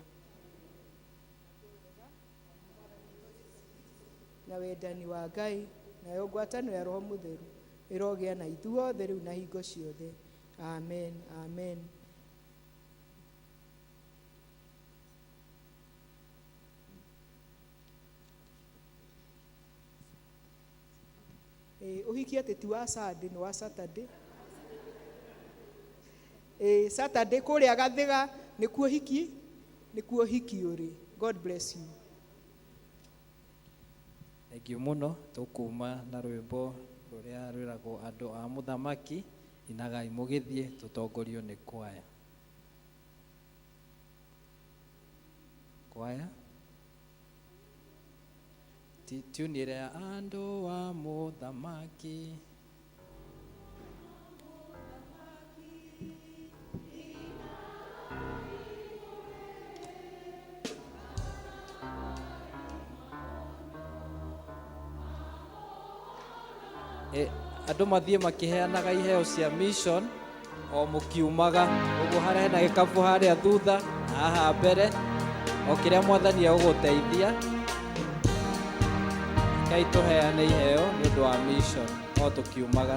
na wendani wa Ngai nayo ngwatanĩro ya Roho Mũtheru ĩrogĩa na ithuothe rĩu na hingo ciothe. Amen, amen. Ũhiki atĩ ti wa Sunday nĩ wa Saturday. Saturday kũrĩa Gathiga nĩkuo hiki nĩkuo hiki ũrĩ. God bless you. Thengiũ mũno tũkuma na rwĩmbo rũrĩa rwĩragwo andũ a mũthamaki inagai mũgĩthiĩ tũtongorio nĩ kwaya. Kwaya tune ĩrĩa ya andũ a mũthamaki. Andũ mathiĩ makĩheanaga iheo cia mission o mũkiumaga ũguo harĩa hena gĩkabu harĩa thutha na haha mbere o kĩrĩa mwathani egũgũteithia Ngai tũheane iheo nĩ ũndũ wa mission o tũkiumaga.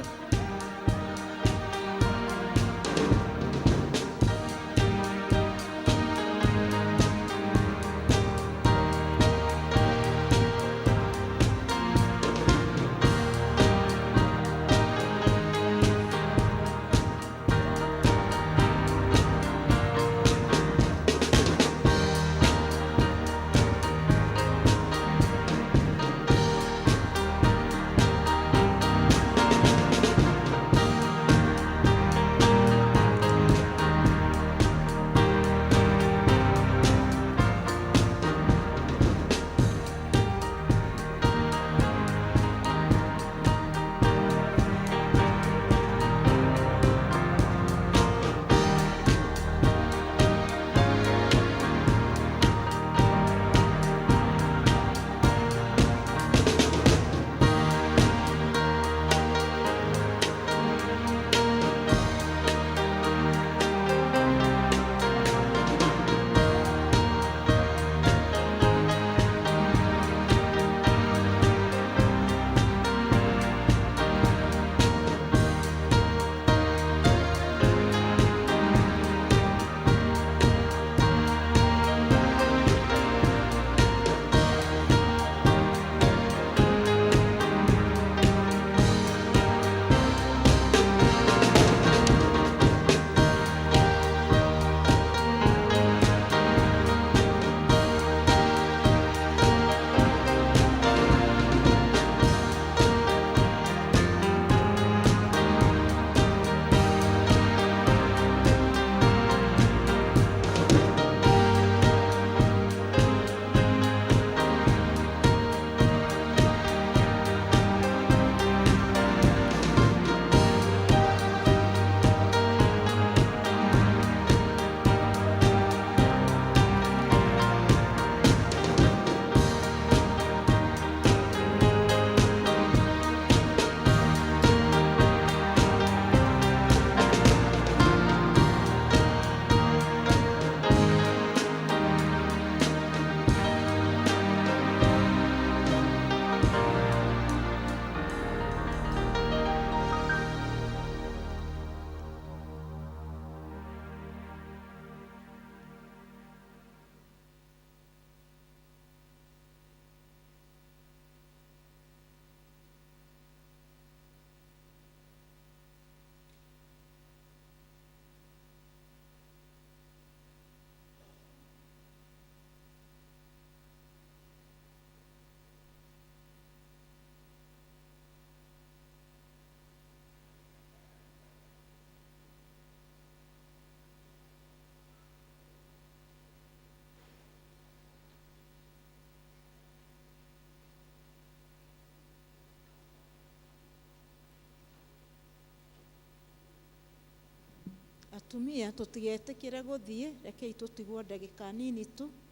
Atumia tũtigetĩkĩre gũthiĩ, rekei tũtigwo ndagĩka nini tu.